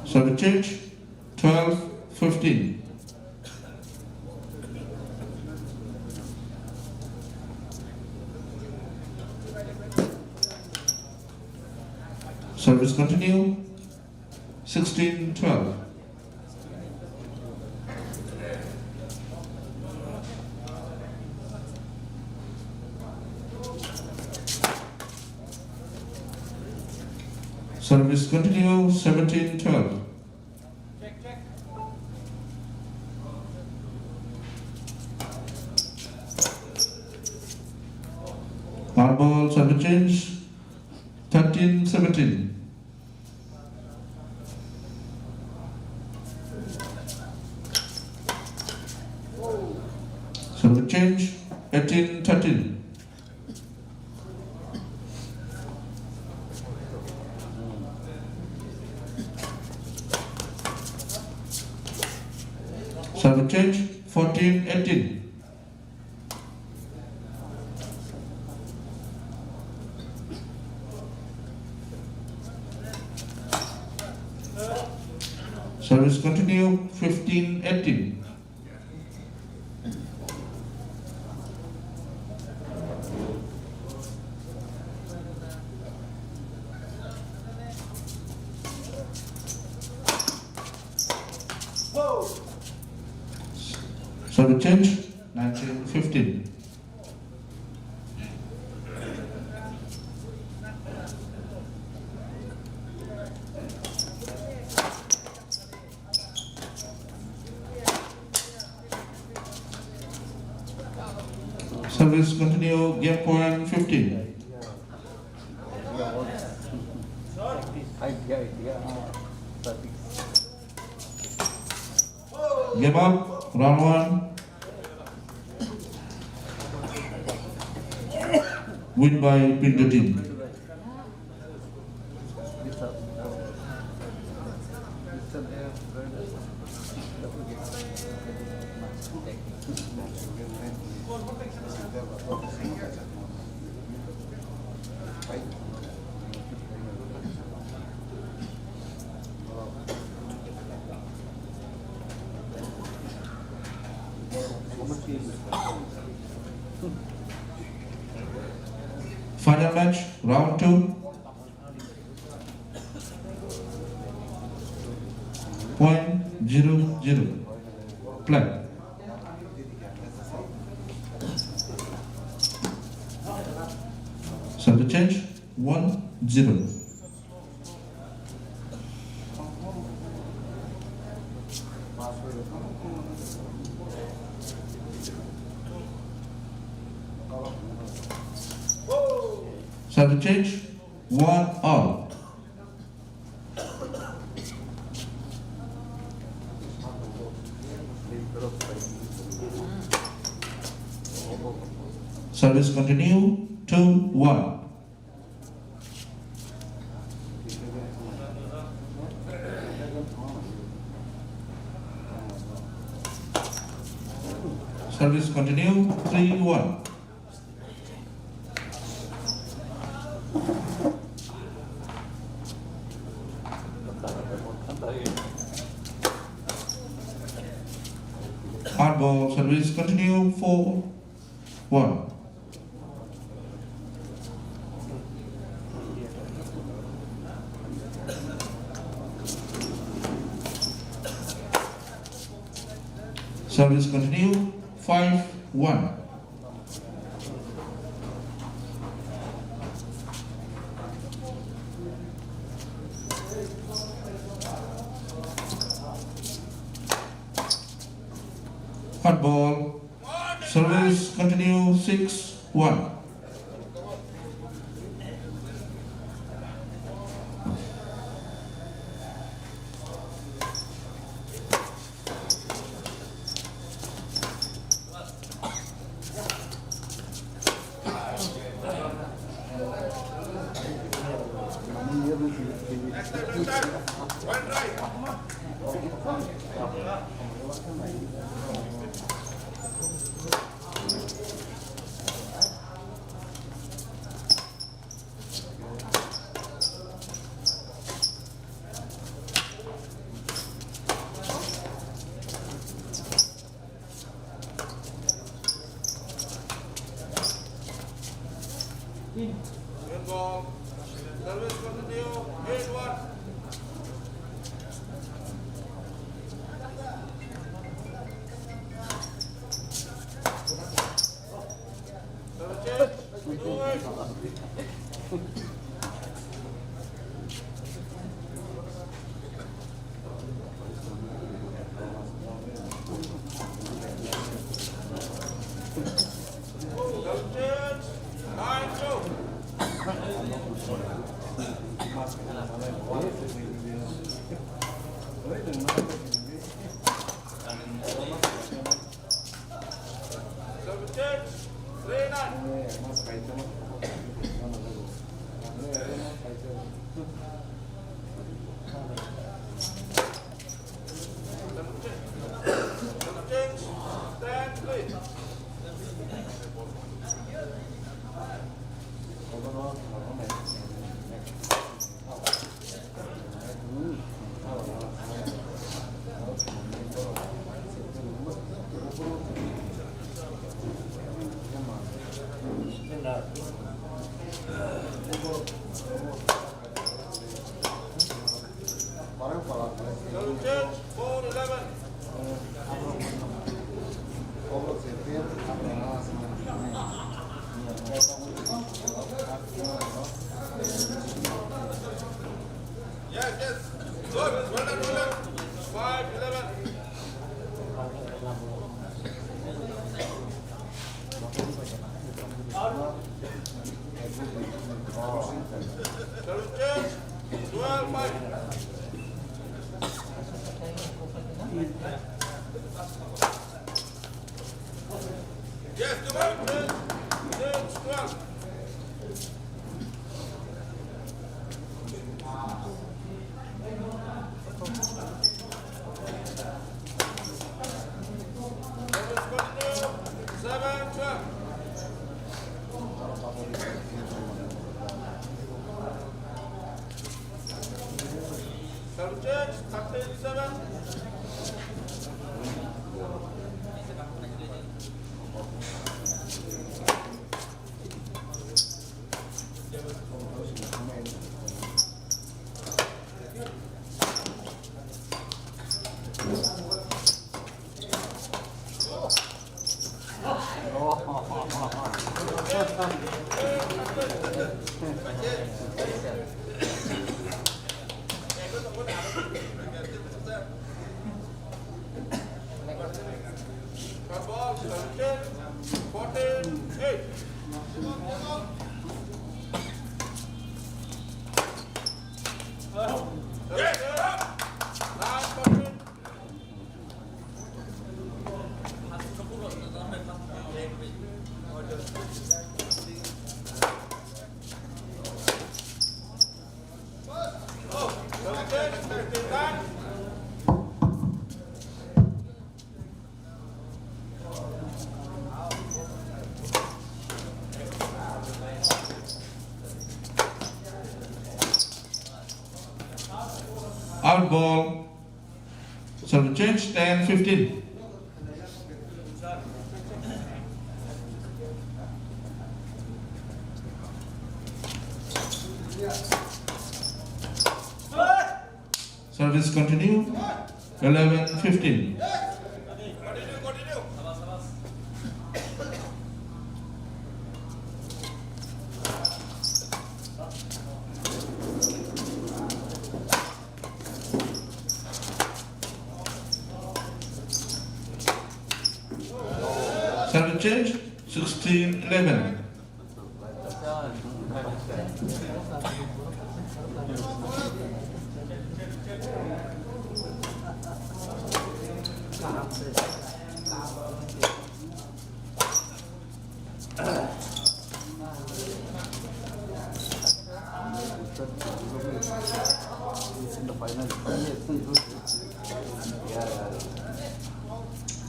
Service change, twelve fifteen. Service continue, sixteen twelve. Service continue, seventeen twelve. One ball, service change, thirteen seventeen. Service change, eighteen thirteen. Service change, fourteen eighteen. Service continue, fifteen eighteen. Service change, nineteen fifteen. Service continue, game point fifteen. Game up, round one. Win by Pinto team. Final match, round two. Point zero zero. Play. Serve change, one zero. Serve change, one all. Service continue, two one. Service continue, three one. Hard ball, service continue, four one. Service continue, five one. Hard ball. Service continue, six one. Good ball. Service continue. Eight one. Service change. Two eight. Yes, yes. Good. Well done, well done. Five eleven. Twelve five. Yes, come on. Twelve twelve. Out ball. So change, ten fifteen. Service continue. Eleven fifteen. Service change, sixteen eleven.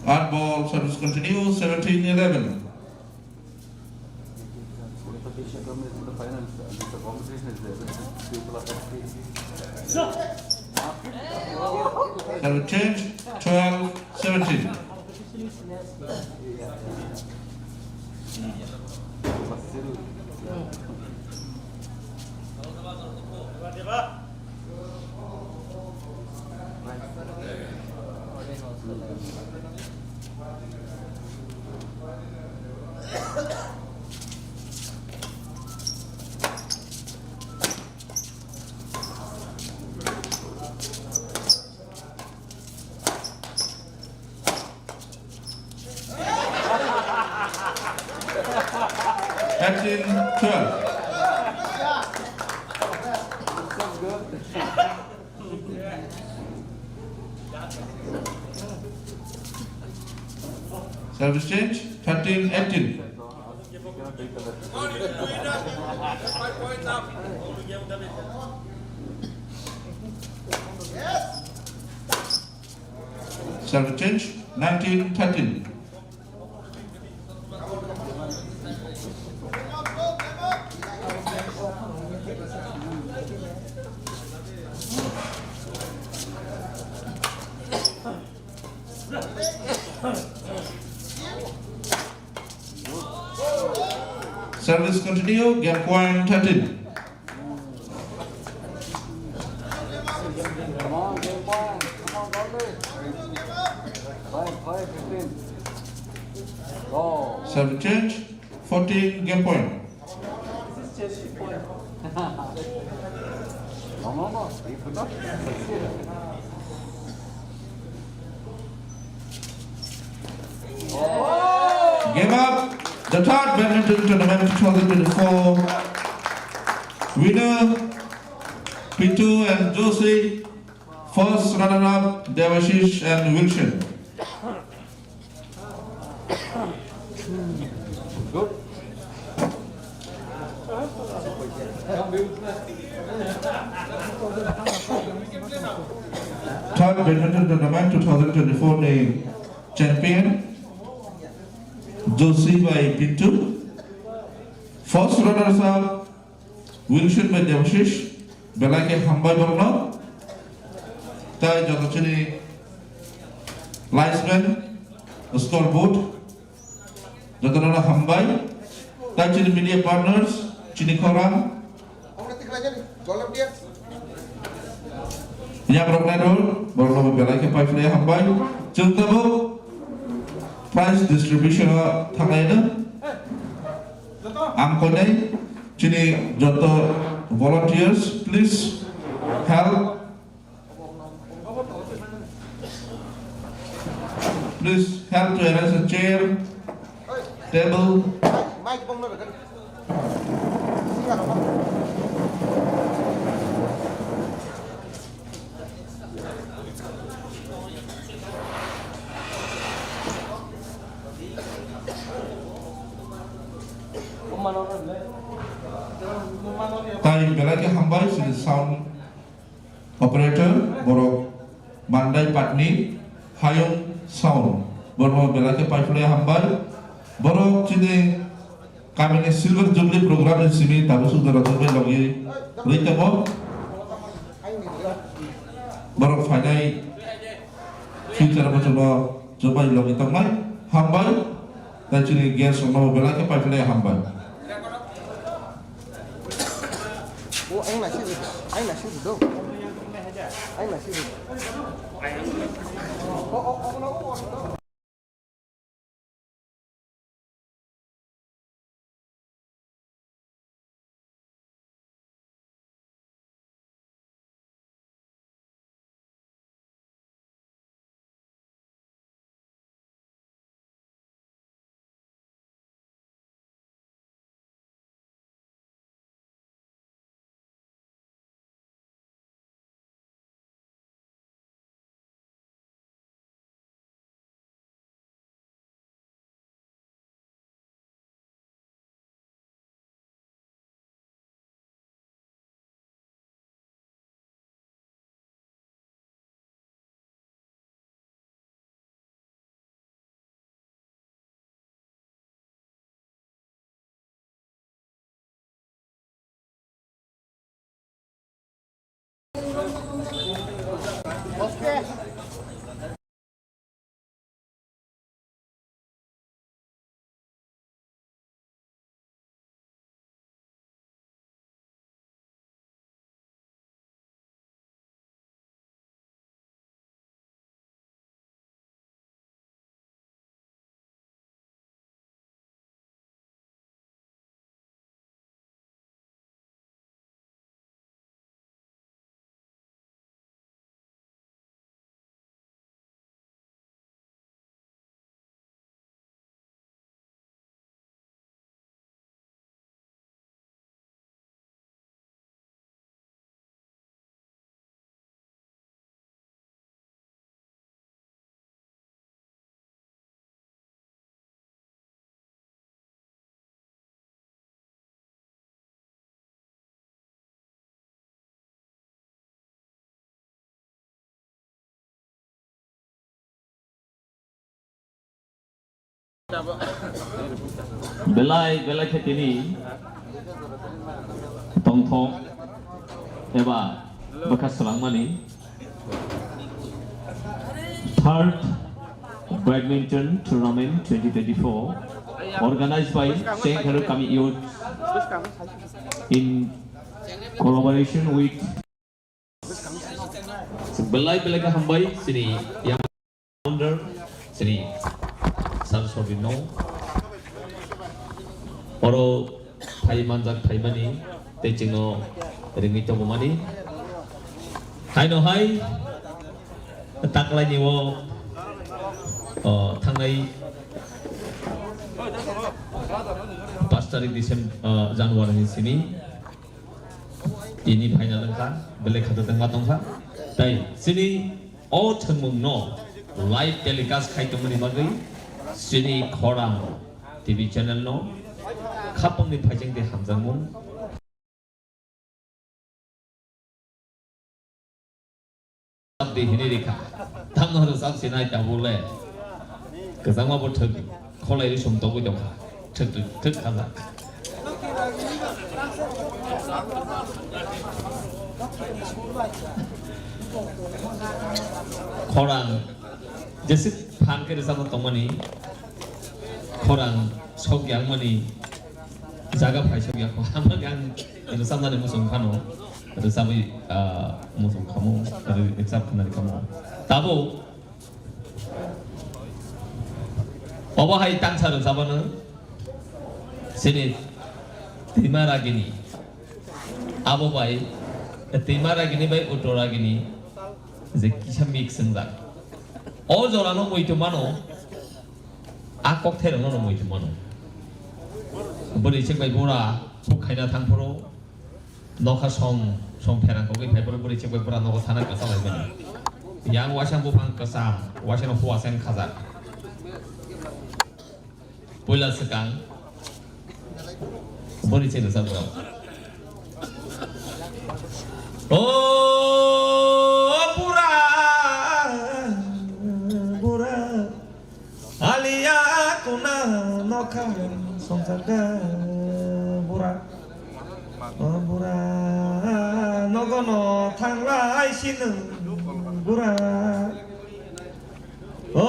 One ball, service continue, seventeen eleven. Service change, twelve seventeen. Thirteen twelve. Service change, thirteen eighteen. Service change, nineteen thirteen. Service continue, game point thirteen. Come on, game point. Come on, Goldie. Five, five, fifteen. Go. Service change, fourteen, game point. No, no, no. You could not. Game up. The third badminton tournament two thousand twenty-four. Winner, Pitu and Josie. First runner-up, Devashish and Wilson. Third badminton tournament two thousand twenty-four ni champion, Joshi bai Pintu. First runner up Wilson bai Debashish. Belai khe hambai borokno. Tai joto chini linesman, scoreboard. Jotono hambai. Tai chini media partners, chini khorang. Yang rok nai rok, borok no belai khe pai phlai hambai. Chwng tabuk prize distribution o thangnai no. Ang koinai chini joto volunteers, please help. Please help to arrange a chair, table. Tai belai khe hambai, chini sound operator, borok Mandai Patni, Hayung Sound, borok belai khe pai phlai hambai. Borok chini kamini Silver Jubilee program ni simi tabuk suk jora jokbai logi rwi tongo. Borok phainai future bochorno jokbai logi tongnai. Hambai. Tai chini guest rokno belai khe pai phlai hambai. O, ang nasi, ang nasi do. Ang nasi do. O, o, o, o, o. Belai belai khe tini tongthok eba bwkha swlangmani third badminton tournament twenty twenty-four organized by Chengkharu Kami Youth in collaboration with Belai belai khe hambai chini yang founder chini Sir Sorbino. Oro phai manjak phaimani tei chwngno ringwi tongmani. Haino hai taklaini o, o, thangnai pas tarik December, o, January ni simi. Tini final wngkha, belai khatatwngma tongkha. Tai chini o thwngmungno live telecast khai tongmani bagwi chini Khorang T V channel no khapangni phaijak de hamjakmung. Di hini rikha. Tamo rwchap sinai tabuk le. Kwchangma bo thwk. kholai ri sum togwi tongkha. Thwk, thwk, thwk kha. Khorang jeswk phan khe rwchapna tongmani, khorang sok yangmani jaga phai sok ya kho. Hamya khe ang rwchapnani muchung phano rwchabwi, ah, muchung khamu, rwchap khnani khamu. Tabuk obo hai tangsa rwchapano chini twima ragini. Abo bai twima ragini bai utro ragini je kisa mix wngjak. O jorano muitu mano, a kokthairokno no muitu mano. Bwrwi chwk bai bura phuk khaina thangphuru nokha song song pherang kogwi phaiphuru bwrwi chwk bai bura nogo thana kwchalaimani. Yang waisa buphang kwcham, waisa no huaseng khajak. Puila swkang boni chini sa bura. O bura, bura, aliya kuna nokha songchakha bura. O bura, nogono thanglai sinung bura. O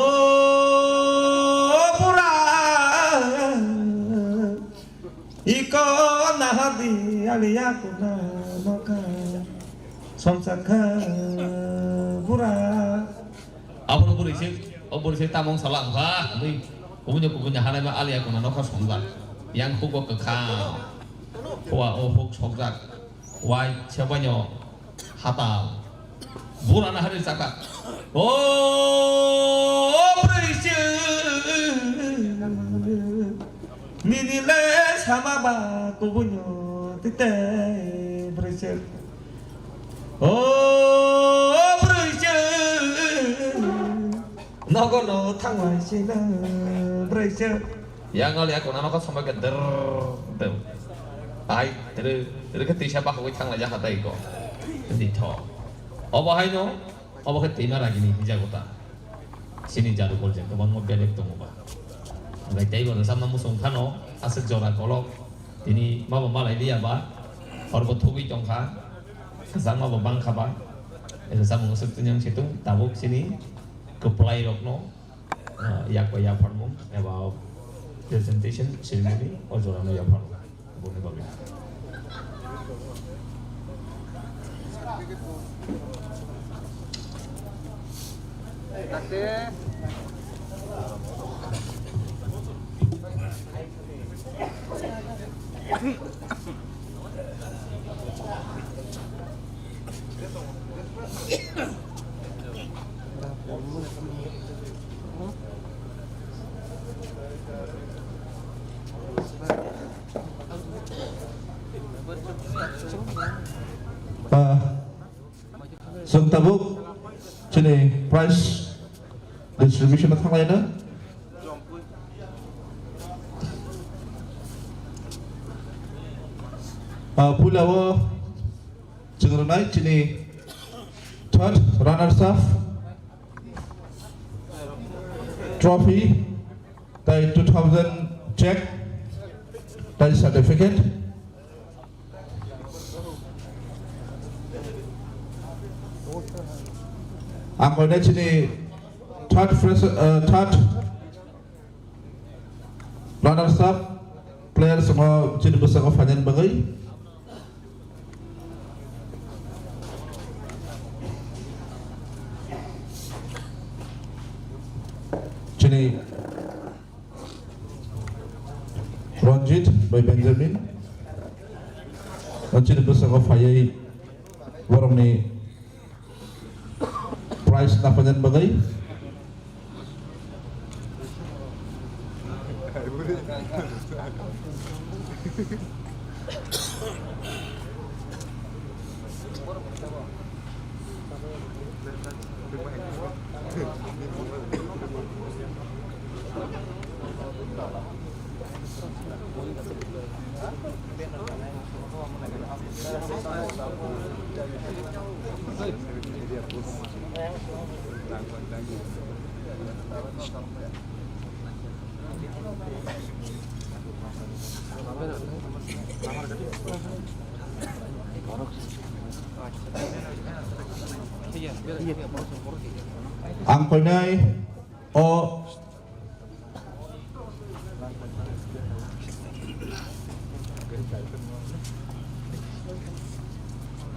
bura, iko nahadi aliya kuna nokha songchakha bura. Abono bwrwi se, o bwrwi se tamung sala wngkha, hwnwi kubuni kubuni hanaima aliya kuna nokha songjak. Yang hugo kwkham, hua o huk sokjak. Wai, sebaino hatal. Burana hari chaka. O, bwrwi se. Nini le sama ba kubuino tite bwrwi se. O, bwrwi se. Nogo no thangwai se na bwrwi se. Yang ngal ya kona nokha sombai ke der der. Ai, tere, tere ke tisa bakoi thangla jaka tai ko. Di tho. Obo hai no, obo ke tima ragini hija gota. Sini jaru bol jeng kobang mo belek tongo ba. Ngai tai bo sam na musung khano, aswk jora kolok. Tini mabo malai liya ba. Horbo thugui tongkha. Jang mabo bangkha ba. Esa samung aswk tunyang situng, tabuk sini keplai rokno. Ah, yak bai yapharmung eba presentation ceremony o jorano yapharmung. Aboni bagwi. Ah, chwng tabuk chini prize distribution thanglaina. Ah, puila o chwng rwnai chini third runners up trophy tai two thousand check tai certificate. Ang koine chini third fresh, uh, third runners up players mo chini bwskango final bagwi. Chini Ranjit bai Benjamin. Chini bwskango phaiwi borokni prize napanani bagwi. Ang koinai o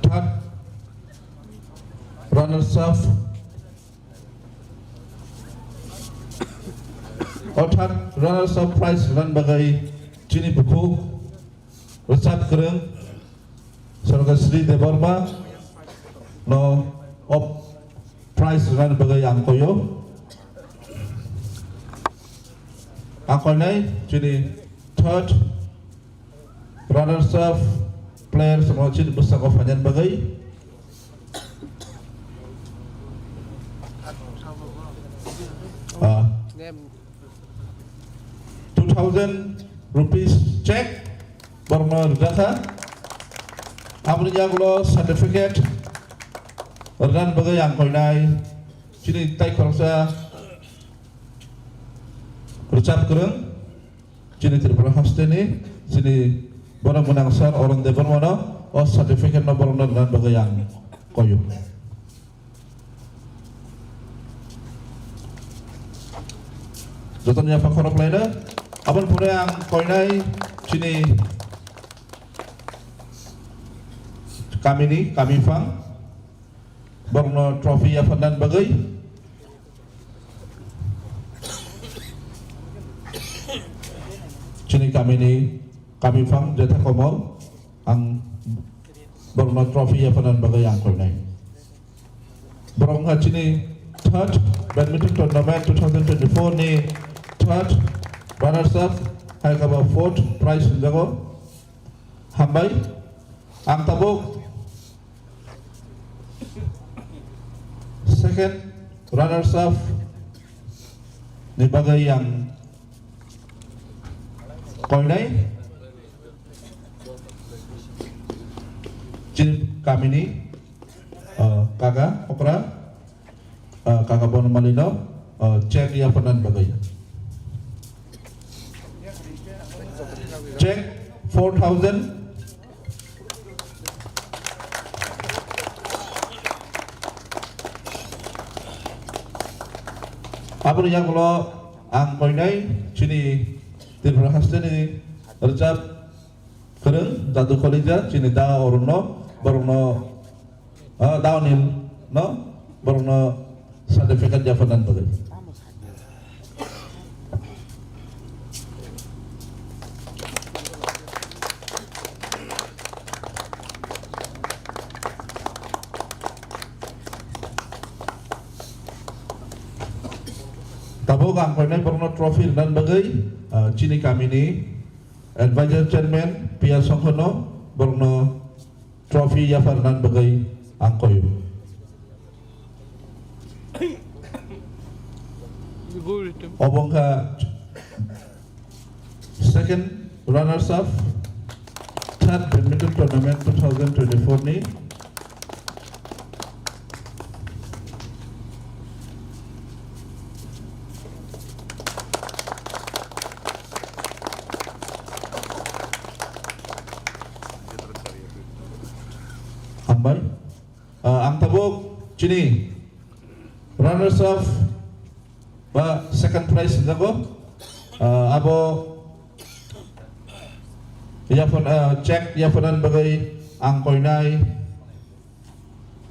third runners up, o third runners up prize rwna bagwi chini bukhuk rwchap kwrwng Sorgasri Debbarma no o prize rwna bagwi ang koyo. Ang koinai chini third runners up players no chini bwskango phainani bagwi. Ah, two thousand rupees check borokno rijak kha. Aboni yagulo certificate rwna bagwi ang koinai chini tai khoroksa rwchap kwrwng. Chini Tripura hasteni chini borok gwnang sir Arun Debbarmano o certificate no borokno rwna bagwi ang koyo. Jotono yapha khorok laino. Aboni pore ang koinai chini kamini kami phang borokno trophy yapharnani bagwi chini kamini kami phang Jetha Komol ang borokno trophy yapharnani bagwi ang koinai. Borok wngkha chini third badminton tournament two thousand twenty-four ni third runners up, hai khe bo fourth prize hwnjago. Hambai. Ang tabuk second runners up ni bagwi ang koinai chini kamini, uh, kaka okra, uh, kaka Bonomalino, uh, check yapharnani bagwi. Check four thousand. Aboni yagulo ang koinai chini Tripura hasteni rwchap kwrwng Jadu Kholija chini da Arunno borokno, ah, da Anilno borokno certificate yapharnani bagwi. Tabuk ang koinai borokno trophy rwnani bagwi, ah, chini kamini advisor chairman P R Songkhono borokno trophy yapharnani bagwi ang koyo. Obo wngkha second runners up third badminton tournament two thousand twenty-four ni. Hambai. Ah, ang tabuk chini runners up ba second prize hwnjago. Ah, abo yaphar, ah, check yapharnani bagwi ang koinai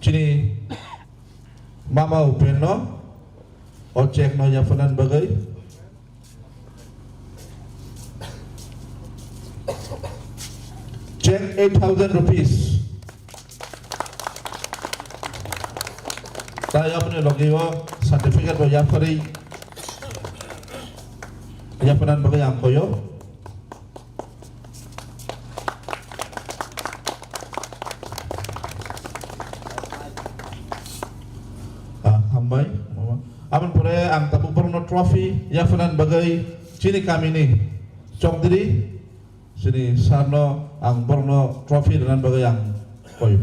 chini mama Upenno o check no yapharnani bagwi. Check eight thousand rupees. Tai aboni logi o certificate bo yapharwi, yapharnani bagwi ang koyo. Ah, hambai. Aboni pore ang tabuk borokno trophy yapharnani bagwi chini kamini Chokdiri, chini sir no ang borokno trophy rwnani bagwi ang koi.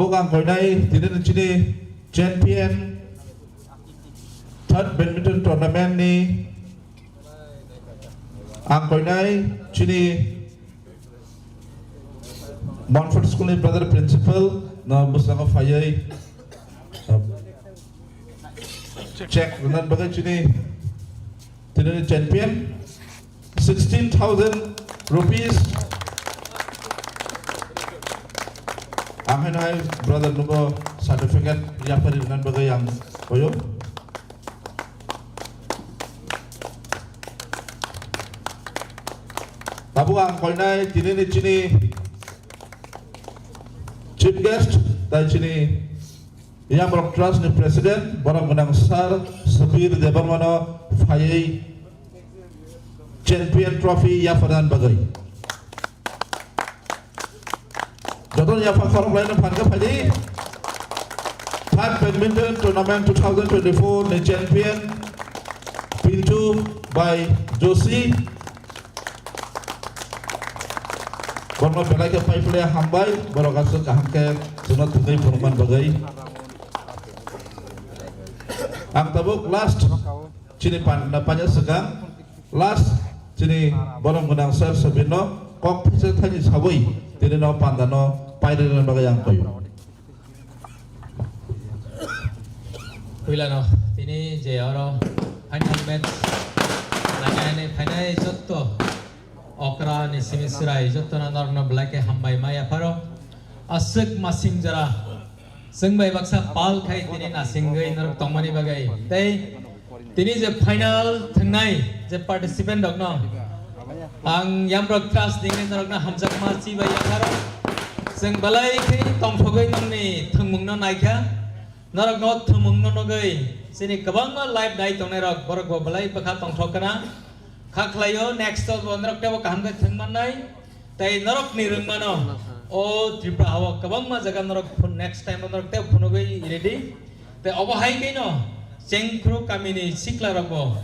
Ang koinai tini ni chini champion third badminton tournament ni ang koinai chini Montfort School ni brother principal no bwskango phaiwi, uh, check rwna bagwi chini tini ni champion sixteen thousand rupees. Ang haino hai brother nugo certificate yapharwi rwna bagwi ang koyo. Tabuk ang koinai tini ni chini chief guest, tai chini Yamrok Trust ni president, borok gwnang sir Subir Debbarmano phaiwi champion trophy yapharna bagwi. Jotono yapha khorok laino phan khe phaidi. Third badminton tournament two thousand twenty-four ni champion Pintu by Joshi. Borokno belai khe pai phle hambai, borok aswk kaham khe chwngno thwngwi phunukman bagwi. Ang tabuk last chini panda panya swkang, last chini borom gwnang sir Sabirno kok phaisa thani sawi tini no panda no pairwna bagwi ang koyo. Puilano tini je oro final match nainani phainai jotto okra ni simi srai jotto no norokno belai khe hambai ma yapharo. Aswk masing jora chwng bai baksa pal khai tini nasingwi norok tongmani bagwi. Tei tini je final thangnai je participant rokno ang Yamrok Trust ningni norokno hamjakma chibai yapharo. Chwng belai khe tongthogwi nongni thwngmungno naikha. Norokno thwngmungno nugwi chini kwbangma live nai tongnairok borokbo belai bwkha tongthok kana. Kha khlaio, next o bo norok teibo kaham khe thwng mannai. Tei norokni rwngmano o Tripura hao kwbangma jaga norok phun-, next time o norok teibo phunugwi ready. Tei obo hai khe no Chengphru kamini sikla rokbo,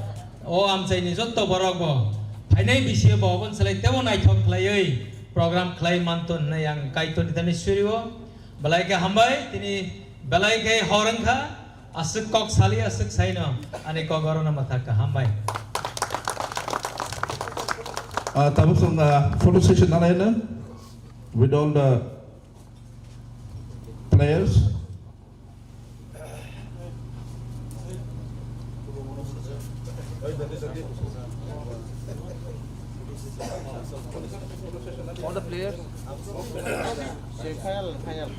o amchaini jotto borokbo phainai bisio bo oboni slai teibo naithok khlaiwi program khlai manton hwnwi ang Kaitorni thani surio. Belai khe hambai, tini belai khe hor wngkha, aswk kok sali, aswk saino, ani kok orono mwthak kha, hambai. Ah, tabuk chwng, ah, photo session nanaino with all the players. All the players. Final, final.